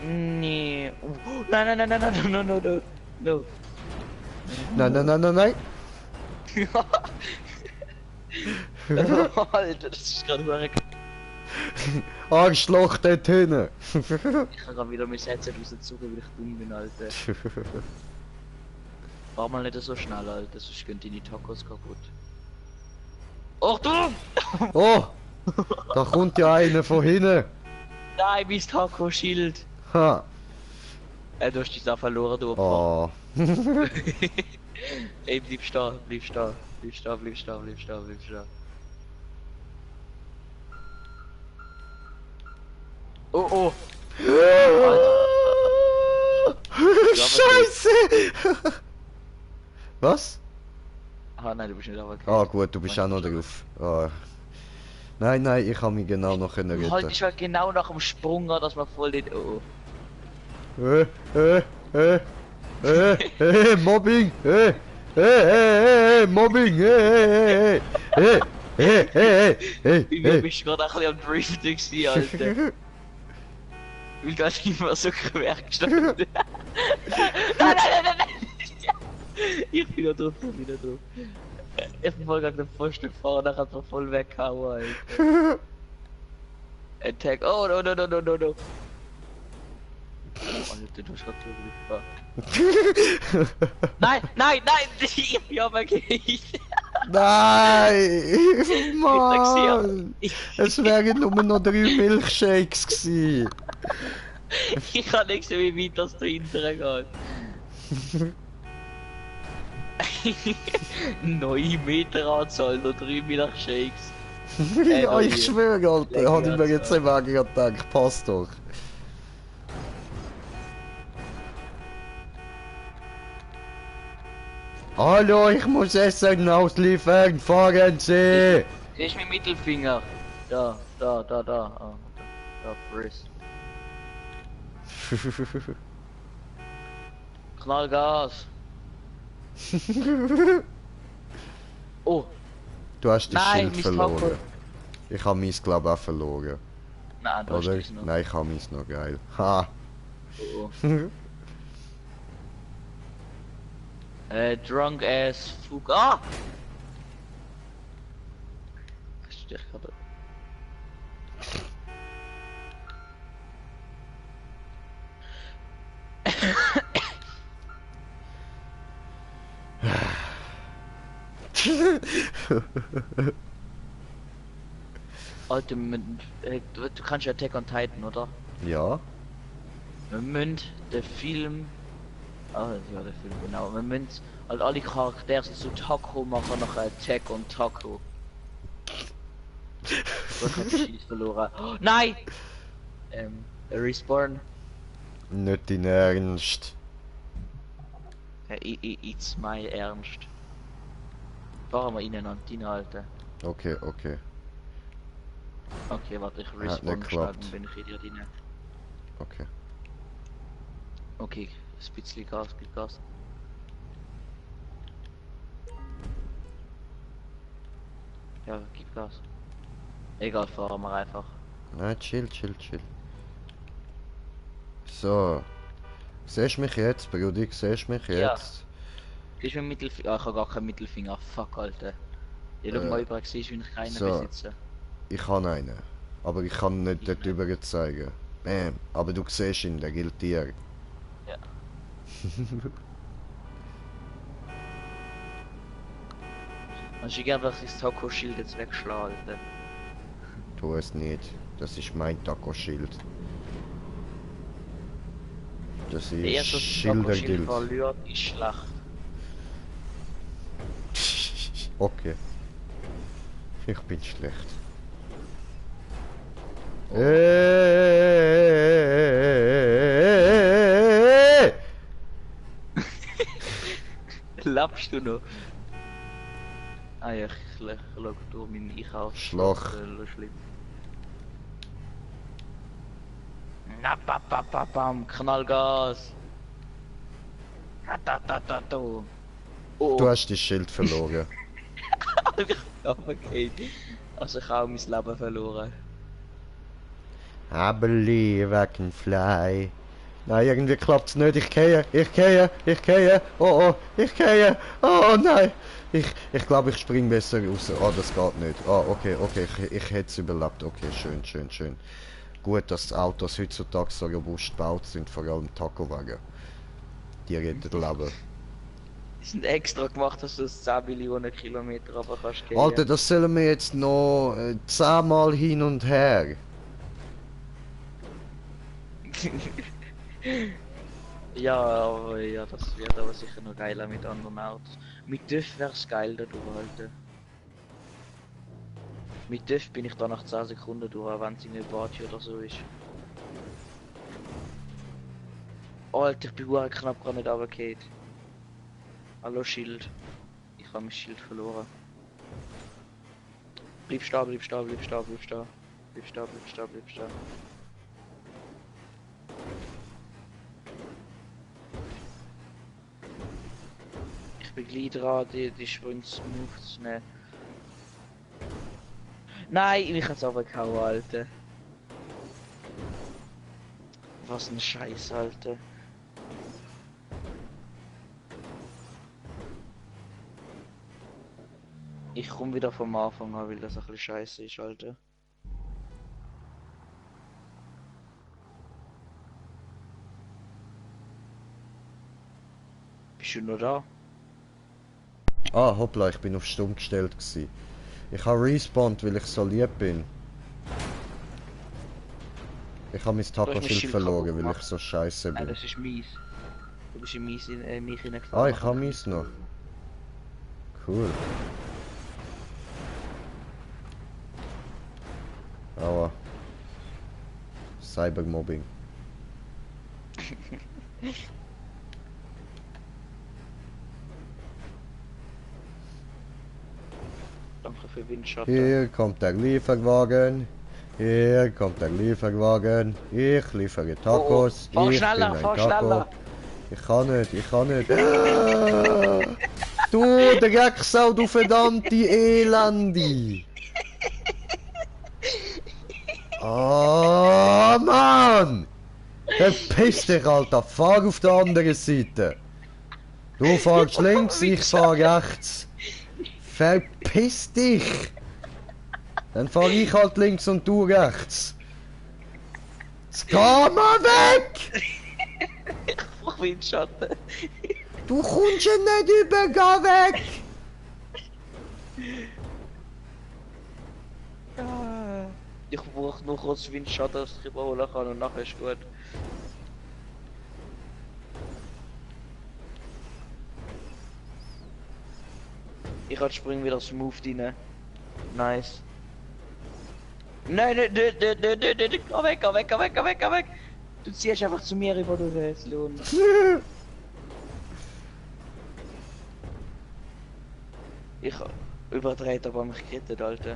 B: Nee. Nein, nein, nein, nein, nein, no, no, no, no.
A: Nein, nein, nein, nein, nein.
B: Alter, das ist gerade weg.
A: Arschloch dort hinten.
B: Ich kann gerade wieder mein Headset raussuchen, weil ich dumm bin, Alter. War mal nicht so schnell, Alter, sonst gehen deine Tacos kaputt. Achtung!
A: Oh, da kommt ja einer von hinten.
B: Nein, mein Taco-Schild!
A: Ha.
B: Du hast dich da verloren, du Opfer.
A: Oh.
B: Ey, bleib stehen, bleib stehen. Bleib stehen, bleib stehen, bleib stehen, bleib stehen. Oh, oh!
A: Scheiße! Was?
B: Ah nein, du bist nicht aber
A: Ah gut, du bist auch noch drauf. Ah. Nein, nein, ich habe mich genau noch
B: Halt
A: retten.
B: dich halt genau nach dem Sprung an, dass man voll den... Oh,
A: Mobbing! Mobbing!
B: Ich bin gerade ein bisschen am Driften gewesen, Alter. Ich will gar nicht mehr so quer gestanden. Nein, nein, nein, nein, nein! Ich bin wieder drauf, ich bin wieder drauf. Ich bin voll gegen den Pfosten gefahren, dann hat er voll weggehauen, Alter. Attack, oh no, no, no, no, no, no. Alter, du hast gerade gefahren. Nein, nein, nein! Ich bin aber geht.
A: Nein! Mann!
B: Ich
A: Es wären nur noch 3 Milchshakes gewesen.
B: Ich kann nicht so wie weit das dahinter geht. 9 Meter Anzahl, noch 3 Milchshakes.
A: Ja, ich schwöre, Alter, hab ich mir jetzt im Wagen gedacht, passt doch. Hallo, ich muss Essen ausliefern, fahren Sie!
B: Hier ist mein Mittelfinger. Da, da, da, da. Ah, da, friss. Knallgas. Oh,
A: Du hast das
B: nein,
A: Schild
B: mein
A: verloren.
B: Taco.
A: Ich habe meins, glaube ich, auch verloren.
B: Nein, du hast
A: Oder?
B: das noch.
A: Nein, ich habe meins noch, geil. Ha!
B: Oh, drunk ass Fug. Ah! Hast du dich gerade... Alter, du kannst ja Attack on Titan, oder?
A: Ja?
B: Wir müssen den Film... Ah, ja, der Film, genau. Wir müssen halt alle Charaktere zu Taco machen, nach Attack on Taco. Ich hab den Schieß verloren. Oh, nein! Respawn.
A: Nicht in Ernst.
B: Ja, it's my Ernst. Fahren wir innen an die Alter.
A: Okay, okay.
B: Okay, warte, ich
A: Hat
B: respawn
A: nicht
B: schnell,
A: geklappt.
B: dann bin ich in dir drin.
A: Okay.
B: Okay, ein bisschen Gas, gib Gas. Ja, gib Gas. Egal, fahren wir einfach.
A: Nein, chill, chill, chill. So. Siehst du mich jetzt, Brudi? Siehst du mich
B: Ja.
A: jetzt?
B: Siehst du mein Mittelfinger? Ah, ich habe gar keinen Mittelfinger. Fuck, Alter. Ich schau mal überall, siehst du, wenn ich keinen
A: so.
B: besitze.
A: Ich habe einen. Aber ich kann nicht dort drüber zeigen. Bam. Aber du siehst ihn, der gilt dir.
B: Ja. Und ich gerne das Taco-Schild jetzt wegschlagen, Alter.
A: Tu es nicht. Das ist mein Taco-Schild. Das
B: Der erste
A: ist
B: Taco-Schild
A: Schildergild.
B: verliert, ist schlecht.
A: Okay. Ich bin schlecht.
B: Lappst du noch? Ah ja, ich schaue durch meinen Einkauf.
A: Schlag.
B: Schlimm. Na, bam, Knallgas. Da.
A: Du
B: Oh,
A: hast dein Schild verloren.
B: okay. Also ich habe mein Leben verloren.
A: I believe I can fly. Nein, irgendwie klappt's nicht. Ich gehe. Ich gehe. Oh nein. Ich glaube, ich spring besser raus. Oh, das geht nicht. Oh, okay. Ich hätte es überlebt. Okay, schön. Gut, dass Autos heutzutage so robust gebaut sind, vor allem Taco-Wagen. Die retten Leben.
B: Die sind extra gemacht, dass du das 10 Millionen Kilometer aber kannst
A: Alter,
B: gehen.
A: das sollen wir jetzt noch 10-mal hin und her.
B: Ja, aber ja, das wird aber sicher noch geiler mit anderen Autos. Mit TÜV wär's geil da durchhalten. Mit TÜV bin ich da nach 10 Sekunden durch, wenn es irgendwie Party oder so ist. Alter, ich bin verdammt knapp gar nicht runtergefallen. Hallo Schild. Ich habe mein Schild verloren. Bleib stehen. Ich bin gleich dran, die Sprünge smooth zu nehmen. Nein, mich hat's runtergehauen, Alter. Was ein Scheiß, Alter. Ich komme wieder vom Anfang an, weil das ein bisschen scheiße ist, Alter. Bist du noch da?
A: Ah, hoppla, ich bin auf stumm gestellt gewesen. Ich habe respawned, weil ich so lieb bin. Ich habe mein
B: mein
A: Taco-Schild
B: Schild
A: verloren,
B: kaputt
A: weil ich
B: gemacht.
A: so scheiße
B: Nein,
A: bin.
B: das ist mies. Du bist in mich
A: Ah,
B: hineingefahren.
A: ich habe meins noch. Cool. Aua. Cybermobbing.
B: Danke für Windschatten.
A: Hier kommt der Lieferwagen. Hier kommt der Lieferwagen. Ich liefere Tacos.
B: Fahr
A: Ich
B: schneller,
A: bin ein
B: fahr
A: Taco.
B: schneller.
A: Ich kann nicht. Ah! Du Drecksau, du verdammte Elende! Oh Mann! Verpiss dich, Alter! Fahr auf der anderen Seite! Du fährst links, ich fahr rechts! Verpiss dich! Dann fahr ich halt links und du rechts! Jetzt geh mal weg!
B: Einfach Windschatten.
A: Du kommst ja nicht über, geh weg!
B: Ich brauche nur kurz Windschatten, dass ich überholen kann und nachher ist gut. Ich halt spring wieder smooth rein. Nice. Nein. Geh weg. Du ziehst einfach zu mir über den Lohn. Ich überdreht aber mich gerettet, Alter.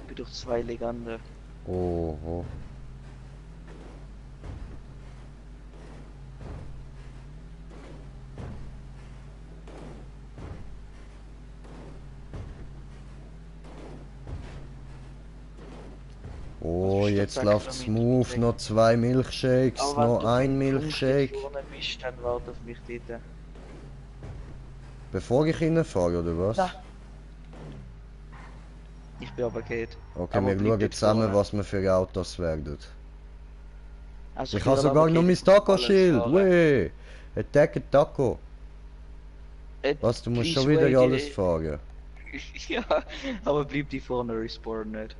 B: Ich bin durch 2 Legenden.
A: Oh. Oh, jetzt läuft smooth, noch 2 Milkshakes,
B: Aber
A: noch
B: wenn du
A: ein
B: 5
A: Milkshake.
B: Punkte vorne bist, dann warte auf mich dort.
A: Bevor ich reinfahre, oder was?
B: Na. Ich bin aber geht.
A: Okay,
B: Aber
A: wir
B: bleib
A: schauen
B: dort
A: zusammen,
B: vorne.
A: was wir für Autos werden.
B: Also
A: Ich habe
B: würde
A: sogar
B: aber
A: noch
B: gehen,
A: mein Taco-Schild.
B: fahren.
A: Weh! Attack Taco. Was, du musst
B: Please
A: schon wieder
B: wait,
A: alles fahren.
B: Ja, aber bleib die vorne respawnen nicht.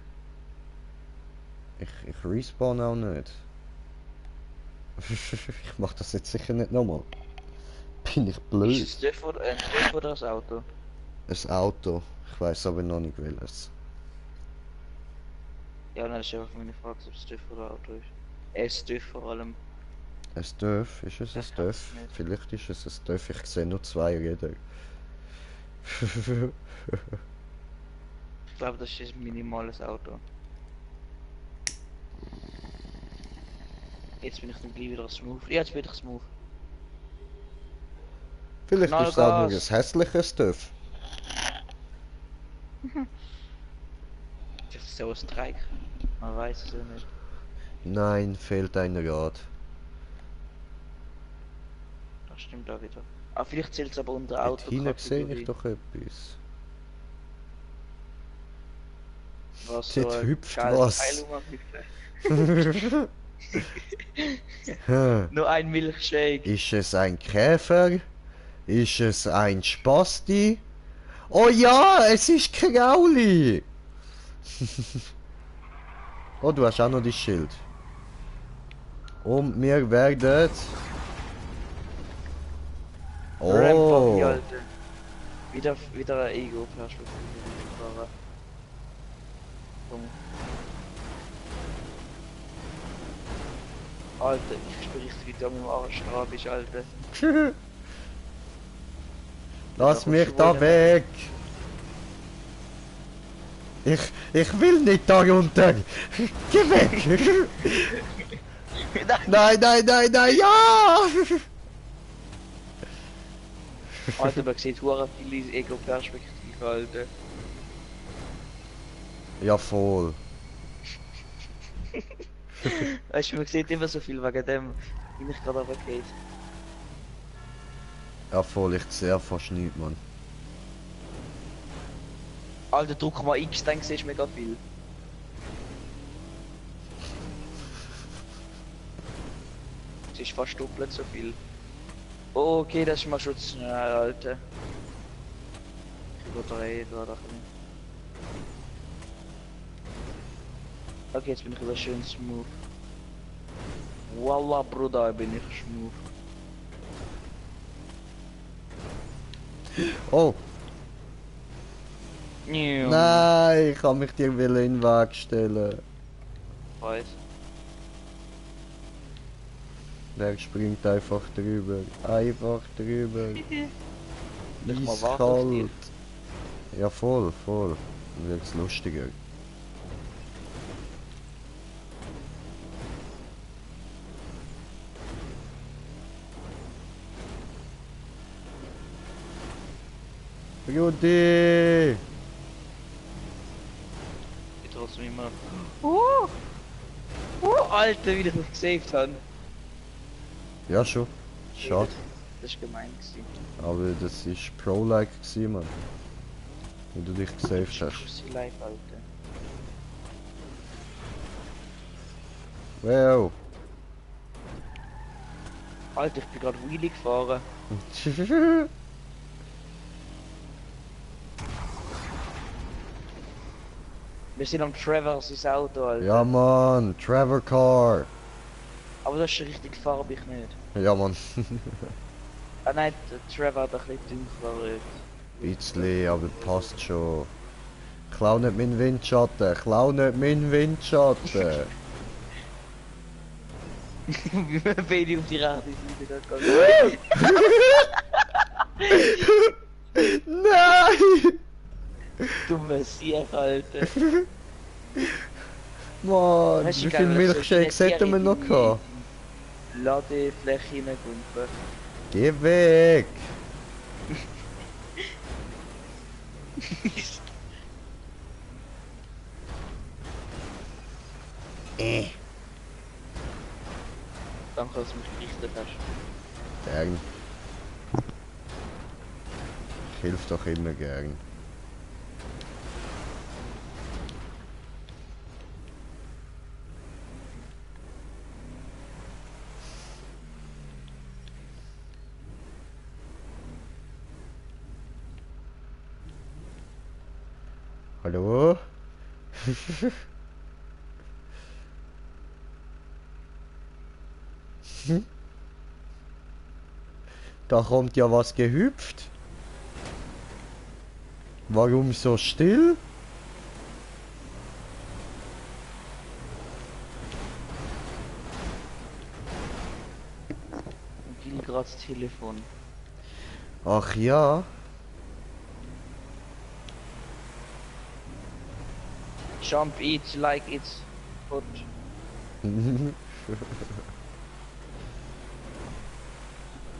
A: Ich respawn auch nicht. Ich mach das jetzt sicher nicht nochmal. Bin ich blöd?
B: Ist es ein Stift oder das Auto?
A: Ein Auto. Ich weiß aber noch nicht welches.
B: Ja, nein, das ist einfach meine Frage, ob es Stift oder Auto ist. Es Stift vor allem.
A: Ein Dörf? Ist es ein
B: Das
A: Dörf?
B: kann's nicht.
A: Vielleicht ist es ein Dörf. Ich sehe nur 2 Räder.
B: Ich glaube, das ist ein minimales Auto. Jetzt bin ich dann gleich wieder smooth. Ja, jetzt bin ich smooth.
A: Vielleicht ist es auch nur ein
B: Knallgas.
A: hässliches TÜV.
B: Das ist so ein Streik. Man weiß es ja nicht.
A: Nein, fehlt ein Rad.
B: Das stimmt auch wieder. Ah, vielleicht zählt es aber unter
A: Dort hinten sehe
B: Autokategorie.
A: ich doch etwas.
B: Was
A: Dort
B: so ein
A: hüpft
B: geiles
A: was.
B: Teil rumhüpft.
A: Hm.
B: Nur ein Milchshake.
A: Ist es ein Käfer? Ist es ein Spasti? Oh ja, es ist Krauli! Oh, du hast auch noch das Schild. Und wir werden...
B: Ramp-Up,
A: Oh!
B: Alter. Wieder ein Ego-Perspektive. Komm. Alter, ich spüre richtig, wie du mit dem Arsch dran bist, Alter.
A: Lass
B: Da
A: mich
B: kommst du
A: da
B: wohl
A: weg! Ich will nicht da runter! Geh weg!
B: Nein,
A: Nein, ja!
B: Alter, man sieht hure viele Ego-Perspektive, Alter.
A: Ja, voll.
B: Weißt du, man sieht immer so viel wegen dem, wie ich gerade runtergeht.
A: Ja, voll, ich sehe fast nichts, Mann.
B: Alter, drück mal X, dann siehst du mega viel. Es ist fast doppelt so viel. Oh, okay, das ist mal schon zu schnell, Alter. Ich überdrehe da ein bisschen. Okay, jetzt bin ich wieder schön smooth. Wallah, Bruder, bin ich smooth.
A: Oh!
B: Niu.
A: Nein, ich kann mich dir in den Weg stellen.
B: Weiß.
A: Der springt einfach drüber. Einfach drüber.
B: Nicht mal warten auf dich.
A: Eiskalt. Ja, voll. Dann wird's lustiger. Rudi!
B: Ich trotzdem immer. Alter, wie ich mich gesaved habe.
A: Ja, schon. Schade.
B: Das ist gemein gewesen.
A: Aber das ist Pro-like gewesen, Mann. Wie du dich gesaved hast.
B: Pussy Life, Alter.
A: Wow.
B: Alter, ich bin gerade Wheelie gefahren. Wir sind am Travers Auto, Alter.
A: Ja, Mann. Trevor Car.
B: Aber das ist richtig farbig nicht.
A: Ja, Mann.
B: Ah nein, der Trevor hat ein bisschen dunkler Rot.
A: Bisschen, aber passt schon. Klau nicht meinen Windschatten. Klau nicht meinen Windschatten.
B: Wie man beide auf die rechte Seite geht.
A: Nein!
B: Dumme Sieg, Alter.
A: Mann,
B: Weißt du,
A: wie
B: geil,
A: viel
B: wenn das so
A: Milchshakes hätten wir noch gehabt?
B: Ladefläche hineingumpen.
A: Geh weg!
B: Danke, dass du mich gerichtet hast.
A: Gern. Ich hilf doch immer gern. Hallo? Da kommt ja was gehüpft. Warum so still?
B: Und will gerade das Telefon.
A: Ach ja.
B: Jump it like it's hot.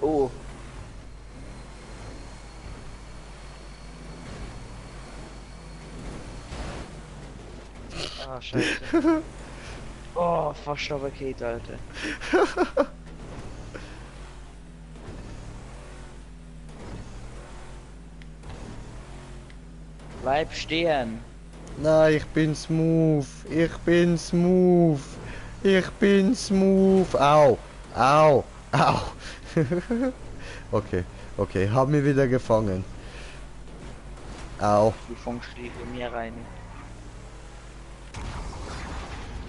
B: Oh. Ah, scheiße. Oh, fast aber geht, Alter. Bleib stehen.
A: Nein, ich bin smooth. Ich bin smooth. Ich bin smooth. Au. Au. Au. Okay. Okay, hab mich wieder gefangen. Au.
B: Du fängst die in mir rein.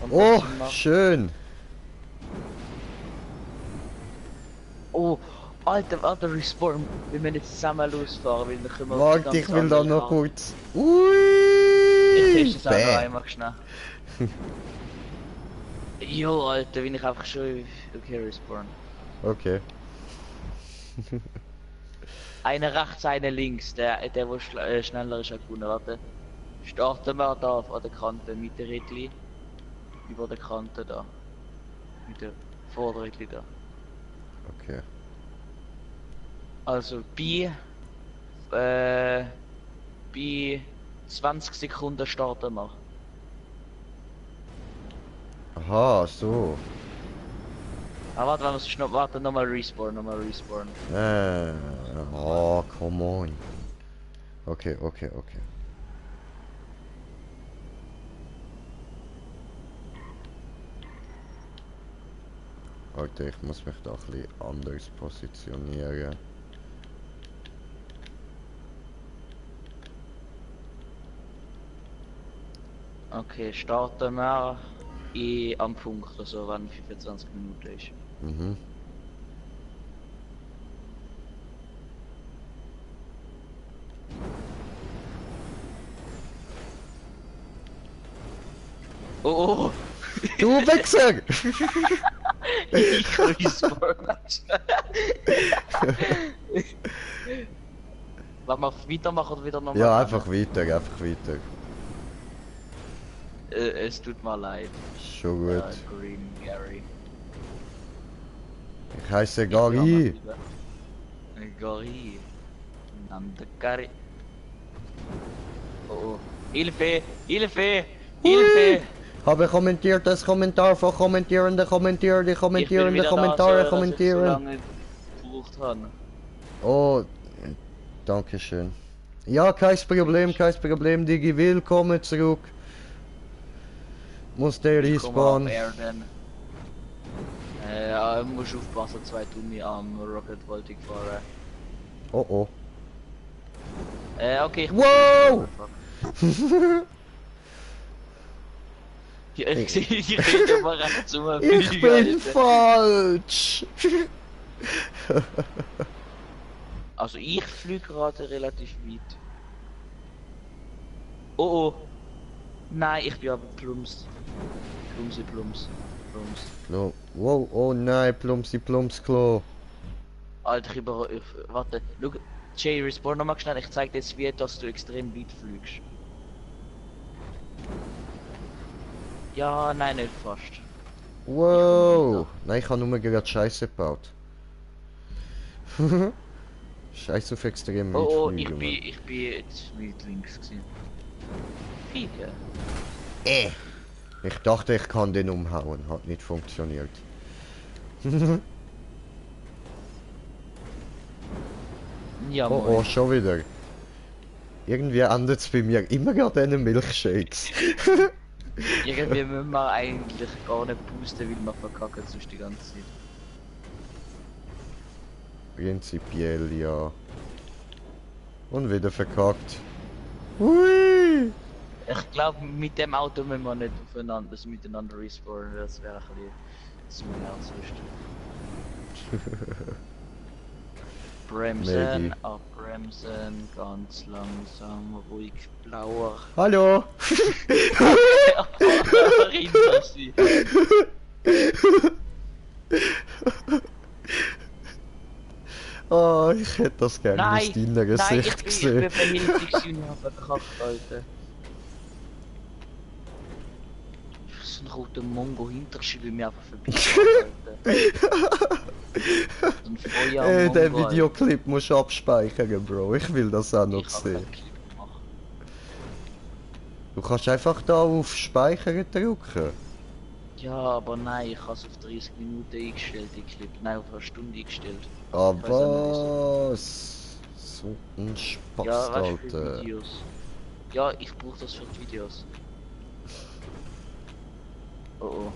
B: Und
A: Oh,
B: was du machst-
A: schön.
B: Oh, Alter, Alter, respawn. Wir müssen jetzt zusammen losfahren, weil dann können wir auf die
A: Warte,
B: ganz
A: ich will da
B: andere
A: noch
B: Karte.
A: kurz.
B: Ich
A: Ui.
B: teste es auch noch
A: Bäh.
B: einmal schnell. Jo, Alter, bin ich einfach schon... Okay, respawn.
A: Okay.
B: Einer rechts, einer links, der wo schneller ist als Kunde, warte. Starten wir da an der Kante mit der Rädchen. Über der Kante da. Mit der Vorderrädchen da.
A: Okay.
B: Also bei 20 Sekunden starten wir.
A: Aha, so.
B: Aber warte, wir müssen noch warten, nochmal respawn,
A: Oh, come on. Okay, okay, okay. Alter, ich muss mich da ein bisschen anders positionieren.
B: Okay, starten wir am Punkt, also wenn 25 Minuten ist.
A: Mhm.
B: Oh, oh!
A: Du Wichser!
B: Ich respawn. Wollen wir weitermachen oder wieder nochmal?
A: Ja, einfach weiter, einfach weiter.
B: Es tut mir leid.
A: Schon gut.
B: Green Gary.
A: Ich heiße Gary.
B: Gary. Nande Gary. Oh, oh. Hilfe! Hilfe! Hilfe!
A: Habe kommentiert das Kommentar von Kommentierende, Kommentierende, Kommentierende, Kommentare, kommentieren.
B: Ich so lange gebraucht habe.
A: Oh, danke schön. Ja, kein Problem, Digi, willkommen zurück. Muss der
B: Respawn.
A: respawn.
B: Ja, muss aufpassen, zwei Dummy am Rocket wollte ich fahren.
A: Oh oh.
B: Okay, ich
A: Wow!
B: Ja, ich sehe, ich rede mal rechts um.
A: Ich bin falsch!
B: Also ich fliege gerade relativ weit. Oh oh. Nein, ich bin aber plumps. Plumps.
A: Wow, oh nein, Plumpsi Klo.
B: Alter, warte, schau, Jay, respawn nochmal schnell, ich zeig dir jetzt wie, dass du extrem weit fliegst. Ja, nein, nicht fast.
A: Wow! Nein, ich habe nur gerade Scheiße gebaut. Scheiß auf extrem weit
B: Oh,
A: fliegen,
B: ich bin jetzt weit links gewesen. Fliegen?
A: Ich dachte, ich kann den umhauen, hat nicht funktioniert.
B: Ja,
A: Oh oh, schon wieder. Irgendwie endet es bei mir immer gerade an den Milchshakes.
B: Irgendwie müssen wir eigentlich gar nicht pusten, weil wir verkacken sonst die ganze Zeit.
A: Prinzipiell ja. Und wieder verkackt. Hui!
B: Ich glaube, mit dem Auto müssen wir nicht aufeinander, also miteinander respawnen, das wäre ein bisschen zu herzlich. Bremsen,
A: Maybe.
B: abbremsen, ganz langsam, ruhig, blauer.
A: Hallo!
B: Hinter sie.
A: Oh, ich hätte das gerne aus
B: Nein,
A: deiner
B: nein,
A: Sicht
B: ich
A: gesehen.
B: bin behilflich und habe verkackt, Alter. so ein roter Mongo hinterschiebe ich mir einfach vorbei. Alter. So ein Feuer
A: Den
B: Mongo,
A: Videoclip musst du abspeichern, Bro. Ich will das auch noch
B: Ich hab
A: sehen.
B: keinen Clip gemacht.
A: Du kannst einfach da auf Speichern drücken.
B: Ja, aber nein, ich habe es auf 30 Minuten eingestellt, die Clip. Nein, auf eine Stunde eingestellt.
A: Ah,
B: Ich weiß auch nicht wieso.
A: was? So ein Spaß,
B: Ja, weißt du, für
A: Alter.
B: Videos. Ja, ich brauche das für die Videos. Oh oh.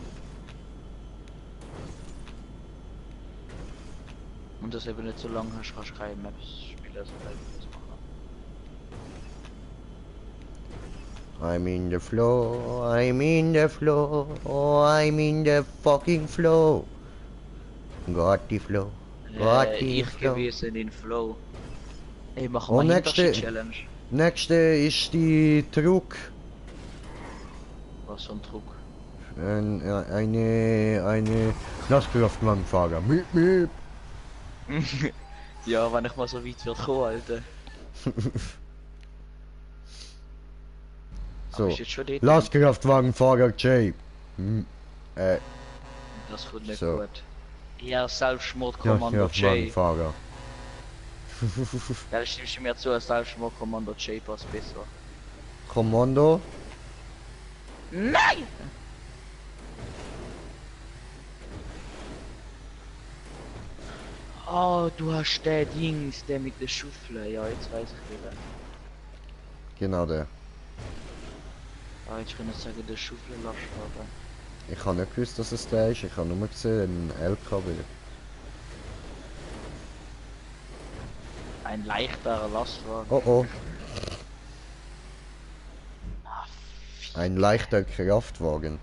B: Und das eben nicht so lange hast, kannst du keine Maps spielen, also bleib das machen.
A: I'm in the flow, I'm in the flow, I'm in the fucking flow. Got the flow, got the
B: Ich
A: flow.
B: gewesen in Flow. Ey, machen
A: Oh,
B: wir
A: nächste-
B: Hinterschi-Challenge.
A: Nächste ist die Druck.
B: Was für ein Druck.
A: Eine Lastkraftwagenfahrer. Miep, miep.
B: Ja, wenn ich mal so weit wird kommen, Alter. Aber
A: So,
B: ist jetzt schon dort?
A: Lastkraftwagenfahrer J.
B: Das kommt nicht
A: So.
B: gut. Ja, Selbstmordkommando J.
A: Lastkraftwagenfahrer.
B: Ja, stimmst du mir zu, Selbstmordkommando J passt besser.
A: Kommando.
B: Nein! Oh, du hast den Dings, der mit der Schaufel. Ja, jetzt weiß ich wieder.
A: Genau der.
B: Ah, jetzt kann ich sagen, der Schaufel-Lastwagen.
A: Ich habe nicht gewusst, dass es der ist. Ich habe nur gesehen, ein LKW.
B: Ein leichterer Lastwagen.
A: Oh oh.
B: Ah,
A: Ein leichter Kraftwagen.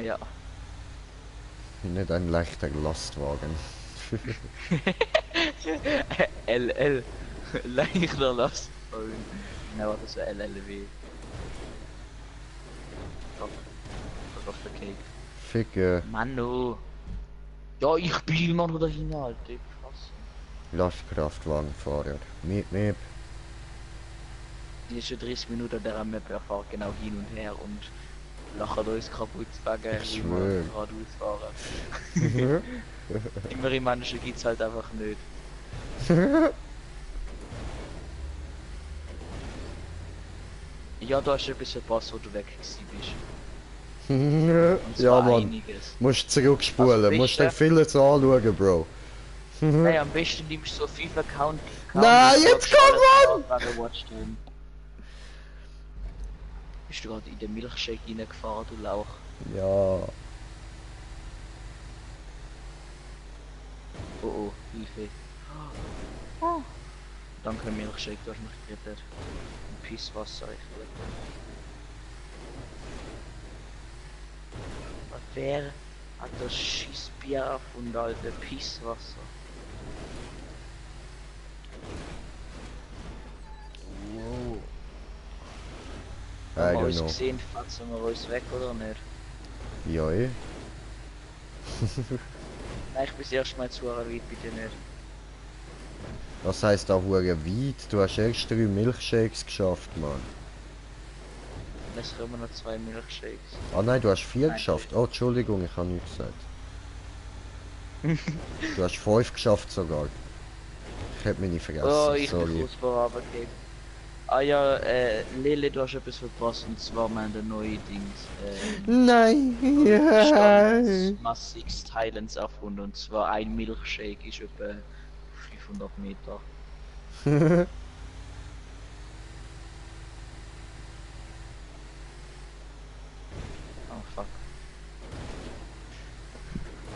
B: ja.
A: Nicht ein leichter Lastwagen.
B: LL. Leichter Lastwagen. Na, was ist ein LLW? Fuck off the cake.
A: Ficke.
B: Manu. Ja, ich bin immer noch dahin, Alter. Krass.
A: Lastkraftwagenfahrer. Miep, miep.
B: Die ist schon 30 Minuten der Map, er fährt genau hin und her und lachen uns kaputt wegen,
A: Ich
B: wie
A: schwör.
B: wir geradeaus fahren. Immer im Menschen gibt's halt einfach nicht. Ja, du hast etwas verpasst, wo du weg gewesen bist. Und
A: Ja,
B: zwar
A: Mann.
B: einiges.
A: Musst zurückspulen.
B: Also,
A: Musst
B: Beste-
A: dir vieles anschauen, Bro.
B: Hey, am besten nimmst du so FIFA-Account.
A: Nein, jetzt komm
B: on! Bist du gerade in den Milchshake reingefahren, du Lauch?
A: Ja.
B: Oh oh, Hilfe. Oh. Danke Milchshake, du hast mich gerettet. Ein Pisswasser, ich will. Wer hat das Schissbier erfunden, Alter? Pisswasser. Wow.
A: I
B: Haben wir
A: don't
B: uns
A: know.
B: gesehen, fatzen wir uns weg oder nicht?
A: Ja, eh.
B: Nein, ich bin das erste Mal zu weit, bitte nicht.
A: Was heisst da hure weit? Du hast erst 3 Milchshakes geschafft, Mann.
B: Es kommen noch 2 Milchshakes.
A: Ah nein, du hast 4
B: Nein,
A: geschafft. Oh, Entschuldigung, ich habe nichts gesagt. Du hast 5 geschafft sogar. Ich hab meine vergessen,
B: Oh, ich bin
A: sorry.
B: kurz vor Arbeit. Ah ja, Lele, du hast etwas verpasst und zwar meine neue Dings.
A: Nein! Ja.
B: Massix Thailands erfunden und zwar ein Milchshake ist etwa 500 Meter. Oh fuck.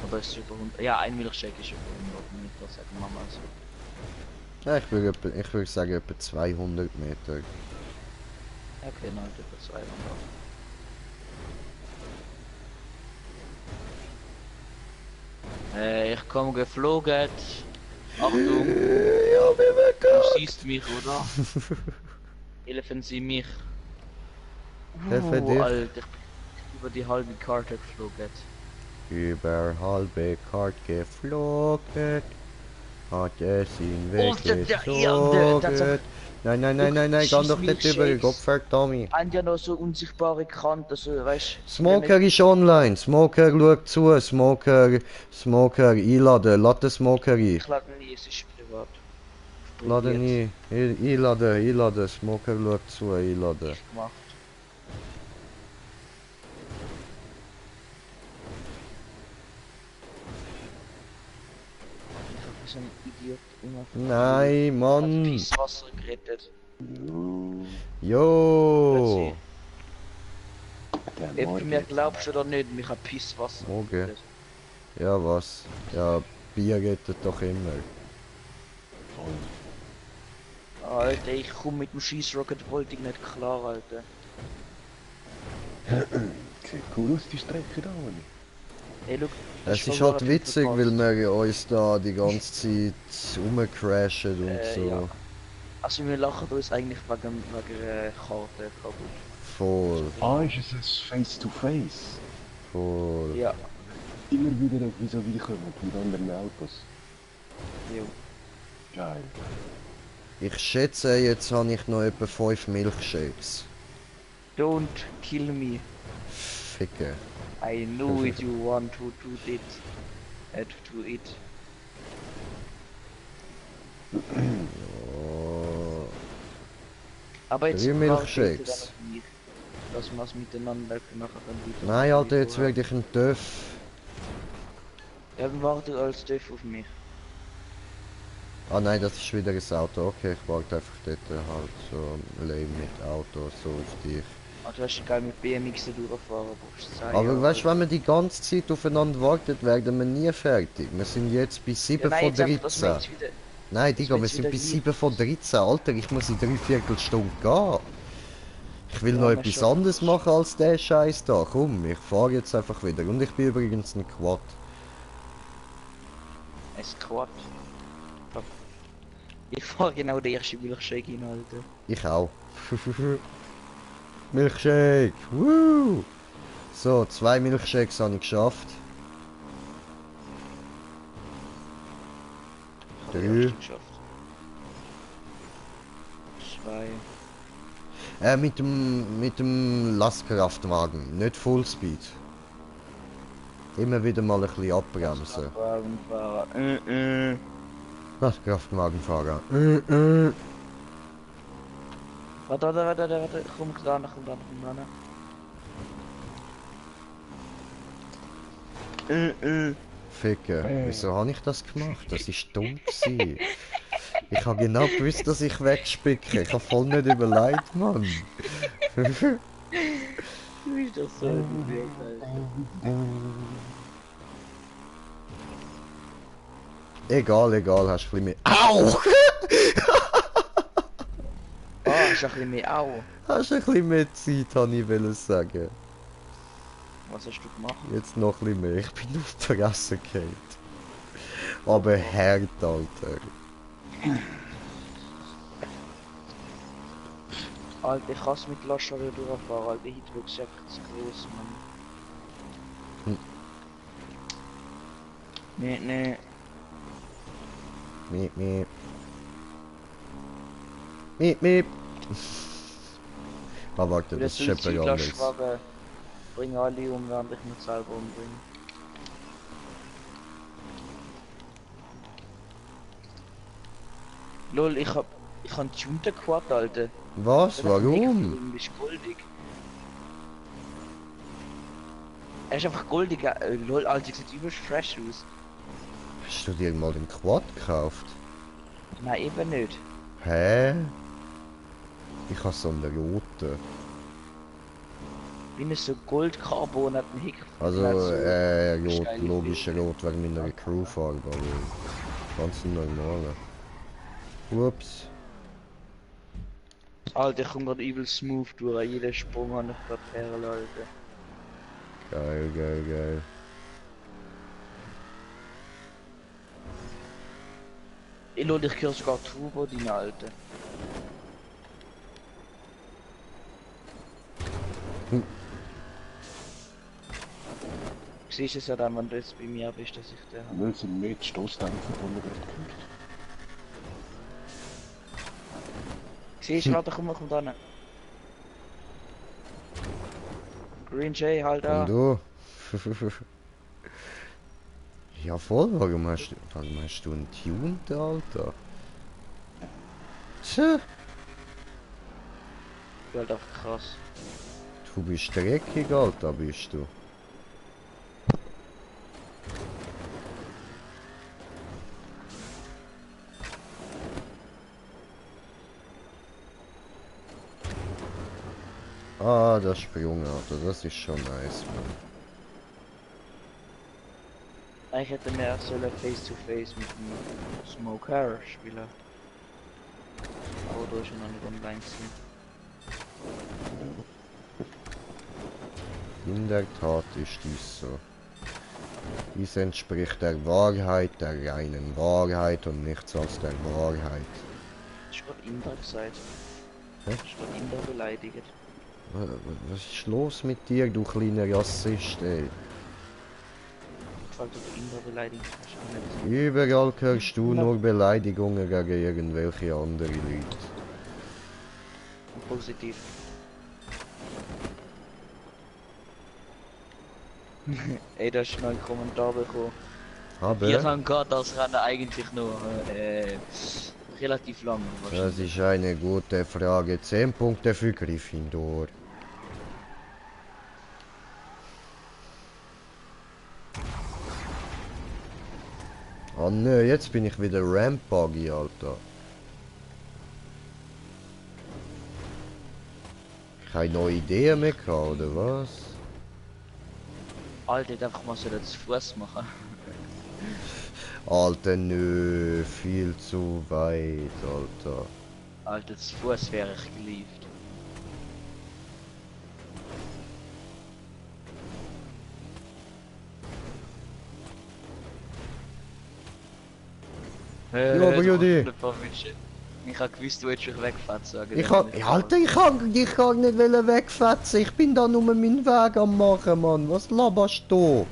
B: Oder ist es über 100? Ja, ein Milchshake ist über 100 Meter, sagen wir mal so.
A: Ja, ich würde sagen etwa 200 Meter.
B: Okay, nein, etwa 200. Ich komme geflogen. Achtung,
A: Ja, wir
B: du
A: werden
B: siehst mich, oder? Helfen Sie mich.
A: Helfe dich.
B: Alter, ich bin über die halbe Karte geflogen.
A: Über halbe Karte geflogen. Hat es ihn
B: Oh, der- der- ja, der-
A: weggezogen. Nein, nein, nein, nein, nein, geh doch nicht über, Gottverdammt.
B: Haben ja noch so unsichtbare Kanten, so, weißt du.
A: Smoker ist online, Smoker schaut zu, Smoker einladen, lade den Smoker ein.
B: Ich lade nie, es ist privat.
A: Lade nie, einladen, Smoker schaut zu, einladen.
B: Gemacht. Ich hab so ein Idiot immer.
A: Nein, Mann.
B: Das Wasser gerettet.
A: Jo.
B: Ob du mir glaubst oder nicht, mich hat Pisswasser
A: Okay.
B: gerettet.
A: Ja, was? Ja, Bier rettet doch immer.
B: Alter, ich komm mit dem Schießrocket Volting nicht klar, Alter.
C: Sieht cool aus, die Strecke da, oder?
B: Hey, look,
A: Es ist halt witzig, weil wir uns da die ganze Zeit rumcrashen und so.
B: Ja. Also wir lachen uns eigentlich wegen Karte kaputt.
A: Voll,
C: Ah, ist es ein Face-to-Face?
A: voll.
B: Ja,
C: Immer wieder wieso wie kommen mit anderen Autos.
B: jo.
C: Geil.
A: Ich schätze, jetzt habe ich noch etwa 5 Milkshakes.
B: Don't kill me.
A: Ficke.
B: I know it you want to do it. To it.
A: Oh.
B: Aber jetzt
A: 3
B: wartet
A: Milkshakes.
B: ihr dann auf mich, dass wir es miteinander nachher dann wieder...
A: Nein, Alter, jetzt werde ich ein Töff.
B: Ja, dann wartet als Dörf auf mich.
A: Ah nein, das ist wieder ein Auto. Okay, ich warte einfach dort halt so lame mit Auto so auf dich.
B: Ah, du hast geil mit BMX durchfahren, brauchst du sagen.
A: Aber weißt du, wenn wir die ganze Zeit aufeinander warten, werden wir nie fertig. Wir sind jetzt bei 7
B: nein,
A: von
B: jetzt einfach, dass wir
A: 13.
B: jetzt wieder...
A: Nein,
B: das
A: Digga, wir
B: wird
A: sind
B: wieder
A: bei
B: gleich.
A: 7 von 13. Alter, ich muss in 3/4 Stunde gehen. Ich will
B: Ja,
A: noch
B: wir
A: etwas
B: schon.
A: anderes machen als der Scheiß da. Komm, ich fahre jetzt einfach wieder. Und ich bin übrigens ein Quad.
B: Es Quad. Ich fahr genau den ersten Milchshake rein, Alter.
A: Ich auch. Milchshake! Woo! So, 2 Milchshakes habe ich geschafft.
B: Ich hab den
A: 3.
B: ersten geschafft. 2.
A: Mit dem Lastkraftwagen, nicht Fullspeed. Immer wieder mal ein bisschen abbremsen.
B: Wagenfahrer.
A: Lastkraftwagenfahrer.
B: Warte. Komm dran.
A: Ficken. Wieso habe ich das gemacht? Das ist dumm gewesen. Ich habe genau gewusst, dass ich wegspicke. Ich habe voll nicht überlegt, Mann.
B: Du bist doch so ein Idiot, Alter.
A: Egal, hast du ein bisschen mehr. Au!
B: Ah, hast du ein bisschen mehr Au.
A: Hast ein bisschen mehr Zeit, habe ich wollen sagen.
B: Was hast du gemacht?
A: Jetzt noch ein bisschen mehr. Ich bin auf die Fresse gefallen. Aber hart, Alter.
B: Alter, ich hasse mit Laschare durchfahren, Alter. Hitbox ist einfach zu groß, Mann. Nee.
A: Miep. Miep. Ah, warte, das ist schon etwas anderes.
B: Suizidlastwagen bringen alle um, während ich mich selber umbringe. Lol, ich hab einen tunten Quad, Alter.
A: Was? Warum?
B: Du bist goldig. Er ist einfach goldig, lol, Alter, sieht übelst fresh aus.
A: Hast du dir mal den Quad gekauft?
B: Nein, eben nicht.
A: Hä? Ich habe so einen roten.
B: Wie so Goldcarbon hat einen Hick.
A: Also, rot,
B: Steil
A: logisch rot wegen meiner Crewfarbe, aber ganz normal. Ups.
B: Alter, ich komm grad übel smooth durch, jeder Sprung an ich grad Perle, Alter.
A: Geil.
B: Lol, ich höre sogar Turbo, deine Alte. Siehst du es ja dann, wenn du jetzt bei mir bist, dass ich den habe.
C: Weil sind mehr die Stossdämpfer, die man gerade gehört.
B: Siehst du, warte, komm, komm da. Green Jay, halt da.
A: Und du? Ja voll, warum hast du einen Tuned, Alter? Tja,
B: Du halt einfach krass.
A: du bist dreckig, Alter, bist du. Ah, das Sprungauto, das ist schon nice, man.
B: Eigentlich hätten wir sollen Face-to-Face mit dem Smoke Hair spielen. Aber da ist er noch nicht online gewesen.
A: In der Tat ist dies so. Dies entspricht der Wahrheit, der reinen Wahrheit und nichts als der Wahrheit.
B: Ich hab Inder gesagt.
A: Hä?
B: Ich hab Inder beleidigt.
A: Was ist los mit dir, du kleiner Rassist, ey?
B: Gefragt, ob du Inder beleidigt hast. Auch nicht.
A: Überall hörst du nur Beleidigungen gegen irgendwelche andere Leute.
B: Und positiv. Ey, da ist noch ein Kommentar bekommen. Wie
A: Aber
B: lange geht das Rennen eigentlich noch? Relativ lang.
A: das ist eine gute Frage. 10 Punkte für Gryffindor. Oh nö, jetzt bin ich wieder Rampaggy, Alter. Keine neue Ideen mehr gehabt, oder was?
B: Alter, hätte einfach mal so das Fuß machen.
A: Alter, nö, viel zu weit, Alter.
B: Alter, das Fuß wäre ich geliebt.
A: Ja, aber Judy.
B: Ich hab gewusst, du hättest dich wegfetzen.
A: Ich kann, Alter, ich kann nicht wegfetzen. Ich bin da nur meinen Weg am machen, Mann. Was laberst du?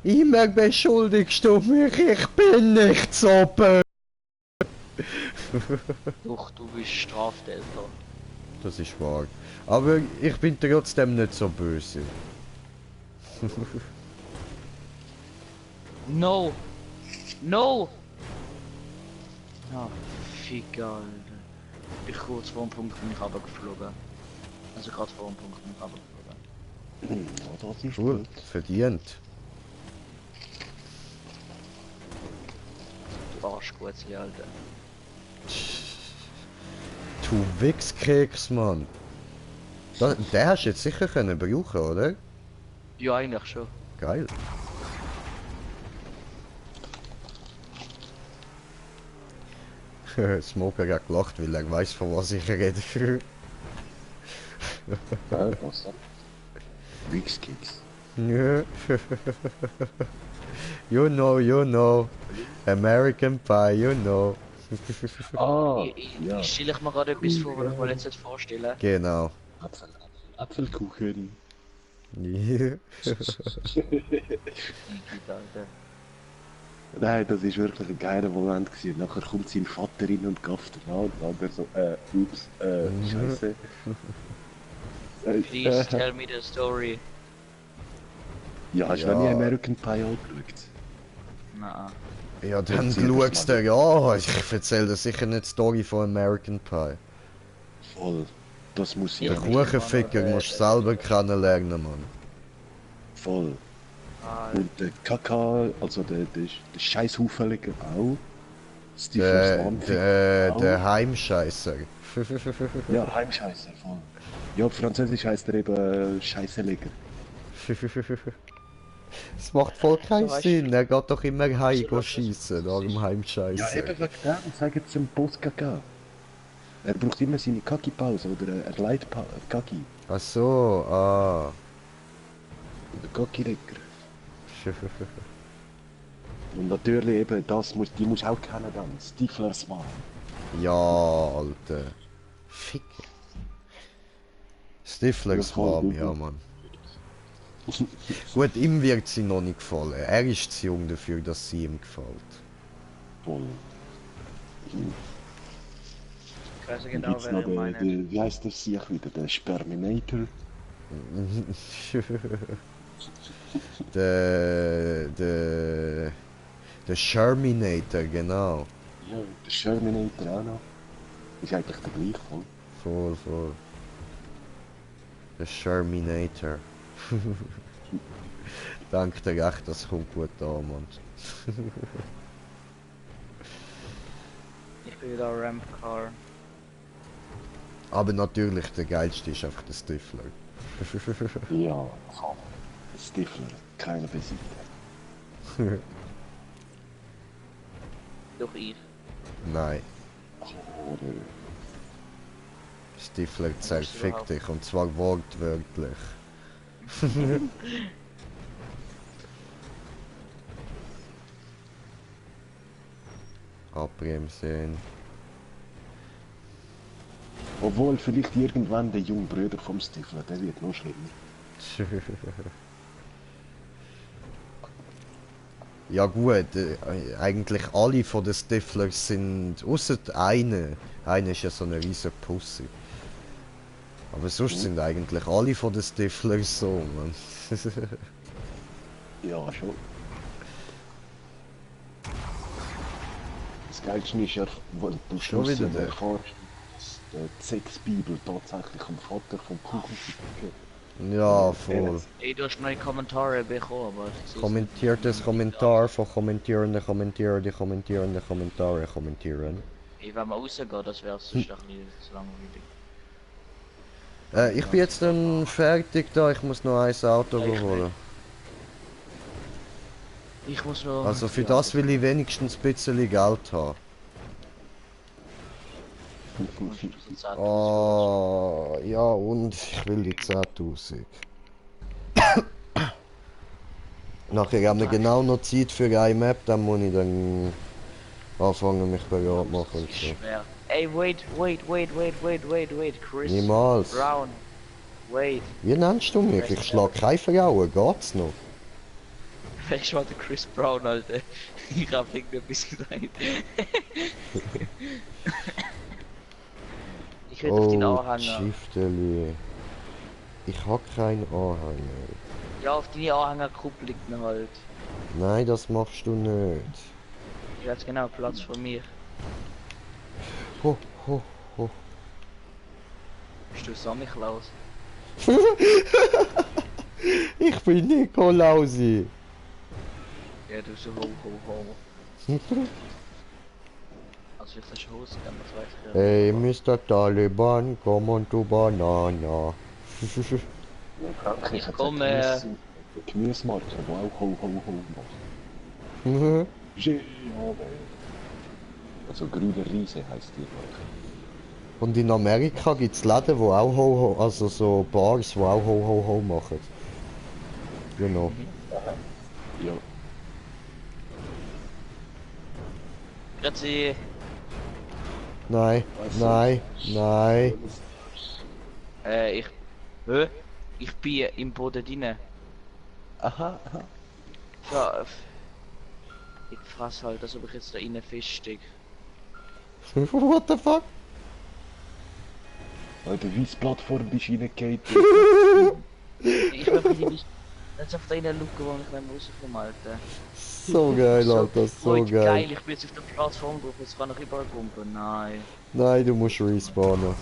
A: Immer beschuldigst du mich, ich bin nicht so böse.
B: Doch, du bist Straftäter.
A: Das ist wahr. Aber ich bin trotzdem nicht so böse.
B: No! No! Ah, fick, Alter. Ich bin kurz vor dem Punkt bin ich runtergeflogen. Also gerade vor dem Punkt bin ich runtergeflogen.
C: Ja, das ist
A: Cool,
C: gut.
A: verdient.
B: Du Arschgutzli, Alter.
A: Du Wichskeks, Mann. Den hast du jetzt sicher können brauchen, oder?
B: Ja, eigentlich schon.
A: Geil. Smoker hat gelacht, weil er weiß, von was ich rede.
C: Ja, was dann? Wichskeks.
A: Ja. You know. American Pie, you know.
C: Ah,
B: Ich
C: ja.
B: stelle ich mir gerade etwas vor, was ich mir jetzt nicht vorstellen.
A: Genau.
C: Apfelkuchen.
A: Ja.
B: Alter.
C: Nein, das war wirklich ein geiler Moment gewesen. Nachher kommt sein Vater rein und gafft ihn an und der so, ups, scheiße.
B: Please tell me the story.
C: Ja, hast du
A: Ja.
C: noch nie American Pie angeschaut?
B: Nein.
A: Ja, dann
C: Erzähl das
A: schaust
C: mal.
A: du ja. Ich erzähle dir sicher nicht die Story von American Pie.
C: Voll. Das muss ich
A: Den
B: Ja.
A: Kuchenficker musst du selber kennenlernen, Mann.
C: Voll.
B: Alter.
C: Und der Kaka, also der Scheißhufeliger auch. Steve
A: Der,
C: Swamp
A: der Heimscheißer.
C: Ja, Heimscheißer, voll. Ja, auf Französisch heißt er eben Scheißeliger.
A: Es macht voll keinen
B: So, weißt
A: Sinn. Er geht doch immer heim
B: So,
A: schießen,
B: das
A: wegen dem
C: Ja,
A: Heimscheißer.
C: eben wegen dem, sagen sie dem Boss Kaka. Er braucht immer seine Kaki-Pause oder er leiht Kaki.
A: Ach so, ah.
C: Oder Kaki-Lecker. Und natürlich eben, die musst du auch kennen dann. Stiflers Mann.
A: Ja, Alter. Ficker. Stiflers
C: Ja, voll,
A: Mom,
C: gut,
A: ja,
C: gut.
A: Mann. Gut, ihm wird sie noch nicht gefallen. Er ist zu jung dafür, dass sie ihm gefällt.
C: Voll.
B: weiß
C: Dann
B: genau,
C: gibt's
B: wer
C: noch
B: ich meine.
C: wie heißt das Sieg wieder? Der Sperminator.
A: der Sherminator, genau.
C: Ja, der Sherminator auch noch. Ist eigentlich der gleiche, voll.
A: Voll. Der Sherminator. Dank dir echt, das kommt gut an, Mann.
B: Ich bin wieder Ramp Car.
A: Aber natürlich, der geilste ist einfach der Stifler.
C: Ja, Stifler, keine besiegt.
B: Doch ich.
A: Nein,
C: Oder
A: Stifler zerfickt dich, und zwar wortwörtlich. Abbremsen.
C: obwohl vielleicht irgendwann der junge Bruder vom Stifler, der wird noch schlimmer.
A: Ja gut, eigentlich alle von den Stiflers sind, ausser eine ist ja so eine riesen Pussy. Aber sonst sind eigentlich alle von den Stiflers so, man.
C: Ja, schon. Das Geilste ist ja, wo du
A: Schon
C: Schluss
A: wieder der.
C: erfährst, dass die Sexbibel tatsächlich am Vater vom Kuchen gehört.
A: Ja, voll.
B: Ey, du hast neue Kommentare bekommen, aber ich seh's
A: Kommentiertes Kommentar von kommentierende Kommentiere, die kommentierende Kommentare kommentieren.
B: nicht. Ey, wenn man rausgeht, das wäre sonst doch nicht so langweilig.
A: Ich bin jetzt dann fertig da, ich muss noch ein Auto
B: Ja, ich
A: holen.
B: Ich muss noch...
A: Also für das will ich wenigstens ein bisschen Geld haben. Ah, ja und ich will die 10.000. Nachher haben wir genau noch Zeit für eine Map, dann muss ich dann anfangen mich bereit machen und so.
B: Schwer. Ey, wait, Chris
A: Niemals.
B: Brown. Wait.
A: Wie nennst du mich? Ich schlag keine Frauen, geht's noch?
B: Wer ist mal der Chris Brown, Alter? Ich hab irgendetwas gesagt. Ich rede auf deinen Anhänger.
A: Schifteli. Ich hab keinen Anhänger.
B: Ja, auf deine Anhängerkupplung halt.
A: Nein, das machst du nicht.
B: Ich weiß genau, Platz von mir.
A: Ho.
B: Bist du Sammy Klaus?
A: Ich bin Nikolausi.
B: Ja, du so ho. Also ich das Hose, das weiß ich ja.
A: Hey, Mr. Taliban, komm on to Banana.
B: Ich komme.
C: Der Gemüsemarkt, der auch ho macht. Also grüne Riese heisst die Marke.
A: Und in Amerika gibt's Läden, wo auch ho, also so Bars, wo auch ho machen. Genau.
C: Ja.
B: Grüezi.
A: Nein.
B: Ich. Hä? Ich bin im Boden drin.
C: Aha.
B: Ja. Ich fass halt, als ob ich jetzt da innen feststecke.
A: What the fuck?
C: Alter, wie die Plattform bist du reingegangen?
B: Ich bin nicht. Jetzt auf der einen Luke, wo ich nicht rauskomme, Alter.
A: So geil, Alter, so
B: Heute
A: geil.
B: Ich bin jetzt auf der Plattform drauf, jetzt kann ich überall pumpen. Nein.
A: Nein, du musst respawnen.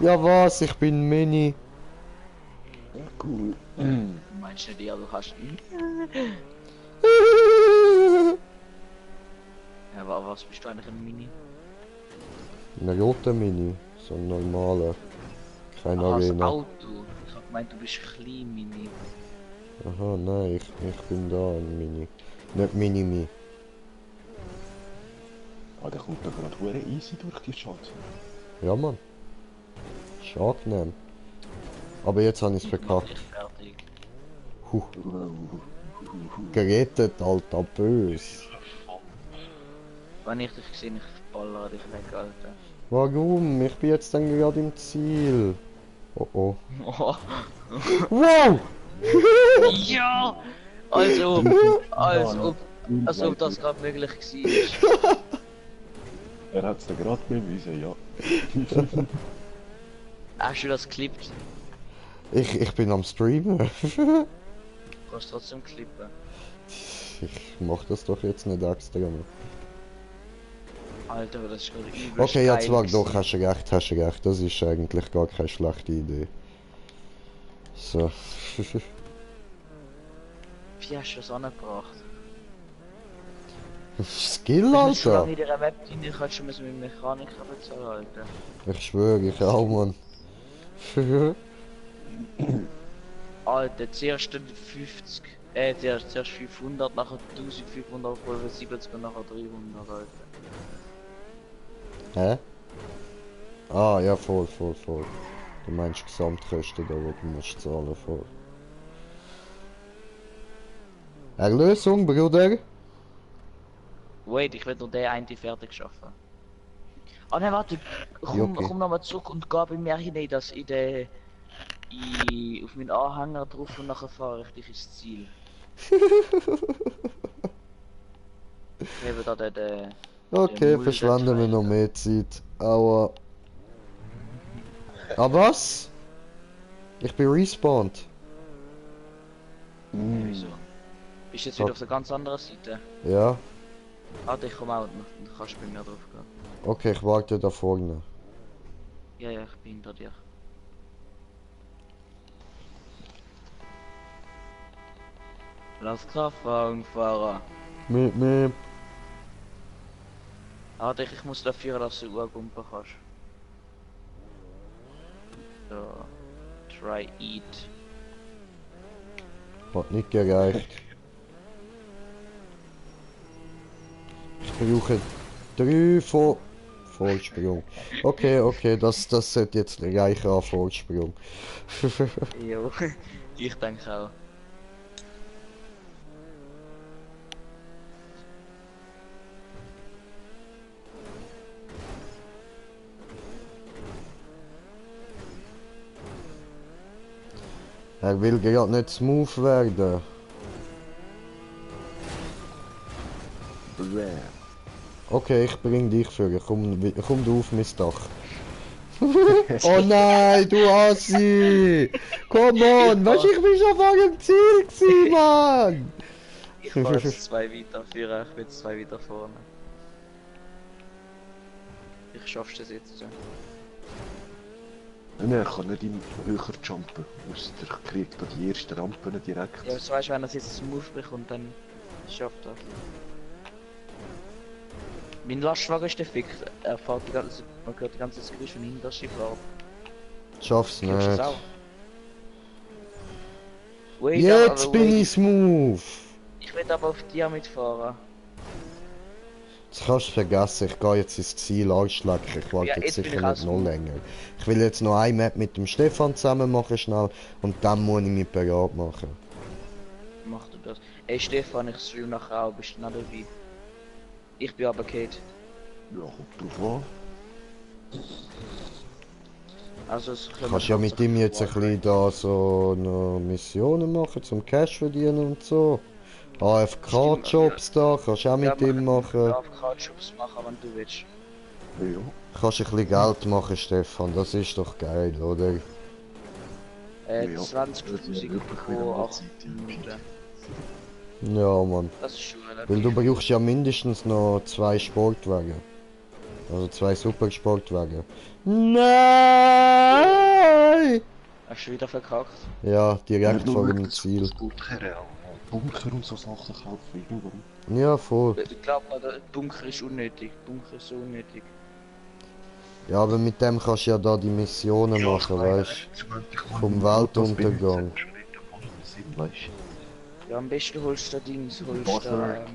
A: Ja was, ich bin Mini.
C: Ja, cool.
B: Du meinst nicht, ja, du kannst. Ja, aber was bist du eigentlich ein Mini?
A: Eine rote Mini, so ein normaler. Kein
B: Ah, das
A: Arena.
B: Auto. Ich hab gemeint, du bist klein Mini.
A: Aha, nein, ich bin da ein Mini. Nicht Mini-Mi.
C: Ah, der kommt da gerade hure easy durch die Stadt.
A: Ja Mann. Ist angenehm. Aber jetzt habe ich es
B: Ich mach
A: verkackt.
B: dich fertig.
A: Huh. Gerettet, Alter, bös.
B: Wenn ich dich sehe, ich baller dich weg, Alter.
A: Warum? Ich bin jetzt dann gerade im Ziel. Oh oh.
B: Oh.
A: Wow!
B: Ja! Als ob das gerade möglich war.
C: Er hat es gerade bewiesen, ja.
B: Hast du das geklippt?
A: Ich bin am Streamen.
B: Du kannst trotzdem klippen.
A: Ich mach das doch jetzt nicht extra.
B: Alter, das ist gerade übelst
A: Okay, jetzt
B: geil
A: warte doch,
B: gewesen.
A: hast du recht. Das ist eigentlich gar keine schlechte Idee. So.
B: Wie hast du das angebracht?
A: Skill,
B: Ich bin schon lange
A: Alter!
B: in dieser Web drin, ich hätte schon mit Mechaniker bezahlen, Alter.
A: Ich schwöre, ich auch, Mann.
B: Alter, zuerst 50, zuerst 500, nachher 1500, 70 und nachher 300, Alter.
A: Hä? Ah, ja, voll. Du meinst Gesamtkosten, da wo du musst zahlen, voll. Erlösung, Bruder!
B: Wait, ich will nur den einen fertig schaffen. Ah ne, warte,
A: okay.
B: komm nochmal zurück und geh bei mir hinein, dass ich den... auf meinen Anhänger drauf und nachher fahre ich dich ins Ziel. Ich habe da den
A: Okay,
B: Mulden
A: verschwenden wir noch
B: Trailer.
A: mehr Zeit. Aua. Ah, was? Ich bin respawned.
B: Wieso? Bist du jetzt wieder auf der ganz anderen Seite?
A: Ja.
B: Warte, ich komme auch, dann kannst du bei mir drauf gehen.
A: Okay, ich warte da vorne.
B: Ja, ich bin hinter dir. Lass Kraftwagen fahren.
A: Mit.
B: Warte, ich muss dafür, dass du Urgumpen kannst. So. Try eat.
A: Hat nicht gereicht. Ich brauche 3 Vollsprung. Okay, das sollte jetzt reichen an Vollsprung.
B: Jo, ich denke auch.
A: Er will gerade nicht smooth werden.
C: Bäh.
A: Okay, ich bring dich für. Komm du auf mein Dach. Oh nein, du Assi! Come on! Weißt du, ich bin schon vor dem Ziel gewesen, Mann!
B: Ich fahre jetzt 2 weiter für, ich bin jetzt 2 weiter vorne. Ich schaff's das jetzt.
C: Nein, ich kann nicht im höher jumpen. Der kriegt da die ersten Rampen direkt.
B: Ja, so weißt du, wenn er jetzt smooth bekommt, dann schafft er. Mein Lastwagen ist defekt. Er fährt die ganze, man hört die ganze Zeit Geräusch von hinten das Schiff auf.
A: Schaff's
B: Kennst du das
A: nicht.
B: auch? Wait,
A: Jetzt
B: aber
A: bin
B: wait,
A: ich smooth!
B: ich will aber auf dir mitfahren.
A: Das kannst du vergessen, ich gehe jetzt ins Ziel anschlecken. Ich warte
B: Ja,
A: jetzt
B: jetzt bin
A: sicher
B: ich
A: nicht
B: auch
A: noch
B: smooth.
A: länger. Ich will jetzt noch eine Map mit dem Stefan zusammen machen schnell und dann muss ich mich bereit machen.
B: Mach du das. Ey Stefan, ich stream nachher auch, bist du noch dabei? Ich bin aber Kate.
C: Ja, kommt drauf an.
B: Also es
A: Du kannst ja mit ihm jetzt ein bisschen da so noch Missionen machen zum Cash verdienen und so. AFK-Jobs da, kannst du auch mit ihm machen.
B: AFK-Jobs machen, wenn du willst.
C: Ja.
A: Kannst ein bisschen Geld machen, Stefan, das ist doch geil, oder?
C: Ja,
B: 20.000 pro 8 Minuten.
A: Ja, Mann.
B: Das ist schon relativ.
A: Weil du brauchst ja mindestens noch 2 Sportwagen. Also 2 Supersportwagen. Nein!
B: Hast du wieder verkackt?
A: Ja, direkt vor dem
C: Das
A: Ziel.
C: Bunker und so Sachen kaufen, warum?
A: Ja, voll.
B: Ich glaube, der Bunker ist unnötig. Bunker ist so unnötig.
A: Ja, aber mit dem kannst du ja da die Missionen machen, weißt du? Vom Weltuntergang.
B: Ja, am besten holst du da Dings, holst du
C: Der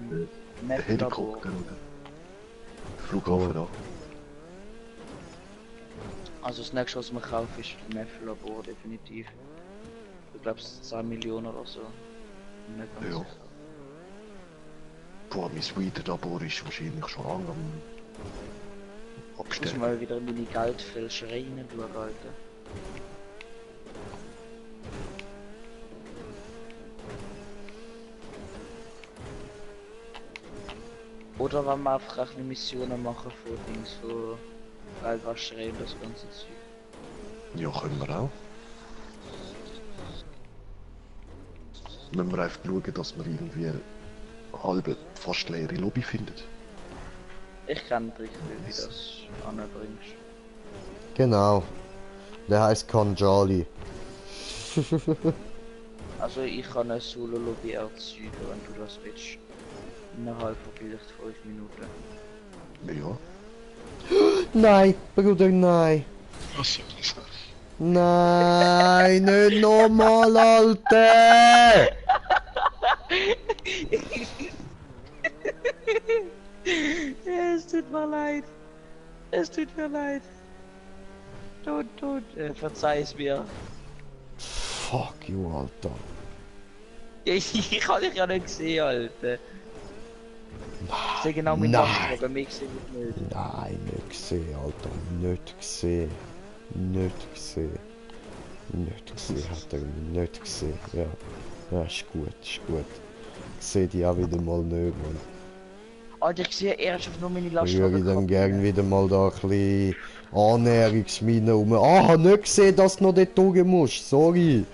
B: Map-Labor.
C: Helikopter oder? Flughafen da.
B: Also das nächste, was man kauft, ist Map-Labor, definitiv. Ich glaube, es sind 10 Millionen oder so. Nicht ganz
C: Ja.
B: sicher.
C: Boah, mein Weeder-Labor ist wahrscheinlich schon lange am
B: Ich muss
C: Absterben.
B: mal wieder in meine Geldfälscherei schauen, Alter. Oder wenn wir einfach eine Missionen machen von Dings, von Geldwäscherei und das ganze Zeug.
C: Ja, können wir auch. Müssen wir einfach schauen, dass wir irgendwie eine halbe, fast leere Lobby finden.
B: Ich kenne Trick, wie du das anbringst.
A: Genau. Der heißt Conjali.
B: Also ich kann eine Solo-Lobby erzeugen, wenn du das willst. Innerhalb von vielleicht 5 Minuten.
C: Ja.
A: Nein, Bruder, nein.
C: Was?
A: Nein, nicht nochmal, Alter!
B: Es tut mir leid. Es tut mir leid. Tut. Verzeih es mir.
A: Fuck you, Alter.
B: Ich habe dich ja nicht gesehen, Alter. Ich sehe genau meinen
A: Nein.
B: Lastwagen, mich sehe ich nicht.
A: Nein, nicht gesehen, Alter. Nicht gesehen. Nicht gesehen. Nicht gesehen, hat er mich nicht gesehen. Ja. Ja, ist gut, ist gut. Ich sehe die auch wieder mal nicht, Mann.
B: Alter, ich sehe ernsthaft nur meine
A: Ich würde
B: Lastwagen.
A: dann gern wieder mal da ein bisschen Annäherungsmine rum. Ah, hab nicht gesehen, dass du noch dort durch musst. Sorry.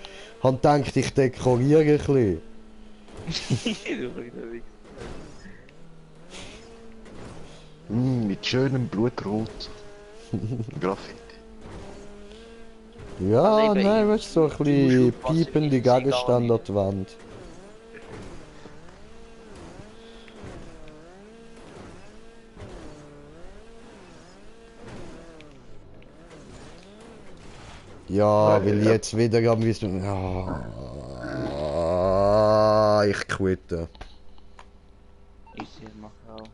A: Hab gedacht, ich dekoriere ein bisschen.
C: Mit schönem Blutrot. Graffiti.
A: Ja,
B: Also eben,
A: nein, weißt du, so ein
B: du musst
A: bisschen
B: aufpassen,
A: piepende
B: ich sehe gar
A: Gegenstände an
B: nicht.
A: die Wand. Ja, weil jetzt wieder am wissen. Ah, ich quitte.
B: Ich sehe mach auch.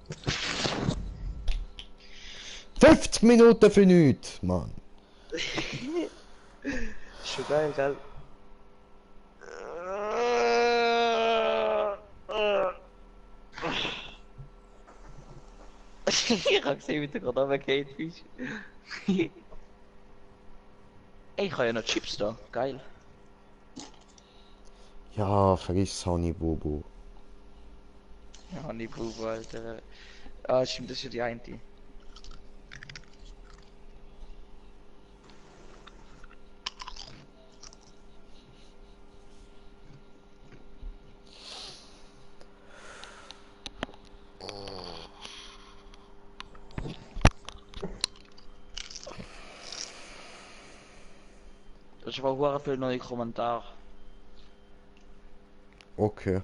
A: 50 Minuten für nichts, Mann.
B: Schon geil, gell? Ich hab gesehen, wie du gerade runtergefallen bist. Ey, ich habe ja noch Chips da. Geil.
A: Ja, friss Honey Bubu.
B: Ja, Honeybubu, Alter. Ah, stimmt, das ist ja die eine. Das ist aber hure viel neue Kommentare.
A: Okay.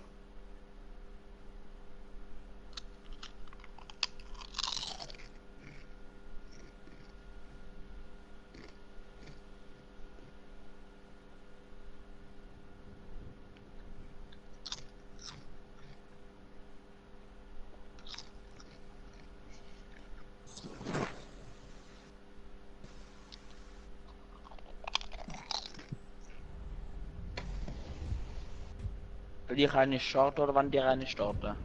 B: Will ich eine starten oder wann die eine starten?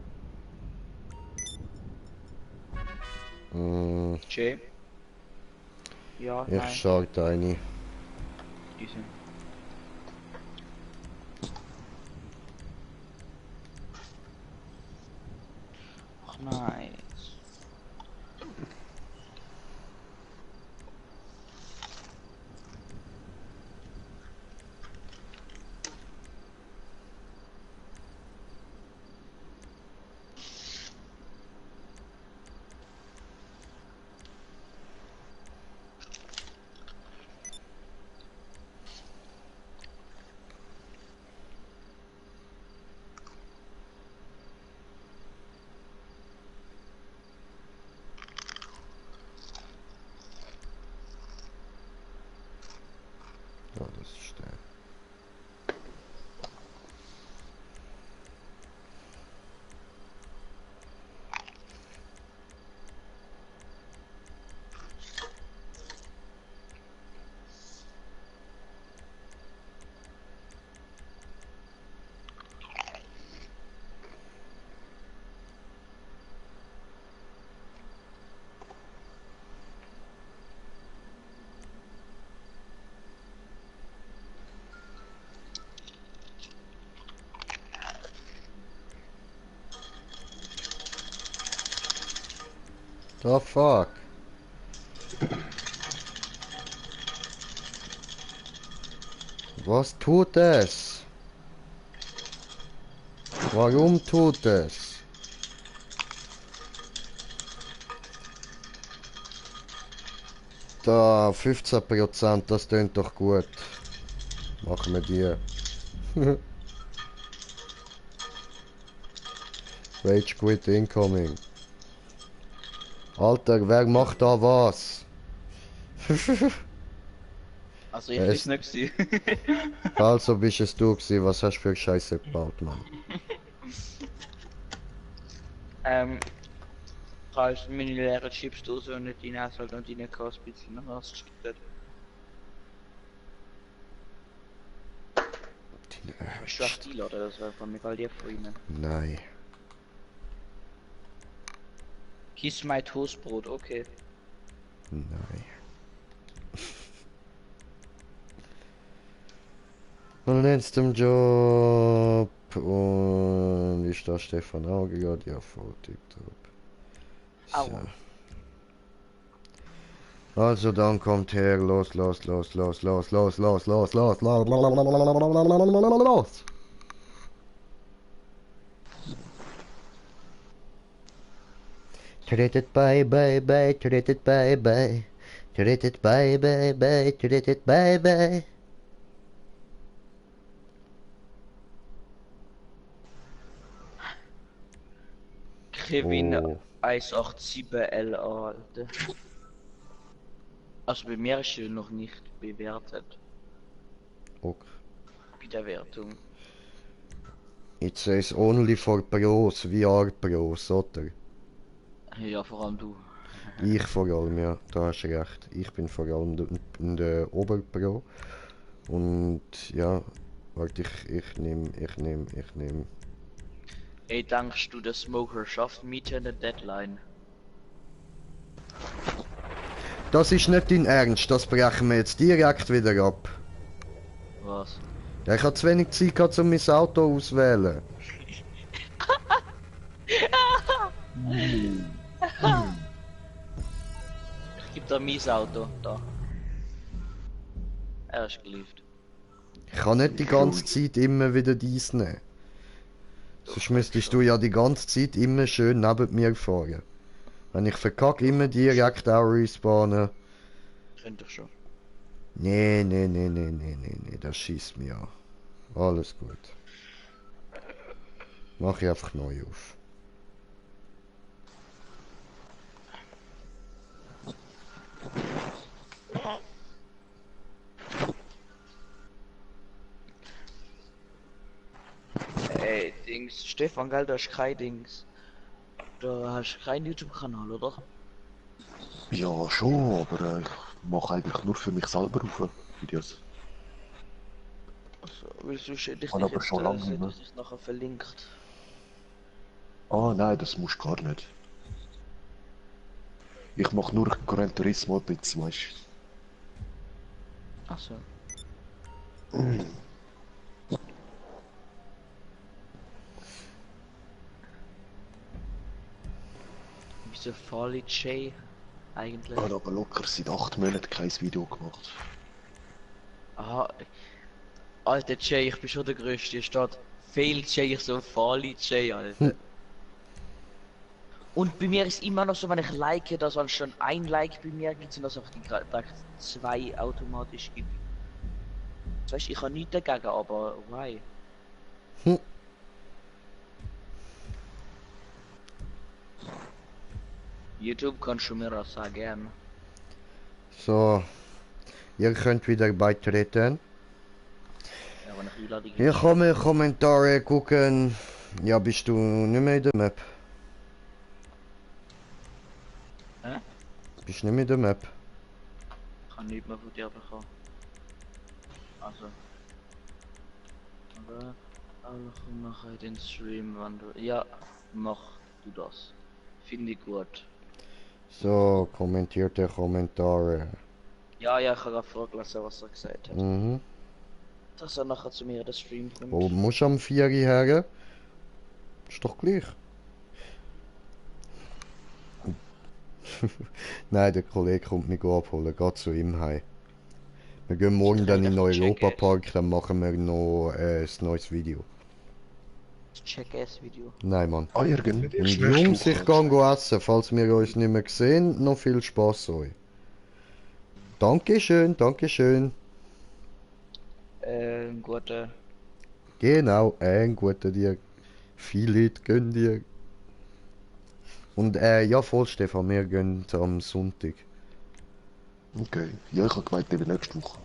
A: Mm,
B: Jay? Ja,
A: ich
B: nein.
A: schalte eine.
B: Diese. Ach, nice.
A: Ja, das ist der. The fuck? Was tut es? Warum tut es? Da 15%, das tönt doch gut. Machen wir die. Rage quit incoming. Alter, wer macht da was?
B: Also ich
A: Es-
B: weiß nicht gewesen.
A: Also bist es du gewesen, was hast du für Scheiße gebaut, Mann?
B: Falls meine leere Chipsdose und nicht rein halt und rein kann, ein bisschen nach Hause gesteckt. Hast du echt einladen, das wäre von mir all die von ihnen.
A: Nein.
B: Kiss my Toastbrot, okay.
A: Nein. Und letztem Job und ist da Stefan Auge gerade? Ja, voll tipptopp.
B: Aua.
A: So. Also dann kommt her, los. Tretet bye, tretet bye. Tretet bye, tretet bye.
B: Kevin
A: Oh.
B: 187LA, Alter. Also bei mir ist er noch nicht bewertet.
A: Okay.
B: Bei der Wertung.
A: It says only for pros, VR Pros, oder?
B: Ja, vor allem du.
A: Ich vor allem, ja, da hast du recht. Ich bin vor allem der Oberpro. Und ja, warte, ich nehm.
B: Ey, denkst du, der Smoker schafft Meet an der Deadline?
A: Das ist nicht dein Ernst, das brechen wir jetzt direkt wieder ab.
B: Was?
A: Ja, ich habe zu wenig Zeit gehabt, um mein Auto auszuwählen.
B: Ich geb da mein Auto, da. Er ist geliefert.
A: Ich kann nicht die ganze Zeit immer wieder dies nehmen. Sonst müsstest du ja die ganze Zeit immer schön neben mir fahren. Wenn ich verkacke, immer direkt auch respawnen.
B: Könnte ich schon.
A: Nee, das schießt mich an. Alles gut. Mach ich einfach neu auf.
B: Ey, Dings, Stefan, gell, da ist kein Dings. Da hast du keinen YouTube-Kanal, oder?
C: Ja, schon, aber ich mache eigentlich nur für mich selber auf Videos.
B: Also, willst du hätte ich
C: Kann
B: dich
C: aber
B: jetzt
C: schon lange nicht mehr.
B: hätte ich dich nachher verlinkt.
C: Ah, nein, das musst du gar nicht. Ich mache nur Gran Turismo ein bisschen, weißt
B: Achso.
C: du.
B: Wieso Folly J eigentlich?
C: Ich habe aber locker seit 8 Monaten kein Video gemacht.
B: Aha. Alter J, ich bin schon der Größte. Hier steht Fail J, ich so Folly J, Alter. Und bei mir ist immer noch so, wenn ich like, dass es schon ein Like bei mir gibt und dass es auch direkt 2 automatisch gibt. Das heißt, ich habe nichts dagegen, aber why?
A: Hm.
B: YouTube kannst du mir auch sagen.
A: So. Ihr könnt wieder beitreten.
B: Ja, wenn ich Einladung
A: Hier kommen Kommentare gucken. Ja, bist du nicht mehr in der Map?
B: Hä?
A: Bist nicht mehr in der Map?
B: Ich kann nichts mehr von dir bekommen. Also. Aber komm nachher den Stream, wenn du. Ja, mach du das. Finde ich gut.
A: So, kommentierte Kommentare.
B: Ja, ich habe gerade vorgelesen, was er gesagt hat.
A: Mhm.
B: Dass er nachher zu mir in den Stream kommt.
A: Wo musst du am 4 her? Ist doch gleich. Nein, der Kollege kommt mich abholen, geht zu ihm heim. Wir gehen morgen dann in den Europapark, dann machen wir noch ein neues Video.
B: Check-Ass-Video.
A: Nein, Mann.
C: Ah, Jürgen, mit
A: Und Jungs, ich kann essen, falls wir uns nicht mehr sehen. Noch viel Spaß euch. Dankeschön, Dankeschön.
B: Gute.
A: Genau, ein guter dir. Viel Leute gönn dir. Und ja voll Stefan, wir gehen am Sonntag.
C: Okay. Ja, ich habe gemeint, eben nächste Woche.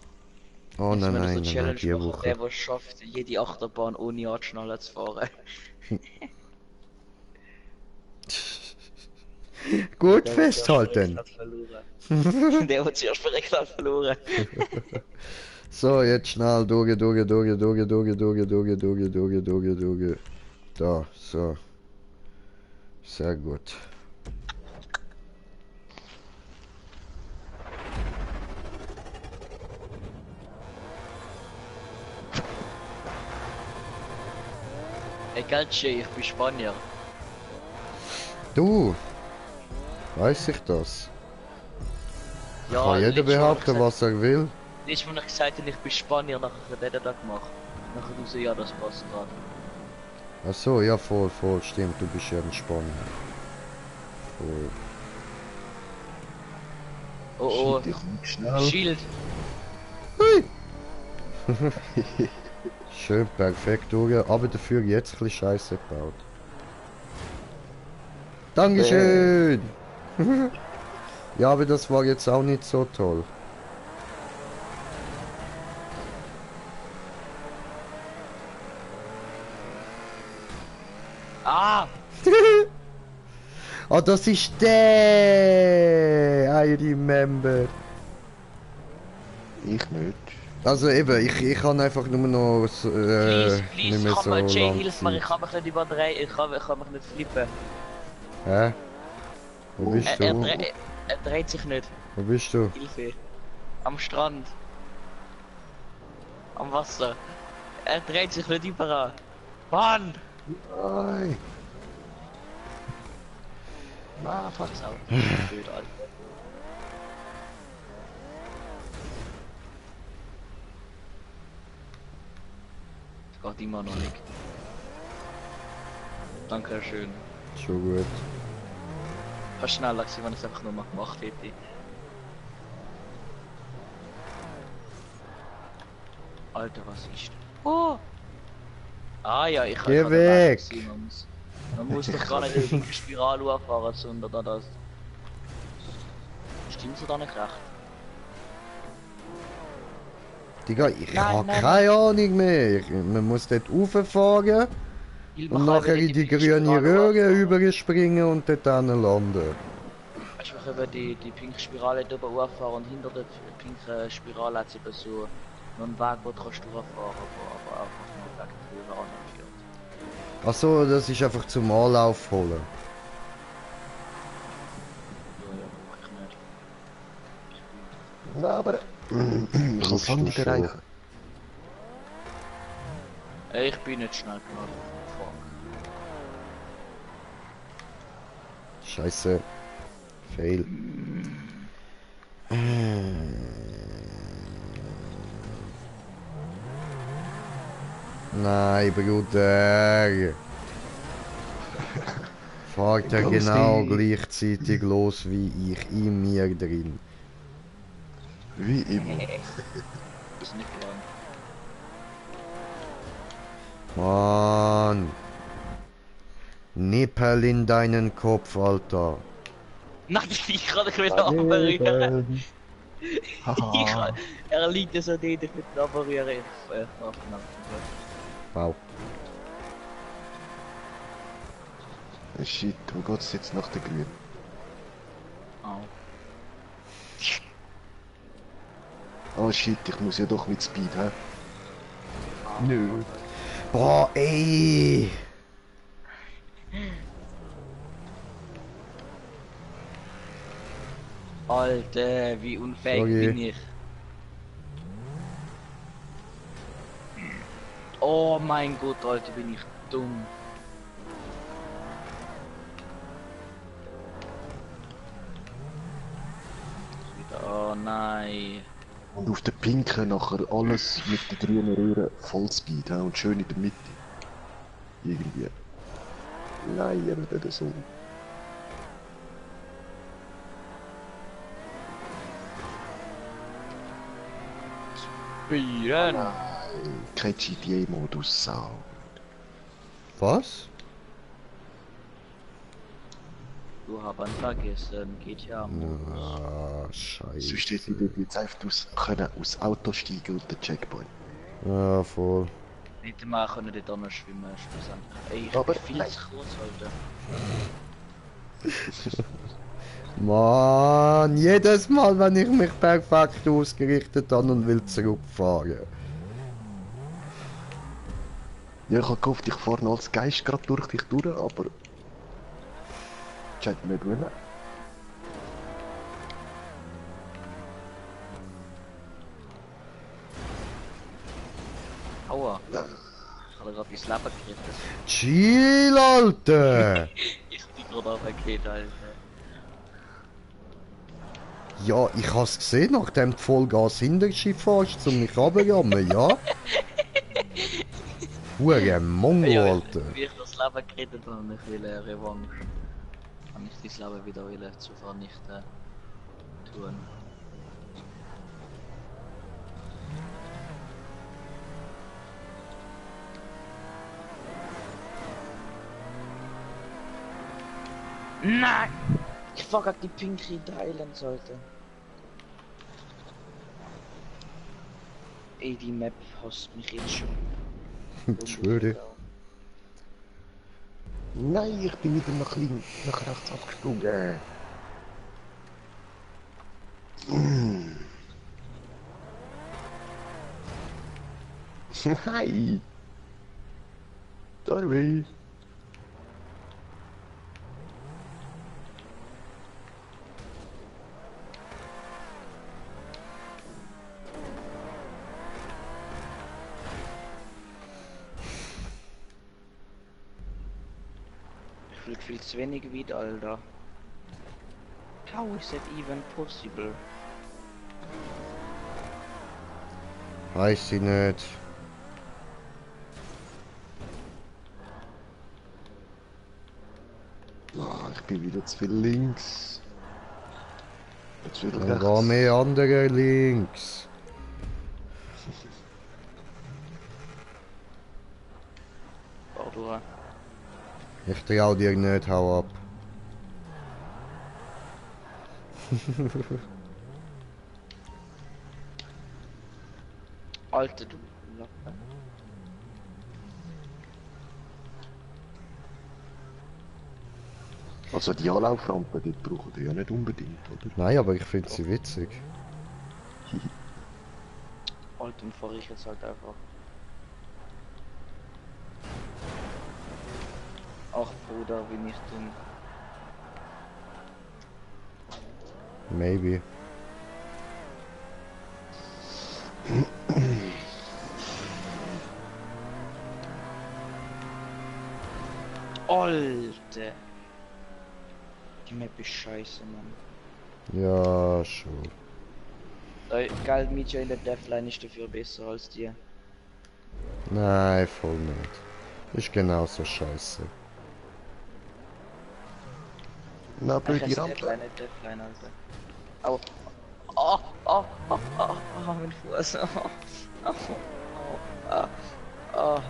A: Oh
B: Jetzt
A: nein,
B: müssen wir
A: nein,
B: so
A: nein,
B: Challenge
A: die
B: machen,
A: Woche.
B: der was schafft, jede Achterbahn ohne Anschnallen zu fahren.
A: Gut
B: Der,
A: festhalten.
B: der verloren. Der hat zuerst verreckt hat verloren.
A: So, jetzt schnell Doge. Da, so. Sehr gut.
B: Egal, Jay, ich bin Spanier.
A: Du, weiß ich das?
B: Ja,
A: Kann jeder behaupten, was er will.
B: Letztes Mal, ich gesagt habe, ich bin Spanier, nachher hat er das gemacht. Nachher du so, ja, das passt gerade.
A: Ach so, ja voll, stimmt, du bist ja ein Spanier. Voll.
B: Oh,
C: Shit, ich komm schnell.
B: Schild.
A: Schön, perfekt, Uge, aber dafür jetzt ein bisschen Scheiße gebaut. Dankeschön! Ja, aber das war jetzt auch nicht so toll.
B: Ah!
A: Ah, das ist der! I remember.
C: Ich nicht.
A: Also eben, ich kann einfach nur noch
B: Please,
A: nicht mehr
B: kann
A: so
B: mir Jay
A: lang
B: hilf mir, ich
A: Zeit.
B: kann mich nicht überdrehen, ich kann mich nicht flippen.
A: Hä? Wo bist
B: Er,
A: du?
B: er dreht sich nicht.
A: Wo bist du?
B: Hilfe. Am Strand. Am Wasser. Er dreht sich nicht überall. Mann!
C: Nein. Ah, fuck.
B: Das ist auch blöd, Alter. Das geht immer noch nicht. Dankeschön.
A: Schon gut.
B: Fast schneller gewesen, wenn ich es einfach nur mal gemacht hätte. Alter, was ist? Oh! Ah ja, ich
A: Geh
B: kann
A: weg!
B: Man muss doch gar nicht in die Spirale fahren, sondern das. Stimmt so da nicht recht?
A: Digga, ich
B: Nein,
A: habe
B: nein,
A: keine Ahnung mehr. Man muss dort rauffahren und nachher in die grüne Röhre überspringen und dort dann landen.
B: Ich mache über die pinke Spirale drüber anfahren und hinter der pinken Spirale hat es eben so noch einen Weg, wo du kannst durchfahren, aber einfach nur wegen der Höhe anführt.
A: Achso, das ist einfach zum Anlauf holen.
B: Ja, mach ich nicht.
C: Nein, aber... Ich kann es
A: du
C: nicht
A: schon.
C: erreichen.
B: Ich bin nicht schnell genug. Fuck.
A: Scheiße. Fail. Nein, Bruder. Fahrt er
C: Ganz
A: genau
C: die-
A: gleichzeitig los wie ich in mir drin.
C: Wie immer.
B: Ist nicht gelangt.
A: Mann. Nippel in deinen Kopf, Alter.
B: Nein, ich kann nicht wieder abrühren.
C: Haha.
B: Er liegt so dort, ich will ihn abrühren.
A: Wow.
C: Shit, wo geht's jetzt nach der Grün?
B: Au.
C: Oh shit, ich muss ja doch mit Speed, hä? Nö.
A: Boah, ey.
B: Alter, wie unfähig
A: Sorry.
B: bin ich. Oh mein Gott, Alter, bin ich dumm. Nein.
C: Und auf der pinken nachher alles mit den grünen Röhren Vollspeed, ja, und schön in der Mitte. Irgendwie. Nein, er wird so.
B: Bieren!
C: Kein GTA-Modus, Sau.
A: Was?
B: Du haben vergessen, GTA.
A: Ah, scheiße.
C: Sonst hätte ich dort jetzt einfach aus Auto steigen und den Checkpoint.
A: Ja, voll.
B: Nicht mal können dort auch noch schwimmen, schlussendlich. Ey, ich
C: Aber
B: bin viel
C: nein.
B: zu kurz, Alter.
A: Mann, jedes Mal, wenn ich mich perfekt ausgerichtet habe und will zurückfahren.
C: Ja, ich hab gehofft, ich fahre noch als Geist gerade durch dich durch, aber... Check nicht wollen.
B: Aua. Ich habe gerade ins Leben geritten.
A: Chill, Alter!
B: Ich bin gerade runtergefallen, Alter.
A: Ja, ich hab's gesehen, nachdem du Vollgas hinter fährst, um mich runterzurammen, ja? Hure Mongo,
B: Ja,
A: Alter.
B: wie ich das Leben gerettet habe, und ich will Revanche. Kann ich dein Leben wieder zu vernichten tun. Nein! Ich fahr gegen die Pinky Islands, Alter. Ey, die Map hasst mich jetzt schon.
A: Ich schwöre.
C: Nein, ich bin wieder nach rechts abgesprungen. Nein! Sorry!
B: Ich fühle viel zu wenig wieder, Alter. How is that even possible?
A: Weiß ich nicht.
C: Ah, ich bin wieder zu viel links. Jetzt wieder
A: Dann war
C: rechts.
A: mehr andere links.
B: Fahr durch.
A: Ich trau dir nicht, hau ab.
B: Alter, du Lappe.
C: Also die Anlauframpe, die brauchen die ja nicht unbedingt, oder?
A: Nein, aber ich finde sie witzig.
B: Alter, dann fahr ich jetzt halt einfach. Ach Bruder, wie nicht dumm.
A: Maybe.
B: Alter! Die Map ist scheiße, Mann.
A: Ja, schon.
B: Geil, Media in der Deathline ist dafür besser als dir.
A: Nein, voll nicht. Ist genauso scheiße.
C: Na, blöd, die
B: Deathline,
C: Rampe.
B: nicht Deathline, Alter. Au. Oh, oh, oh, oh, oh, mein Fuß. Oh, oh, oh, oh,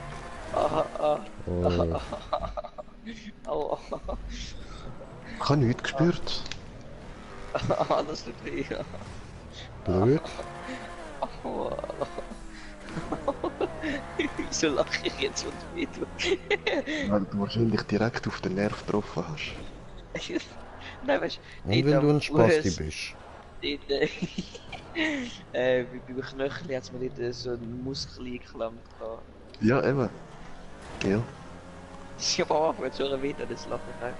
B: oh, oh,
A: Oh.
B: oh, oh,
C: Ich habe nichts gespürt.
B: oh, das tut weh.
A: Blöd.
B: Oh. Wieso lache ich jetzt, was weh tut?
C: Weil du wahrscheinlich direkt auf den Nerv getroffen hast.
B: Nein, weißt
A: Und wenn du ein Spasti bist.
B: Dort, beim Knöchel hat es mir dort so einen Muskel eingeklemmt.
C: Ja, eben. Ja.
B: Ich hab auch wenn so weh, das lache ich einfach.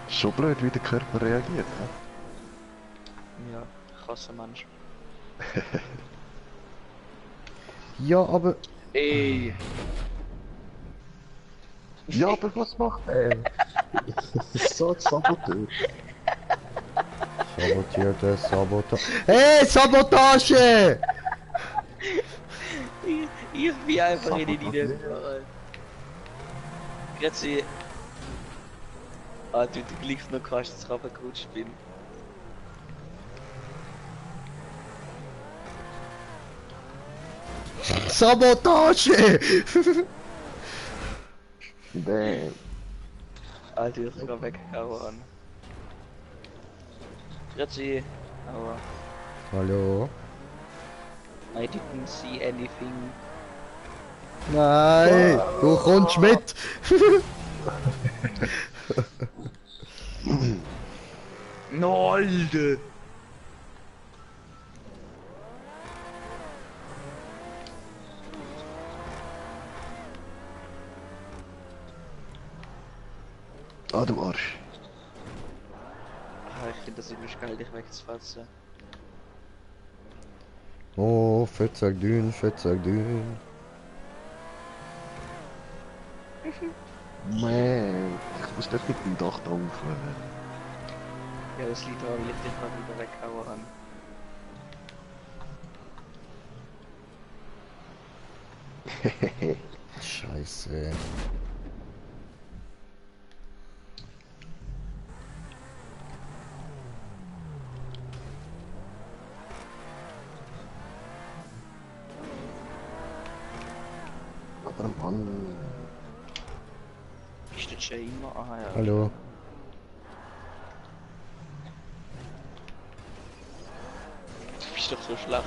C: Schon blöd, wie der Körper reagiert.
B: Ja, ich hasse Menschen.
A: Ja, aber...
B: Ey!
C: Ja, aber was macht er? So ein Saboteur.
A: Sabotierte Sabotage. Hey, Sabotage!
B: Ich bin einfach in die
C: Sabotage.
B: Niederfahren. Grüezi. Ah, du gleich noch kannst, dass ich runtergerutscht bin.
A: Sabotage!
C: Damn.
B: Alter, ich bin weggehauen. Grüezi. Aber
A: Hallo?
B: I didn't see anything.
A: Nein, du kommst mit!
B: No, Alter!
C: Ah, du Arsch.
B: Ah, ich finde das immer geil, dich wegzufassen.
A: Oh, Fettsack dünn, Fettsack dünn.
C: Man, ich muss dort mit dem Dach da aufhören.
B: Ja, das liegt daran, weil ich dich mal wieder weggehauen habe.
A: Scheiße.
C: Aber Mann.
B: Ist der Jay immer? Ah ja.
A: Hallo.
B: Du bist doch so schlecht.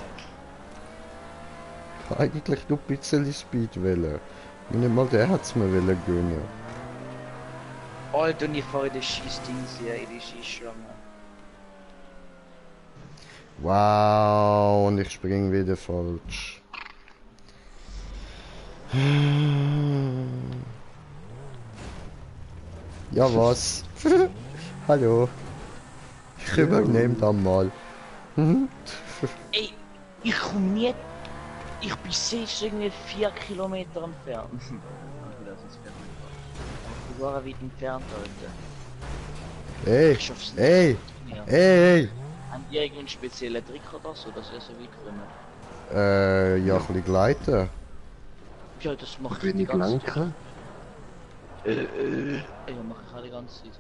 A: Eigentlich nur ein bisschen Speed wählen. Nicht mal der hat's mir wollen gönnen.
B: Alter, und ich fahre in den Scheiß-Dings hier, in die Scheiß-Schlange.
A: Wow, und ich spring wieder falsch. Ja, was? Hallo. Ich übernehme dann mal.
B: Ey, ich komm nicht. Ich bin selbst irgendwie 4 Kilometer entfernt. Das ist ich bin weit entfernt, Alter.
A: Ey,
B: Ich schaff's nicht.
A: ey,
B: Ja.
A: ey,
B: Haben die irgendeinen speziellen Trick oder so, dass ihr so weit kommen?
A: ja, ein bisschen gleiten.
B: Ja, das mache ich die
C: Wenig
B: ganze Zeit.
C: lenken.
B: Ja, mache ich auch die ganze Zeit.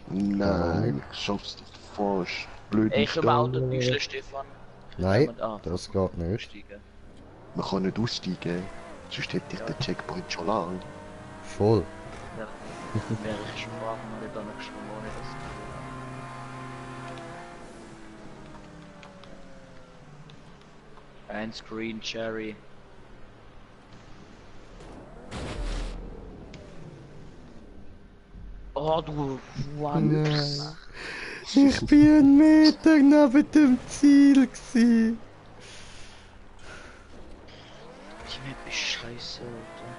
C: Nein, ich schaff's doch falsch. Blöde
B: Ey, ich habe auch den
C: Stelle.
B: Büschel, Stefan.
A: Nein,
B: Können wir da
A: das geht nicht.
B: aussteigen?
C: Man kann nicht aussteigen. Sonst hätte ich
B: Ja.
C: den Checkpoint schon lang.
A: Voll.
B: Ja. Wäre ich schon brav mal nicht angeschwommen, ohne das zu tun. Ein Screen Cherry. Oh, du Wanz.
A: Ich bin einen Meter neben dem Ziel gsi.
B: Die Map ist scheiße, Alter.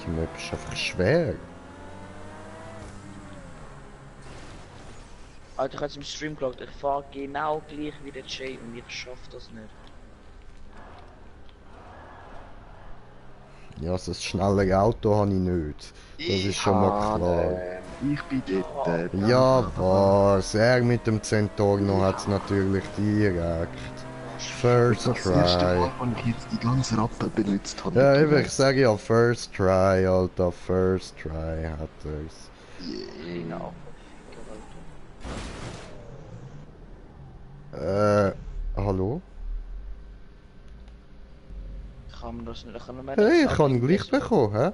A: Die Map ist einfach schwer.
B: Alter, ich hab's im Stream geschaut, ich fahr genau gleich wie der Jay und ich schaff das nicht.
A: Ja, also das schnelle Auto habe ich nicht. Das ist schon mal klar.
C: Ich bin dort.
A: Ja, was? Er mit dem Centorno hat es natürlich direkt. First
C: Das erste
A: try.
C: Mal, als ich jetzt die ganze Rappe benutzt habe.
A: Ja, eben, ich sage ja First try, Alter. First try hat er's.
B: Genau.
A: Hallo?
B: Kann man das nicht, kann man
A: Hey, ich habe ihn gleich bekommen, hä?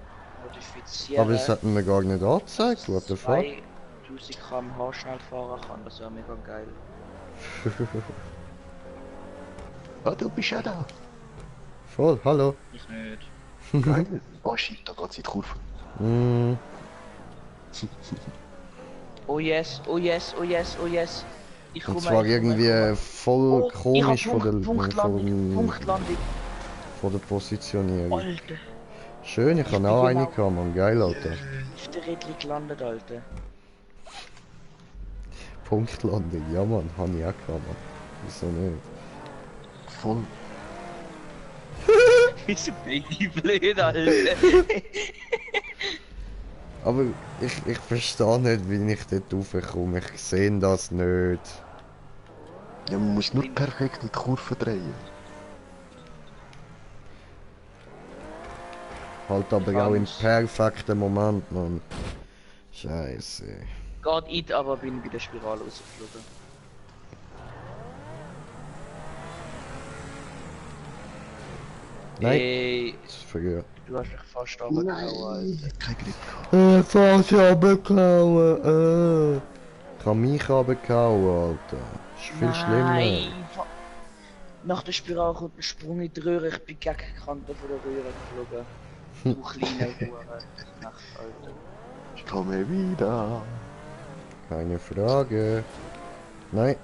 B: modifizieren.
A: Aber es hat mir gar nicht angezeigt, what the fuck?
B: 2000 km/h schnell fahren kann, das wäre mega geil.
C: Ah, du bist ja da.
A: Voll, hallo.
B: Ich nicht.
C: Geil. Oh shit, da geht's in die Kurve.
A: Mm,
B: Oh yes, oh yes, oh yes, oh yes. Ich
A: und
B: komme,
A: zwar
B: ich komme,
A: irgendwie
B: ich
A: voll
B: komme.
A: komisch
B: Ich hab
A: von der,
B: Punktlandung, Punktlandung.
A: von der Positionierung.
B: Alter,
A: Schön, ich
B: Ich
A: habe
B: bin
A: auch
B: genau-
A: eine gehabt, Mann. Geil, Alter.
B: auf der Rädchen gelandet, Alter.
A: Punktlandung, ja Mann, habe ich auch gehabt, Mann. Wieso nicht?
C: Voll.
B: Wieso bin ich blöd, Alter?
A: Aber ich verstehe nicht, wie ich dort raufkomme. Ich sehe das nicht.
C: Ja, man muss nur perfekt in die Kurve drehen.
A: Halt aber auch im
B: Kann's.
A: perfekten Moment, Mann. Scheiße.
B: Geht it, aber bin bei der Spirale rausgeflogen.
A: Nein.
B: Ey,
A: Das ist verrückt.
B: du hast mich fast runtergehauen, Alter.
C: Kein Grip.
A: Fast runtergehauen. Ich hab mich runtergehauen, Alter. Das ist viel schlimmer.
B: Nein! Nach der Spirale kommt ein Sprung in die Röhre, ich bin gegen die Kante von der Röhre geflogen. Du kleine Hure. Nacht, Alter.
C: Ich komme wieder.
A: Keine Frage. Nein,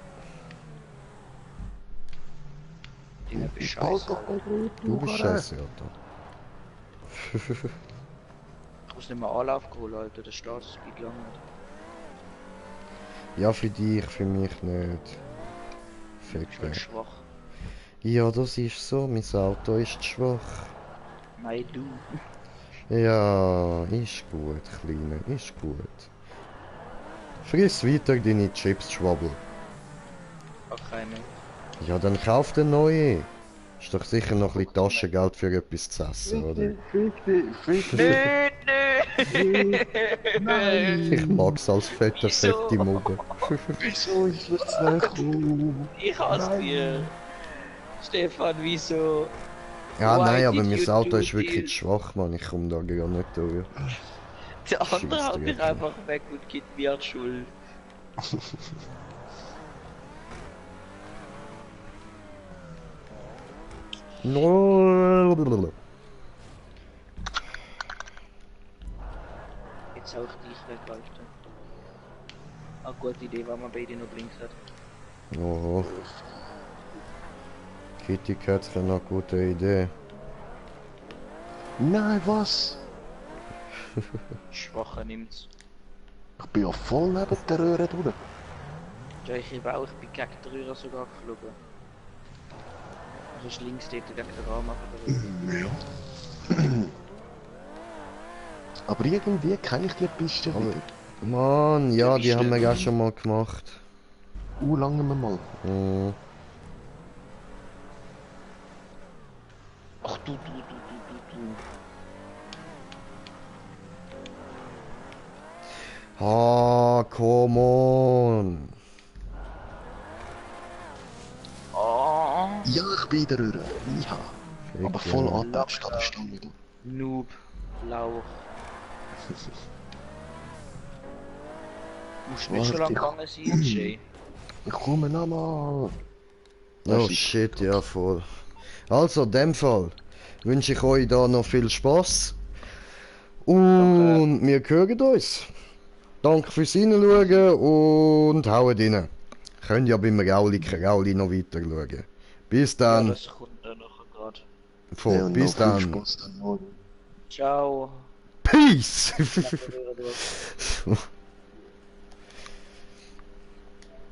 B: Dinge
C: Halt
B: bescheißen.
C: doch mal gut,
A: du bist
C: Hure.
A: scheiße, Alter.
B: Ich muss nicht mehr Anlauf holen, Alter, der Startspeed lang nicht.
A: Ja, für dich, für mich nicht.
B: Ich bin
A: Ficker.
B: schwach.
A: Ja, das ist so, mein Auto ist schwach.
B: Nein, du.
A: Ja, ist gut, Kleine, ist gut. Friss weiter deine Chips, Schwabbel.
B: Auch keine.
A: Ja, dann kauf den neue. Ist doch sicher noch ein bisschen Taschengeld für etwas zu essen, oder?
C: Fick dich.
B: Nö,
C: Nein.
A: Ich mag's als fetter,
B: Wieso?
A: fette Mugge.
C: Wieso? Ich will's nicht kommen.
B: Ich hasse
C: Nein.
B: dir. Stefan, wieso?
A: Ja,
B: Why
A: nein, aber
B: did
A: mein
B: you
A: Auto
B: do
A: ist wirklich
B: this?
A: schwach, Mann. Ich komme da gar nicht durch.
B: Der andere
A: Scheissdreck,
B: haut mich
A: ja.
B: einfach weg und gibt mir die Schuld.
A: No.
B: Jetzt hau ich dich weg, Alter. Eine gute Idee, weil man beide noch links hat.
A: Oh. Kitty Kätzchen, eine gute Idee.
C: Nein, was?
B: Schwacher nimmt's.
C: Ich bin ja voll neben der Röhre durch.
B: Ja, ich eben auch, ich bin gegen die Röhre sogar geflogen. Also ist links dort gegen den Rahmen von der Röhre.
C: Ja. Aber irgendwie kenne ich die Piste
A: Aber-
C: wieder.
A: Mann, ja,
B: Ja,
A: die haben wir
B: stimmt.
A: auch schon mal gemacht.
C: Lange mal.
A: Mhm.
B: Ach du.
A: Ah, come on.
B: Oh,
C: Ja, ich bin in der Röhre. Ja. Aber
A: Ficker.
C: voll antatscht an der Stange. Du.
B: Noob. Lauch. Musst nicht schon
C: Warte,
B: lang gegangen sein, Jay.
C: Ich komme nochmal.
A: Oh shit, ja voll. Also, in dem Fall wünsche ich euch da noch viel Spaß. Und wir hören uns. Danke fürs Hineinschauen und haut rein. Könnt ja beim Rauli noch weiter schauen. Bis
B: Ja,
A: dann.
B: das kommt dann nachher gerade.
A: Voll,
C: Ja, und
A: bis
C: noch viel
A: dann.
C: Spaß dann morgen.
B: Ciao.
A: Peace!
B: Nach der Röhre durch.